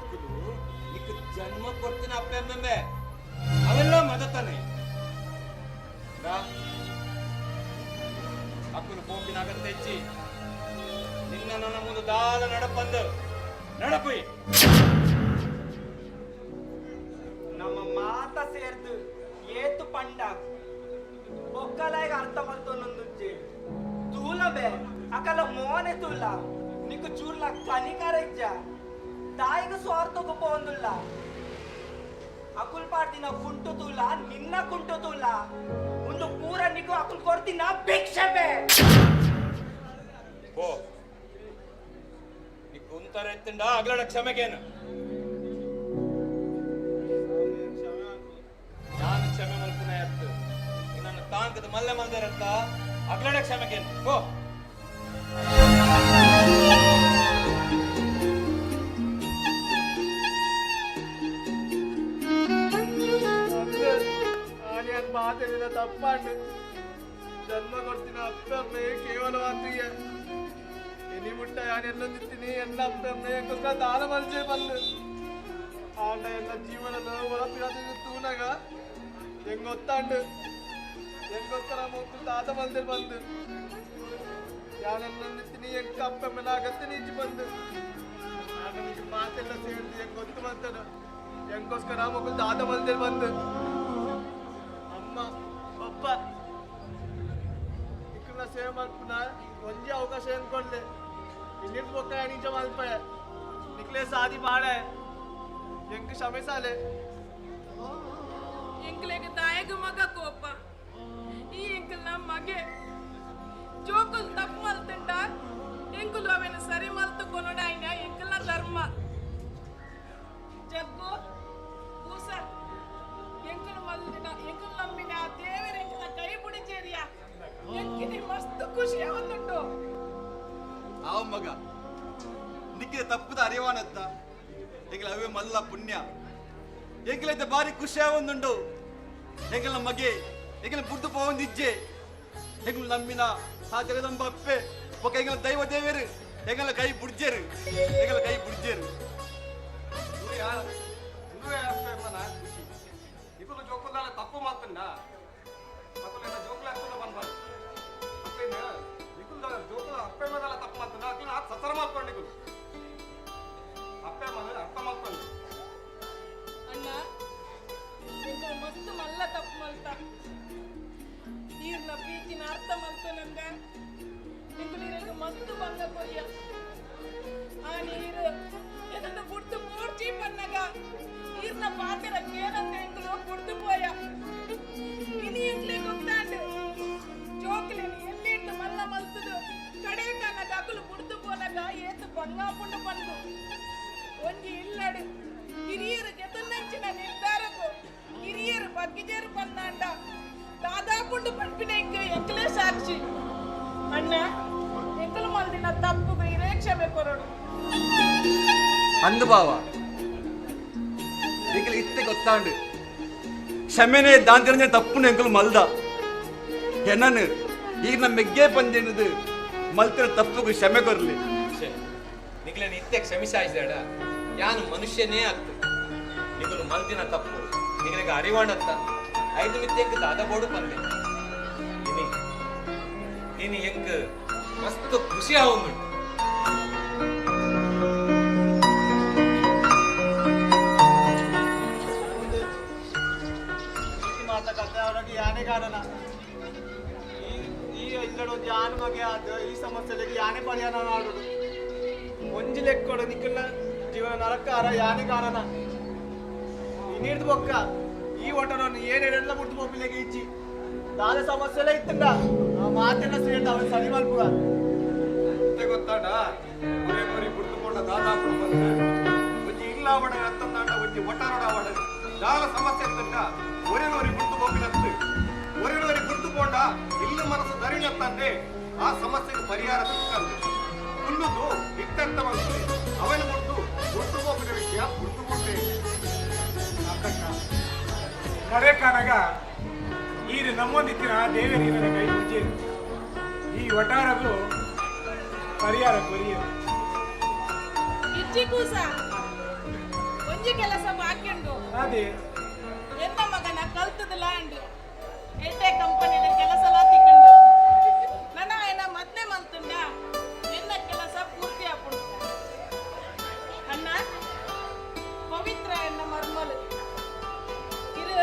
ಅಕುಲು ನಿಕ್ ಜನ್ಮ ಕೊಡ್ತೀನಿ ಅಪ್ಪೆ ಅಮ್ಮೆ ಅವೆಲ್ಲ ಮದತಾನೆ ಅಕ್ಕುಲು ಪೋಪಿನ ಅಗತ್ಯ ಹೆಚ್ಚಿ ನಿನ್ನ ನನ್ನ ಮುಂದೆ ದಾಲ ನಡಪಂದು ನಡಪಿ. ನಮ್ಮ ಮಾತ ಸೇರ್ದು ಏತು ಪಂಡ ಬೊಕ್ಕಲಾಗ ಅರ್ಥ ಮಲ್ತೊಂದೊಂದುಜ್ಜಿ ತೂಲಬೆ ಅಕಲ ಮೋನೆ ತೂಲ ನಿಕ್ಕು ಚೂರ್ಲ ಕನಿಕರ ಇಜ್ಜ ತಾಯಿಗ ಸ್ವಾರ್ಥ ಒಂದುಲ್ಲ ಅಕುಲ್ ಪಾಡ್ದಿನ ಕುಂಟು ತೂಲ ನಿನ್ನ ಕುಂಟು ತೂಲ ಒಂದು ಪೂರ ನಿಕ್ಕು ಅಕುಲ್ ಕೊಡ್ತಿನ ಭಿಕ್ಷೆ ಬೇ. ಓ ನಿಕ್ಕು ಉಂತರ ಎತ್ತಂಡ ಅಗ್ಲಡ ಕ್ಷಮೆಗೇನು ನಾನು ಕ್ಷಮೆ ಮಲ್ಪುನ ಎತ್ತು ನಿನ್ನನ್ನು ತಾಂಕದ ಮಲ್ಲೆ ಮಲ್ದರತ್ತ ಅಗ್ಲಡ ಕ್ಷಮೆಗೇನು ಓ. ಪಾತೆರಿನ ತಪ್ಪಾಂಡು ಜನ್ಮ ಕೊಡ್ತಿನ ಅಪ್ಪಮ್ಮೆ ಕೇವಲವಾತಿಗೆ ಎನಿ ಮುಟ್ಟ ಯಾನೆಲ್ಲೊಂದಿತ್ತೀನಿ ಎನ್ನ ಅಪ್ಪಮ್ಮೆ ಎಂಕೋಸ್ಕರ ದಾನ ಮಲ್ಜೆ ಬಂದು ಆಂಡ ಎನ್ನ ಜೀವನದ ಒಳಪಿನ ತೂನಗ ಹೆಂಗೊತ್ತಾಂಡು ಎಂಗೋಸ್ಕರ ಮೊಕ್ಕು ದಾದ ಮಲ್ದೆ ಬಂದು ಯಾನೆಲ್ಲೊಂದಿತ್ತೀನಿ ಎಂಕ ಅಪ್ಪಮ್ಮನ ಅಗತ್ಯ ನೀಚಿ ಬಂದು ಆಂಡ ನಿಜ ಮಾತೆಲ್ಲ ಸೇರಿದು ಹೆಂಗೊತ್ತು ಬಂತನು ಎಂಕೋಸ್ಕರ ಮೊಕ್ಕು ದಾದ ಮಲ್ದೆ ಬಂದು ಅಮ್ಮ ಪಪ್ಪ ಇಕ್ಕನ ಸೇವೆ ಮಲ್ಪುನ ಒಂಜಿ ಅವಕಾಶ ಅನ್ಕೊಂಡೆ ಇನ್ನಿರ್ದು ಬೊಕ್ಕ ನಿಜ ಮಲ್ಪೆ ನಿಕ್ಲೆ ಸಾದಿ ಬಾಡೆ ಎಂಕ್ ಕ್ಷಮಿಸಾಲೆ ಎಂಕ್ಲೆಗ್ ದಾಯಗ ಮಗ ಕೋಪ ಈ ಎಂಕಲ್ನ ಮಗೆ ಜೋಕುಲ್ ತಪ್ಪು ಮಲ್ತುಂಡ ಎಂಕುಲು ಅವೆನ ಸರಿ ಮಲ್ತು ಕೊನೊಡಾಯಿನ ಎಂಕಲ್ನ ಧರ್ಮ ಜಗ್ಗು ಕೂಸ ಎಂಕುಲು ಮಲ್ದಿನ ಎಂಕುಲು ನಂಬಿನ ದೇವರ ಎಂಕಲ್ನ ಕೈ ಬುಡಿಚೇರಿಯ ಎಂಕಿನಿ ಮಸ್ತ್ ಖುಷಿ ಆವೊಂದುಂಡು ಆವ ಮಗ ನಿಕ್ಕಿದ ತಪ್ಪುದ ಅರಿವಾನತ್ತ ಎಂಕಲ ಅವೇ ಮಲ್ಲ ಪುಣ್ಯ ಎಂಕಲೈತೆ ಬಾರಿ ಖುಷಿ ಆವೊಂದುಂಡು ಎಂಕಲ ಮಗೆ ಎಂಕಲ ಬುಡ್ದು ಪೋವೊಂದಿಜ್ಜೆ ಎಂಕಲು ನಂಬಿನ ಆ ಜಗದಂಬ ಅಪ್ಪೆ ಬೊಕ ಎಂಕಲ ದೈವ ದೇವೇರು ಎಂಕಲ ಕೈ ಬುಡ್ಜೇರು ಎಂಕಲ ಕೈ ಬುಡ್ಜೇರು ಇಂದುವೇ ಅಪ್ಪಮ್ಮನ ಖುಷಿ ಇಕುಲು ಜೋಕುಲ್ದಾಲ ತಪ್ಪು ಮಾತನ್ನ ಅಕುಲೆಲ್ಲ ಜೋಕುಲ ಅಕ್ಕುಲ ಬಂದ್ಬಾರ್ದು ಅಕ್ಲೇನ ಇಕುಲ್ದಾಲ ಜೋಕುಲ ಅಪ್ಪಮ್ಮದಾಲ ತಪ್ಪು ಮಾತನ್ನ ಅಕ್ಲಿನ ಆತ್ ಸಸರ ಮಾಡ್ಕೊಂಡು ಇಕುಲು ಅಪ್ಪಮ್ಮನ ಅರ್ಥ ಮಾಡ್ಕೊಂಡು ಅಣ್ಣ ಎಂಕುಲು ಮಸ್ತ್ ಮಲ್ಲ ತಪ್ಪು ಮಲ್ತ ಈರ್ನ ಪ್ರೀತಿನ ಅರ್ಥ ಮಲ್ತು ನಂಗೆ ಎಂಕುಲು ಈರೆಗ್ ಮಸ್ತ್ ಬಂಗ ಕೊರಿಯ ಆ ನೀರು ಎನ್ನನ್ನು ಬುಡ್ದು ಪೋಡ್ಚಿ ಪನ್ನಗ ಈರ್ನ ಪಾತೆರ ಕೇನಂತ ಎಂಕುಲು ಬುಡ್ದು ಪೋಯ ಇನಿ ಎಂಕ್ಲೆ ಗೊತ್ತಾಂಡು ಜೋಕ್ಲೆನ್ ಎಲ್ಲಿಟ್ಟು ಮಲ್ಲ ಮಲ್ತುದು ಕಡೆ ಕಾನಗ ಅಕುಲು ಬುಡ್ದು ಪೋನಗ ಏತು ಬಂಗಾಪುಂಡು ಪಂದು ಒಂಜಿ ಇಲ್ಲಡು ಹಿರಿಯರು ಗೆತುನಂಚಿನ ನಿರ್ಧಾರಕ್ಕೂ ಹಿರಿಯರು ಬಗ್ಗಿಜೇರು ಪನ್ನಾಂಡ ದಾದಾಪುಂಡು ಪನ್ಪಿನ ಎಂಕ್ ಎಂಕಲೇ ಸಾಕ್ಷಿ ಅಣ್ಣ ಎಂಕಲು ಮಲ್ದಿನ ತಪ್ಪುಗು ಇರೇ ಕ್ಷಮೆ ಕೊರಡು ಅಂದು ಬಾವ ಎಂಕಲ ಇತ್ತೆ ಗೊತ್ತಾಂಡು ಕ್ಷಮೆನೆ ದಾಂತಿರಂಜನೆ ತಪ್ಪುನ ಎಂಕಲು ಮಲ್ದ ಎನ್ನನು ಈಗ ನಮ್ಮ ಮೆಗ್ಗೆ ಪಂಜೆನದು ಮಲ್ತಿರ ತಪ್ಪುಗು ಕ್ಷಮೆ ಕೊರ್ಲಿ ನಿಕ್ಲೆನ್ ಇತ್ತೆ ಕ್ಷಮಿಸಾಯಿಸಿದಾಡ ಯಾನು ಮನುಷ್ಯನೇ ಆಗ್ತು ನಿಗುಲು ಮಲ್ತಿನ ತಪ್ಪು ನಿಗಲಿಗೆ ಅರಿವಾಣತ್ತ ಐದು ಮಿತ್ತೆ ಎಂಕ್ ದಾದ ಬೋಡು ಪನ್ಲೆ ಇನಿ ಇನಿ ಎಂಕ್ ಮಸ್ತ್ ಖುಷಿ ಆವೊಂದುಂಟು ಮಾತ ಕತೆ ಅವರಿಗೆ ಯಾನೆ ಕಾರಣ ಈ ಈ ಇಲ್ಲಡ ಒಂಜಿ ಆನು ಮಗೆ ಆದ ಈ ಸಮಸ್ಯೆಗೆ ಯಾನೆ ಪರಿಹಾರ ಆಡೋದು ಒಂಜಿ ಲೆಕ್ಕೊಡು ನಿಕ್ಕಲ್ನ ಜೀವನ ನರಕಾರ ಯಾನೆ ಕಾರಣ ಈ ನೀರ್ದು ಬೊಕ್ಕ ಈ ಒಟನನ್ನು ಏನೇನೆಲ್ಲ ಮುಟ್ಟು ಪೋಪಿಲೆಗೆ ಇಜ್ಜಿ ದಾದ ಸಮಸ್ಯೆಲ್ಲ ಇತ್ತಂಡ ಆ ಮಾತೆಲ್ಲ ಸೇರ್ದ ಅವನು ಸರಿ ಮಲ್ಪುಗ ಇತ್ತೆ ಗೊತ್ತಾಡ ಒರೇ ಒರಿ ಬುಡ್ದು ಪೋಂಡ ದಾದಾಪುಡು ಬಂದ ಒಂಜಿ ಇಲ್ಲ ಅವಡ ಅತ್ತಂದಾಂಡ ಒಂಜಿ ಒಟಾರೋಡ ಅವಡ ದಾಲ ಸಮಸ್ಯೆ ಇತ್ತಂಡ ಒರೇ ಒರಿ ಬುಡ್ದು ಪೋಪಿನತ್ತು ಒರೇ ಒರಿ ಬುಡ್ದು ಪೋಂಡ ಇಲ್ಲ ಮನಸ್ಸು ದರಿನತ್ತಂದೆ ಆ ಸಮಸ್ಯೆಗೆ ಪರಿಹಾರ ಸಿಕ್ಕಂದೆ ಕುಲ್ಲುದು ಇತ್ಯರ್ಥ ಬಂತು ಅವನ ಮುಟ್ಟು ಬುಡ್ದು ಪೋಪಿನ ವಿಷಯ ಬುಡ್ದು ಕೊಟ್ಟೆ ಕಡೆ ಕಾನಗ ಈರು ನಮ್ಮೊಂದಿತ್ತಿನ ದೇವರೀರನ ಕೈ ಬುಡ್ಜೇರು ಈ ಒಟಾರಗು ಪರಿಹಾರ ಕೊರಿಯರು ಇಜ್ಜಿ ಕೂಸ ಒಂಜಿ ಕೆಲಸ ಬಾಕಿ ಉಂಡು ಅದೇ ಎನ್ನ ಮಗನ ಕಲ್ತದ ಲ್ಯಾಂಡ್ ಎಡ್ಡೆ ಕಂಪನಿದ ಕೆಲಸ ತಿಕ್ಕಂಡು ನನ್ನ ఆయన ಮದ್ನೆ ಮಲ್ತುಂಡ ಎನ್ನ ಕೆಲಸ ಪೂರ್ತಿ ಆಪುಂಡು ಅಣ್ಣ ಪವಿತ್ರ ಎನ್ನ ಮರ್ಮಲು ಇರು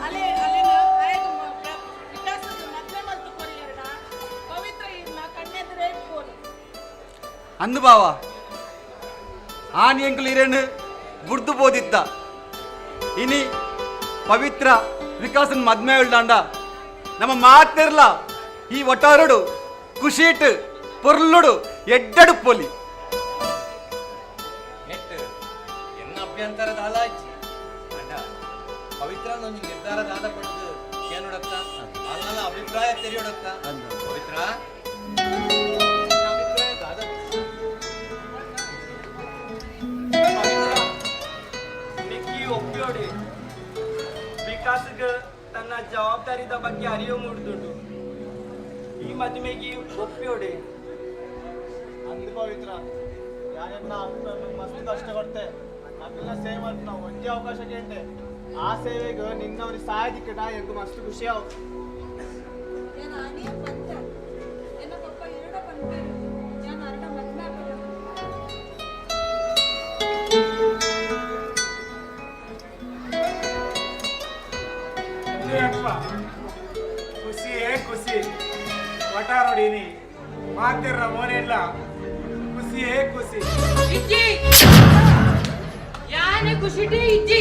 ಅಲೆ ಅಲೆನ ಆಯಗ ವಿಕಾಸದ ಮದ್ನೆ ಮಲ್ತು ಕೊರಿಯರ್ಡ ಪವಿತ್ರ ಇರ್ನ ಕಣ್ಣೆದುರೇ ಇಪ್ಪೋನು ಅಂದು ಬಾವ ಆನಿ ಎಂಕುಲು ಇರೇನು ಬುಡ್ದು ಪೋದಿತ್ತ ಇನಿ ಪವಿತ್ರ ವಿಕಾಸನ್ ಮದ್ಮೆ ಉಳ್ದಾಂಡ ನಮ್ಮ ಮಾತಿರ್ಲ ಈ ಒಟ್ಟಾರಡು ಖುಷಿಟ್ ಪೊರ್ಲುಡು ಎಡ್ಡಡು ಪೊಲಿ ನೆಟ್ ಎನ್ನ ಅಭ್ಯಂತರದ ಅಲಾಯ್ಚಿ ಅಂಡ ಪವಿತ್ರ ಒಂಜಿ ನಿರ್ಧಾರ ದಾದ ಪಡೆದು ಕೇನೋಡತ್ತ ಅಲ್ಲ ಅಭಿಪ್ರಾಯ ತೆರಿಯೋಡತ್ತ ಪವಿತ್ರ ನಿನ್ನ ಅಭಿಪ್ರಾಯ ದಾದ ನಿಕ್ಕಿ ಒಪ್ಪಿಯೋಡಿ ವಿಕಾಸ್ಗೆ ತನ್ನ ಜವಾಬ್ದಾರಿದ ಬಗ್ಗೆ ಅರಿವು ಮೂಡ್ದುಂಡು. ಈ ಮದುವೆಗೆ ಒಪ್ಪಿಯೋಡೆ. ಅಂದು ಪವಿತ್ರ, ಯಾರನ್ನ ಅಪ್ಪ ಮಸ್ತ್ ಕಷ್ಟ ಕೊಡ್ತೆ. ಅಕ್ಲೆನ ಸೇವೆ ಮಾಡ್ತು ನಾವು ಒಂಜೇ ಅವಕಾಶ ಕೇಂಡೆ. ಆ ಸೇವೆಗೆ ನಿನ್ನವನಿ ಸಹಾಯ ದಿಕ್ಕಡ ಎಂಕು ಮಸ್ತ್ ಖುಷಿ ಆವು. ಖುಷಿಯೇ ಖುಷಿ. ವಟಾರೋಡಿನಿ ಮಾತಿರ್ರ ಮೋನೆಲ್ಲ ಖುಷಿಯೇ ಖುಷಿ. ಇಜ್ಜಿ ಯಾನೆ ಖುಷಿಟಿ ಇಜ್ಜಿ.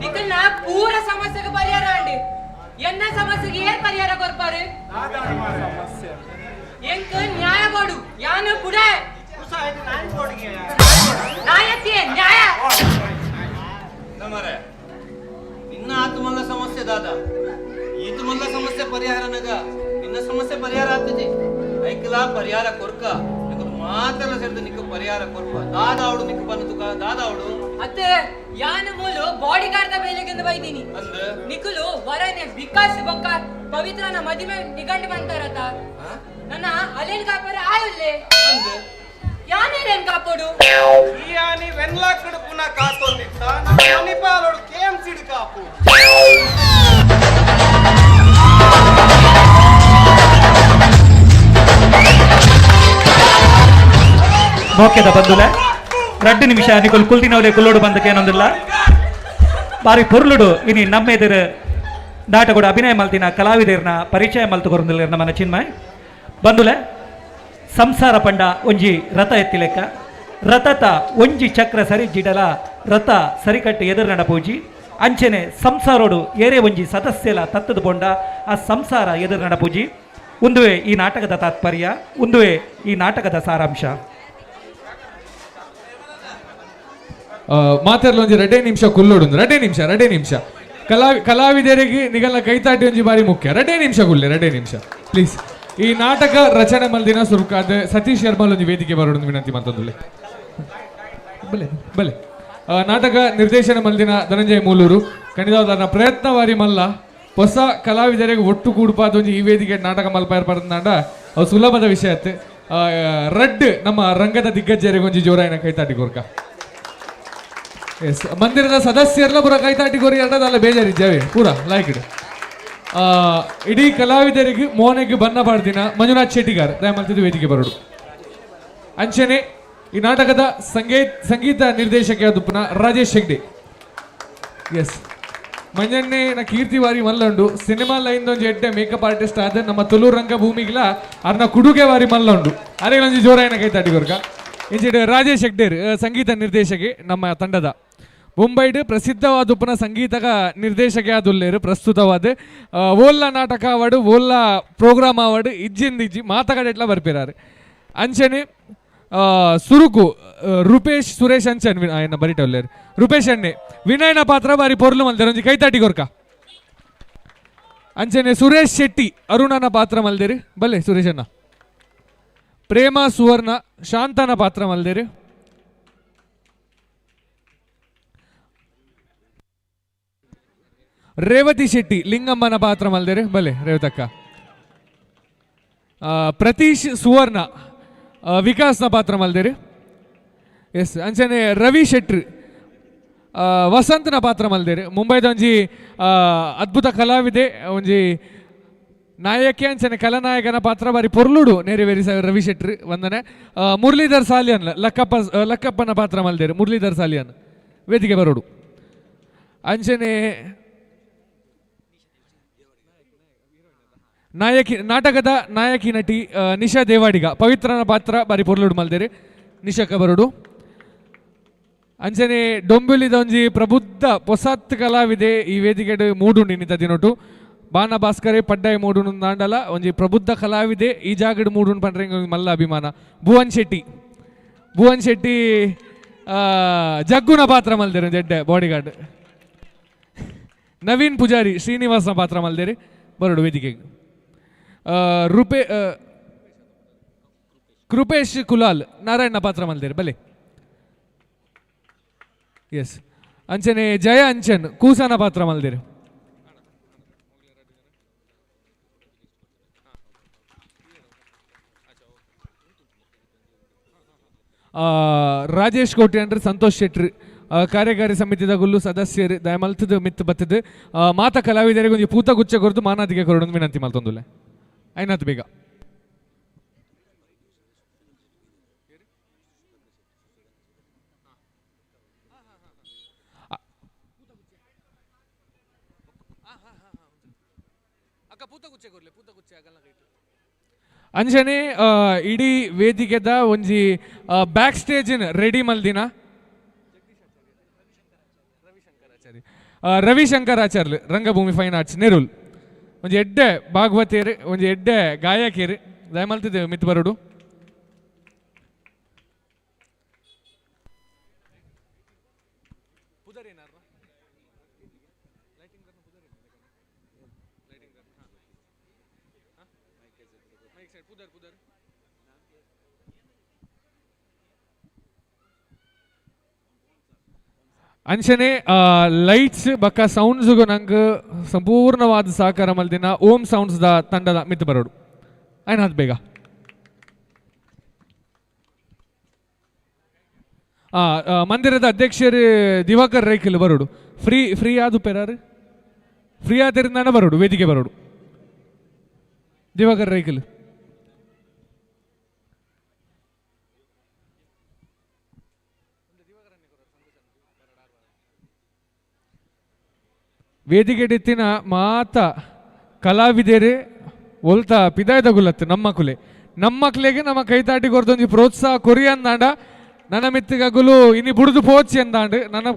ನಿಕಲ್ನ ಪೂರ ಸಮಸ್ಯೆಗೆ ಪರಿಹಾರ ಅಂಡಿ. ಎನ್ನ ಸಮಸ್ಯೆಗೆ ಏನ್ ಪರಿಹಾರ ಕೊರ್ಪಾರು? ಸಮಸ್ಯೆ ಎಂಕ್ ನ್ಯಾಯ ಕೊಡು. ಯಾನು ಪುಡೆ ನಾಯಕಿ ನ್ಯಾಯ. ನಮರೆ ನಿನ್ನ ಆತ್ಮಲ್ಲ ಸಮಸ್ಯೆ ದಾದ. ಈತ ಮಲ್ಲ ಸಮಸ್ಯೆ ಪರಿಹಾರನಗ ನಿನ್ನ ಸಮಸ್ಯೆ ಪರಿಹಾರ ಆಗ್ತದೆ. ಐಕಲಾ ಪರಿಹಾರ ಕೊರ್ಕ ನಿಕ್ಕ ಮಾತೆಲ್ಲ ಸೇರಿದ ನಿಕ್ಕ ಪರಿಹಾರ ಕೊರ್ಪ. ದಾದ ಅವಡು ನಿಕ್ಕ ಬಂದು ದಾದ ಅವಡು. ಅತ್ತೆ ಯಾನ ಮೂಲು ಬಾಡಿ ಗಾರ್ಡ್ ಬೇಲೆಗೆಂದು ಬೈದೀನಿ. ನಿಕುಲು ವರನೆ ವಿಕಾಸ್ ಬೊಕ್ಕ ಪವಿತ್ರನ ಮದುವೆ ನಿಗಂಡು ಬಂತಾರತ. ನನ್ನ ಅಲೇನ್ ಕಾಪರ ಆಯುಲ್ಲೆ ಯಾನೇರೇನ್ ಕಾಪೋಡು? ಈ ಆನಿ ವೆನ್ಲಾಕ್ ಪುನಃ ಕಾತೊಂದಿತ್ತ ನನ್ನ ಮಣಿಪಾಲೋಡು ಕೆಎಂಸಿಡ್ ಕಾಪು. ಮೋಕೆದ ಬಂದುಲೆ 2 ನಿಮಿಷ ನಿಕುಲ್ ಕುಲ್ದಿನವಲೆ ಕುಲ್ಲೋಡು ಬಂದಕ್ಕೆ ಏನೊಂದಿಲ್ಲ ಬಾರಿ ಪೊರ್ಲುಡು. ಇನಿ ನಮ್ಮೆದುರು ನಾಟಕಡು ಅಭಿನಯ ಮಲ್ತಿನ ಕಲಾವಿದರ್ನ ಪರಿಚಯ ಮಲ್ತು ಕೊರೊಂದುಲ್ಲೆರ್ ನಮ್ಮನ ಚಿನ್ಮಯ್ ಬಂದುಲೆ. ಸಂಸಾರ ಪಂಡ ಒಂಜಿ ರಥ ಎತ್ತಿಲೆಕ್ಕ, ರಥತ ಒಂಜಿ ಚಕ್ರ ಸರಿ ಜಿಡಲ ರಥ ಸರಿಕಟ್ಟು ಎದುರು ನಡಪೂಜಿ. ಅಂಚೆನೆ ಸಂಸಾರೋಡು ಏರೇ ಒಂಜಿ ಸದಸ್ಯಲ ತತ್ತದ ಪೊಂಡ ಆ ಸಂಸಾರ ಎದುರು ನಡಪೂಜಿ. ಉಂದುವೆ ಈ ನಾಟಕದ ತಾತ್ಪರ್ಯ, ಉಂದುವೆ ಈ ನಾಟಕದ ಸಾರಾಂಶ. ಮಾತಾಡಲು ಒಂಜಿ 2 ನಿಮಿಷ ಕುಲ್ಲೋಡು. 2 ನಿಮಿಷ, 2 ನಿಮಿಷ. ಕಲಾವಿದರಿಗೆ ನಿಗಲ್ನ ಕೈತಾಟಿ ಒಂಜಿ ಬಾರಿ ಮುಖ್ಯ. 2 ನಿಮಿಷ ಕುಲ್ಲೆ, 2 ನಿಮಿಷ ಪ್ಲೀಸ್. ಈ ನಾಟಕ ರಚನೆ ಮಲ್ದಿನ ಸುರುಕಾದ ಸತೀಶ್ ಶರ್ಮಲ್ ಒಂಜಿ ವೇದಿಕೆ ಬರೋಡು ವಿನಂತಿ ಮಲ್ತೊಂದುಲ್ಲೆ. ಬಲೆ ಬಲೆ. ನಾಟಕ ನಿರ್ದೇಶನ ಮಲ್ದಿನ ಧನಂಜಯ ಮೂಲೂರು ಖಂಡಿತವಾದ ಪ್ರಯತ್ನ ವಾರಿ ಮಲ್ಲ ಹೊಸ ಕಲಾವಿದರಿಗೆ ಒಟ್ಟು ಕೂಡುಪಾದ ಒಂಜಿ ಈ ವೇದಿಕೆ ನಾಟಕ ಮಲ್ಪ ಏರ್ಪಡ್ದಂಡ ಅವು ಸುಲಭದ ವಿಷಯ ಅತ್ತೆ. ರಡ್ಡ್ ನಮ್ಮ ರಂಗದ ದಿಗ್ಗಜರಿಗೆ ಒಂಜಿ ಜೋರಾಯಿನ ಕೈತಾಟಿ ಕೊರ್ಕ. ಎಸ್, ಮಂದಿರದ ಸದಸ್ಯರ್ಲ ಪೂರ ಕೈತಾಟಿ ಕೊರಿ ಎರಡಲ್ಲ ಬೇಜಾರಿದ್ದಾವೆ ಪೂರ ಲಾಯ್ಕಿಡ್. ಇಡೀ ಕಲಾವಿದರಿಗೆ ಮೋನೆಗೆ ಬಣ್ಣ ಪಾಡ್ದಿನ ಮಂಜುನಾಥ್ ಶೆಟ್ಟಿಗಾರ್ ದಯಮಲ್ತಿದ್ದು ವೇದಿಕೆ ಬರೋಡು. ಅಂಚನೆ ಈ ನಾಟಕದ ಸಂಗೀತ ನಿರ್ದೇಶಕ ದುಪ್ಪನ ರಾಜೇಶ್ ಹೆಗ್ಡೆ. ಎಸ್, ಮಂಜಣ್ಣೆ ನ ಕೀರ್ತಿ ವಾರಿ ಮಲ್ಲುಂಡು. ಸಿನಿಮಾ ಲೈನ್ ಒಂಜಿ ಎಡ್ಡೆ ಮೇಕಪ್ ಆರ್ಟಿಸ್ಟ್ ಆದ ನಮ್ಮ ತುಳು ರಂಗಭೂಮಿಗ್ಲ ಅರ್ನ ಕುಡುಗೆ ವಾರಿ ಮಲ್ಲುಂಡು. ಅರೆ ಒಂಜಿ ಜೋರಾಯನ ಕೈತಾಟಿ ಕೊರ್ಕ. ಇಂಚಿಡ್ ರಾಜೇಶ್ ಹೆಗ್ಡೇರ್ ಸಂಗೀತ ನಿರ್ದೇಶಕಿ ನಮ್ಮ ತಂಡದ ಮುಂಬೈಡ್ ಪ್ರಸಿದ್ಧವಾದ ಉಪ್ಪನ ಸಂಗೀತಕ ನಿರ್ದೇಶಕ ಆದುಲ್ಲೇರು. ಪ್ರಸ್ತುತವಾದ ಓಲ್ಲ ನಾಟಕ ಅವಾರ್ಡ್, ಓಲ್ಲ ಪ್ರೋಗ್ರಾಮ್ ಅವಾರ್ಡ್ ಇಜ್ಜಿಂದ ಇಜ್ಜಿ ಮಾತಕಡೆಟ್ಲ ಬರ್ಪಿರಾರು. ಅಂಚನೆ ಸುರುಕು ರೂಪೇಶ್ ಸುರೇಶ್ ಅಂಚನ್ ಆಯನ ಬರಿಟಲ್ಲೇರು. ರೂಪೇಶ್ ಅಣ್ಣೆ ವಿನಯನ ಪಾತ್ರ ಬಾರಿ ಪೊರ್ಲು ಮಲ್ದೇರು, ಒಂಜಿ ಕೈತಾಟಿ ಕೊರ್ಕ. ಅಂಚನೆ ಸುರೇಶ್ ಶೆಟ್ಟಿ ಅರುಣನ ಪಾತ್ರ ಮಲ್ದೇರು, ಬಲ್ಲೆ ಸುರೇಶ್ ಅಣ್ಣ. ಪ್ರೇಮ ಸುವರ್ಣ ಶಾಂತನ ಪಾತ್ರ ಮಲ್ದೇರು. ರೇವತಿ ಶೆಟ್ಟಿ ಲಿಂಗಮ್ಮನ ಪಾತ್ರ ಮಲ್ದೇರು, ಬಲ್ಲೆ ರೇವತಕ್ಕ. ಪ್ರತೀಶ್ ಸುವರ್ಣ ವಿಕಾಸ್ನ ಪಾತ್ರ ಮಲ್ದೇರು. ಎಸ್, ಅಂಚನೆ ರವಿ ಶೆಟ್ರು ವಸಂತನ ಪಾತ್ರ ಮಲ್ದೇರು. ಮುಂಬೈದ ಒಂಜಿ ಅದ್ಭುತ ಕಲಾವಿದೆ, ಒಂಜಿ ನಾಯಕಿ ಅಂಚನೆ ಕಲಾನಾಯಕನ ಪಾತ್ರ ಬಾರಿ ಪೊರ್ಲುಡು ನೇರಿವೇರಿ ರವಿ ಶೆಟ್ರು ವಂದನೆ. ಮುರಳೀಧರ್ ಸಾಲಿಯನ್ ಲಕ್ಕಪ್ಪನ ಪಾತ್ರ ಮಲ್ದೇರು, ಮುರಳೀಧರ್ ಸಾಲಿಯನ್ ವೇದಿಕೆ ಬರೋಡು. ಅಂಚನೆ ನಾಯಕಿ ನಾಟಕದ ನಾಯಕಿ ನಟಿ ನಿಶಾ ದೇವಾಡಿಗ ಪವಿತ್ರನ ಪಾತ್ರ ಬಾರಿ ಪೊರ್ಲುಡು ಮಲ್ದೇರು, ನಿಶಾಕ ಬರೋಡು. ಅಂಚನೆ ಡೊಂಬುಲಿದ ಒಂಜಿ ಪ್ರಬುದ್ಧ ಪೊಸತ್ ಕಲಾವಿದೆ ಈ ವೇದಿಕೆಡ್ ಮೂಡುಂಡು ಇನ್ನಿತ ದಿನೊಟು. ಬಾನ ಭಾಸ್ಕರೇ ಪಡ್ಡಾಯ ಮೂಡುಂಡು ನಾಂಡಲ ಒಂಜಿ ಪ್ರಬುದ್ಧ ಕಲಾವಿದೆ ಈ ಜಾಗಡ್ ಮೂಡುಂಡು ಪಂಡ್ರೆ ಮಲ್ಲ ಅಭಿಮಾನ. ಭುವನ್ ಶೆಟ್ಟಿ, ಭುವನ್ ಶೆಟ್ಟಿ ಜಗ್ಗುನ ಪಾತ್ರ ಮಲ್ದೇರು ಜಡ್ಡೆ ಬಾಡಿಗಾರ್ಡ್. ನವೀನ್ ಪೂಜಾರಿ ಶ್ರೀನಿವಾಸನ ಪಾತ್ರ ಮಲ್ದೇರಿ, ಬರೋಡು ವೇದಿಕೆಗೆ. ಕೃಪೇಶ್ ಕುಲಾಲ್ ನಾರಾಯಣ ಪಾತ್ರ ಮಲ್ದೇರಿ, ಬಲೆ. ಎಸ್, ಅಂಚನೆ ಜಯ ಅಂಚನ್ ಕೂಸನ ಪಾತ್ರ ಮಲ್ದೇರು. Rajesh ಕೋಟಿ ಅಂದ್ರೆ ಸಂತೋಷ್ ಶೆಟ್ರು ಕಾರ್ಯಕಾರಿ ಸಮಿತಿದ ಗುಲ್ಲು ಸದಸ್ಯರು ದಯಮಲ್ತದ ಮಿತ್ತು ಬತ್ತದು ಮಾತ ಕಲಾವಿದರಿಗೆ ಒಂಜಿ ಪೂತ ಗುಚ್ಚ ಕೊರದು ಮಾನಾದಿಗೆ ಕೊರಡು ವಿನಂತಿ ಮಲ್ತೊಂದುಲ್ಲೆ ಐನಾತ್ ಬೇಗ. ಅಂಜನೆ ಇಡೀ ವೇದಿಕೆದ ಒಂಜಿ back stage ready ಮಲ್ದಿನ ರವಿಶಂಕರ್ ಆಚಾರ್ಲು ರಂಗಭೂಮಿ ಫೈನ್ ಆರ್ಟ್ಸ್ ನೆರುಲ್ ಒಂಜಿ ಎಡ್ಡೆ ಭಾಗವತೇರು ಒಂಜಿ ಎಡ್ಡೆ ಗಾಯಕಿಯರು ದಯಮಲ್ತಿದ್ದೇವೆ ಮಿತ್ ಬರೋಡು. ಅಂಚನೆ ಲೈಟ್ಸ್ ಬಕ್ಕ ಸೌಂಡ್ಸ್ಗೂ ನಂಗೆ ಸಂಪೂರ್ಣವಾದ ಸಹಕಾರ ಮಲ್ದಿನ ಓಂ ಸೌಂಡ್ಸ್ the ತಂಡದ ಮಿತ್ ಬರೋಡು ಏನಾದ್ ಬೇಗ. ಮಂದಿರದ ಅಧ್ಯಕ್ಷರು ದಿವಾಕರ್ ರೈಕಲ್ ಬರೋಡು. ಫ್ರೀ ಫ್ರೀ ಆದು ಪೆರಾರು ಫ್ರೀ ಆದ್ರಿಂದಾನ ಬರೋಡು ವೇದಿಕೆ ಬರೋಡು ದಿವಾಕರ್ ರೈಕಲ್. ವೇದಿಕೆಡಿತ್ತಿನ ಮಾತ ಕಲಾವಿದೇರೆ ಒಲ್ತ ಪಿದಾಯ್ದ ಗುಲತ್ತು ನಮ್ಮ ಕುಲೆ ನಮ್ಮ ಕುಲೆಗೆ ನಮ್ಮ ಕೈತಾಟಿ ಕೊರ್ದೊಂಜಿ ಪ್ರೋತ್ಸಾಹ ಕೊರಿ ಅಂದಾಂಡ ನನ್ನ ಮಿತ್ತಿಗಗುಲು ಇನಿ ಬುಡ್ದು ಪೋಚಿ ಅಂದಾಂಡ್ ನನ್ನ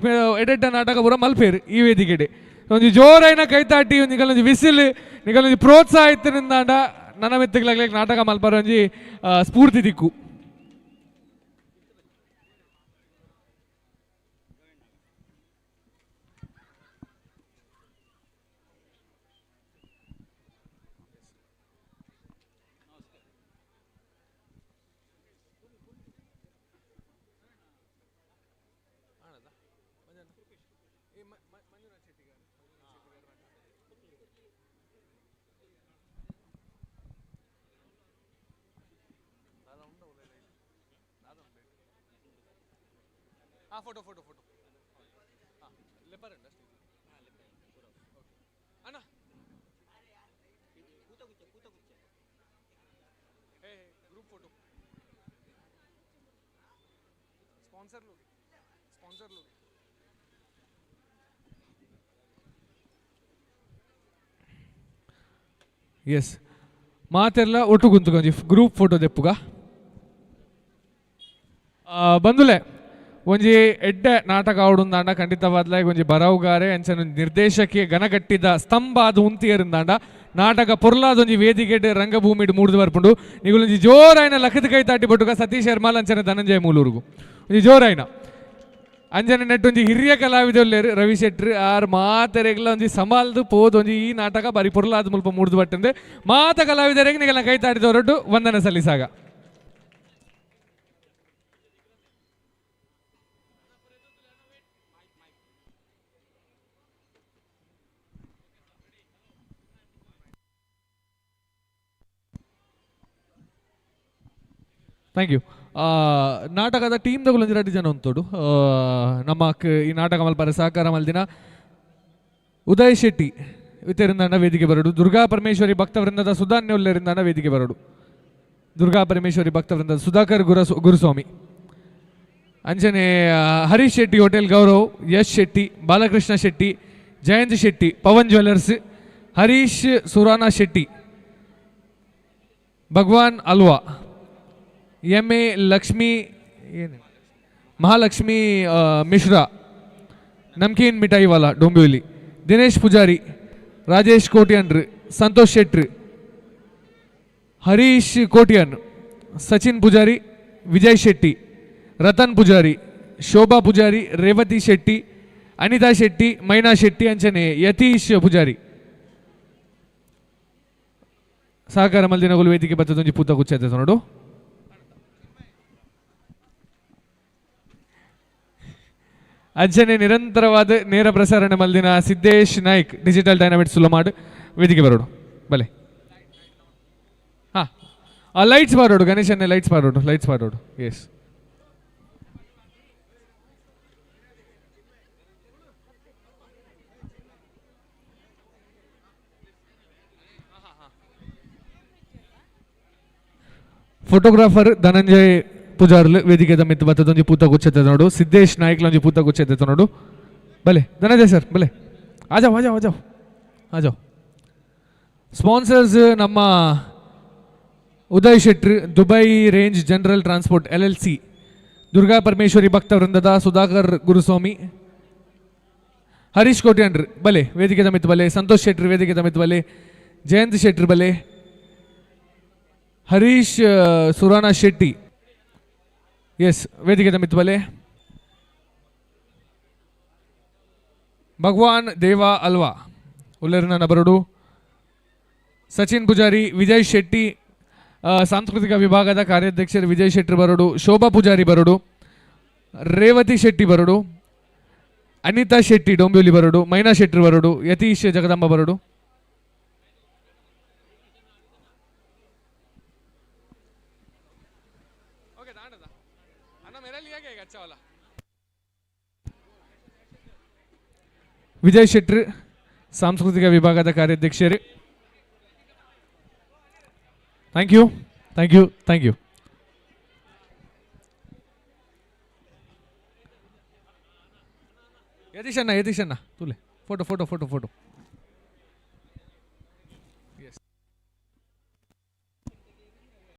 ಎಡೆಡ್ಡ ನಾಟಕ ಪೂರ ಮಲ್ಪೇರು ಈ ವೇದಿಕೆಡೆ ಒಂಜಿ ಜೋರೈನ ಕೈತಾಟಿ ನಿಗಲೊಂಜಿ ವಿಸಿಲ್ ನಿಗಲೊಂಜಿ ಪ್ರೋತ್ಸಾಹ ಇತ್ತು ನಿಂದಾಂಡ ನನ್ನ ಮಿತ್ತಿಗ್ಲಾಗ್ಲಿಕ್ಕೆ ನಾಟಕ ಮಲ್ಪಾರ ಒಂಜಿ ಸ್ಫೂರ್ತಿ ದಿಕ್ಕು. Photo photo photo ಅಣ್ಣ group photo sponsor लोग स्पॉन्सर लोग. ಎಸ್ ಮಾತೆಲ್ಲ ಒಟ್ಟು ಗುಂತುಕೊಂಜಿ ಗ್ರೂಪ್ ಫೋಟೋ ದೆಪ್ಪುಗ ಬಂದುಲೆ ಒಂಜಿ ಎಡ್ಡೆ ನಾಟಕ ಆವಡುಂದಾಂಡ ಖಂಡಿತವಾದ್ಲ ಒಂಜಿ ಬರವುಗಾರೆ ಅಂಚನೆ ನಿರ್ದೇಶಕಿ ಘನಗಟ್ಟಿದ ಸ್ತಂಭ ಅದು ಉಂತಿಯರಿಂದಾಂಡ ನಾಟಕ ಪೊರ್ಲಾದ ಒಂಜಿ ವೇದಿಕೆಡ್ ರಂಗಭೂಮಿಡ್ ಮೂಡ್ದು ಬರ್ಪುಂಡು. ನಿಗುಲೊಂಜಿ ಜೋರಾಯಿನ ಲಖದ ಕೈ ತಾಟಿ ಬೊಟ್ಟುಗ ಸತೀಶ್ ಶರ್ಮಾಲ್ ಅಂಚನೆ ಧನಂಜಯ ಮೂಲೂರುಗು ಒಂಜಿ ಜೋರಾಯಿನ ಅಂಜನೆ ನೆಟ್ ಒಂಜಿ ಹಿರಿಯ ಕಲಾವಿದೊಲ್ಲೇರು ರವಿ ಶೆಟ್ರು ಆರ್ ಮಾತೆರೆಗ್ಲ ಒಂಜಿ ಸಂಬಾಲ್ದು ಪೋದು ಒಂಜಿ ಈ ನಾಟಕ ಬರಿ ಪೊರ್ಲಾದ ಮುಲ್ಪ ಮೂಡ್ದು ಬಟ್ಟಂದೆ ಮಾತ ಕಲಾವಿದರಿಗೆ ನಿಗಲ ಕೈ ತಾಟಿದವರೊಟ್ಟು ವಂದನೆ ಸಲ್ಲಿಸಾಗ. Thank you. ನಾಟಕದ ಟೀಮ್ ಒಂಜಿ ರಡ್ಡ್ ಜನ ಉಂತೋಡು ನಮ್ಮ ಈ ನಾಟಕ ಮಲ್ಪರೆ ಸಹಕಾರ ಮಲ್ದಿನ ಉದಯ್ ಶೆಟ್ಟಿ ಇತರಿಂದಾಂಡ ವೇದಿಕೆ ಬರೋಡು. ದುರ್ಗಾ ಪರಮೇಶ್ವರಿ ಭಕ್ತವೃಂದದ ಸುಧಾನ್ಯ ಉಲ್ಲೇರಿಂದಾಂಡ ವೇದಿಕೆ ಬರೋಡು. ದುರ್ಗಾ ಪರಮೇಶ್ವರಿ ಭಕ್ತವೃಂದದ ಸುಧಾಕರ್ ಗುರುಸ್ವಾಮಿ ಅಂಚನೆ ಹರೀಶ್ ಶೆಟ್ಟಿ ಹೋಟೆಲ್ ಗೌರವ್, ಯಶ್ ಶೆಟ್ಟಿ, ಬಾಲಕೃಷ್ಣ ಶೆಟ್ಟಿ, ಜಯಂತ್ ಶೆಟ್ಟಿ, ಪವನ್ ಜ್ಯುವೆಲರ್ಸ್, ಹರೀಶ್ ಸುರಾನಾ ಶೆಟ್ಟಿ, ಭಗವಾನ್ ಅಲ್ವಾ, ಎಂ ಎ ಲಕ್ಷ್ಮಿ ಏನು ಮಹಾಲಕ್ಷ್ಮಿ ಮಿಶ್ರಾ, ನಮ್ಕೀನ್ ಮಿಠಾಯಿವಾಲಾ ಡೊಂಬಿವಲಿ, ದಿನೇಶ್ ಪೂಜಾರಿ, ರಾಜೇಶ್ ಕೋಟ್ಯನ್ರು, ಸಂತೋಷ್ ಶೆಟ್ರು, ಹರೀಶ್ ಕೋಟ್ಯನ್, ಸಚಿನ್ ಪೂಜಾರಿ, ವಿಜಯ್ ಶೆಟ್ಟಿ, ರತನ್ ಪೂಜಾರಿ, ಶೋಭಾ ಪೂಜಾರಿ, ರೇವತಿ ಶೆಟ್ಟಿ, ಅನಿತಾ ಶೆಟ್ಟಿ, ಮೈನಾ ಶೆಟ್ಟಿ ಅಂಚನೆ ಯತೀಶ್ ಪೂಜಾರಿ. ಸಹಕಾರ ಮಲ್ದಿನಗುಲು ವೇದಿಕೆ ಬತ್ತದೊಂಜಿ ಪೂತ ಗುಚ್ಚ ನೋಡು. ಅಂಚನೆ ನಿರಂತರವಾದ ನೇರ ಪ್ರಸಾರಣ ಮಲ್ದಿನ ಸಿದ್ದೇಶ್ ನಾಯ್ಕ್ ಡಿಜಿಟಲ್ ಡೈನಮಿಟ್ ಸುಲಮಾಡ್ ವೇದಿಕೆ ಬರೋಡು. ಬಲೆ ಹಾ ಲೈಟ್ಸ್ ಬಾರೋಡು ಗಣೇಶನ್ನೇ ಲೈಟ್ಸ್ ಬಾರೋಡು, ಲೈಟ್ಸ್ ಬಾರೋಡು. ಎಸ್ ಫೋಟೋಗ್ರಾಫರ್ ಧನಂಜಯ್ ಪೂಜಾರ್ಲು ವೇದಿಕೆದ ಮಿತ್ತು ಬತ್ತದೊಂಜಿ ಪೂತ ಗುಚ್ಚತೆ ನೋಡು. ಸಿದ್ದೇಶ್ ನಾಯ್ಕ್ಲೊಂಜಿ ಪೂತ ಗುಚ್ಚತೆ ನೋಡು. ಬಲೆ ಧನಂಜಯ್ ಸರ್, ಬಲೆ, ಆಜಾವ್ ಆಜಾವ್ ಆಜಾವ್ ಆಜಾವ್. ಸ್ಪಾನ್ಸರ್ಸ್ ನಮ್ಮ ಉದಯ್ ಶೆಟ್ರ್, Dubai range general transport LLC, Durga Parameshwari ಭಕ್ತ ವೃಂದದ ಸುಧಾಕರ್ ಗುರುಸ್ವಾಮಿ, ಹರೀಶ್ ಕೋಟ್ಯಾನ್ರು ಬಲೆ ವೇದಿಕೆದ ಮಿತ್ತು ಬಲೆ, ಸಂತೋಷ್ ಶೆಟ್ರ್ ವೇದಿಕೆದ ಮಿತ್ತು ಬಲೆ, ಜಯಂತ್ ಶೆಟ್ರ್ ಬಲೆ, ಹರೀಶ್ ಸುರಾನ ಶೆಟ್ಟಿ ಎಸ್ ವೇದಿಕೆದ ಮಿತ್ತು ಬಲೆ, ಭಗವಾನ್ ದೇವ ಅಲ್ವಾ ಉಲ್ಲೇರಿನ ಬರಡು, ಸಚಿನ್ ಪೂಜಾರಿ, ವಿಜಯ್ ಶೆಟ್ಟಿ, ಸಾಂಸ್ಕೃತಿಕ ವಿಭಾಗದ ಕಾರ್ಯಾಧ್ಯಕ್ಷರು ವಿಜಯ್ ಶೆಟ್ಟಿ ಬರಡು, ಶೋಭಾ ಪೂಜಾರಿ ಬರಡು, ರೇವತಿ ಶೆಟ್ಟಿ ಬರಡು, ಅನಿತಾ ಶೆಟ್ಟಿ ಡೊಂಬಿಲಿ ಬರಡು, ಮೈನಾ ಶೆಟ್ಟಿ ಬರಡು, ಯತೀಶ್ ಜಗದಂಬ ಬರಡು. ವಿಜಯ್ ಶೆಟ್ಟಿ ಸಾಂಸ್ಕೃತಿಕ ವಿಭಾಗದ ಕಾರ್ಯಾಧ್ಯಕ್ಷರು. Thank you, thank you, thank you. ಯತೀಶಣ್ಣ, ಯತೀಶಣ್ಣ, ತುಲೆ ಫೋಟೋ ಫೋಟೋ ಫೋಟೋ ಫೋಟೋ.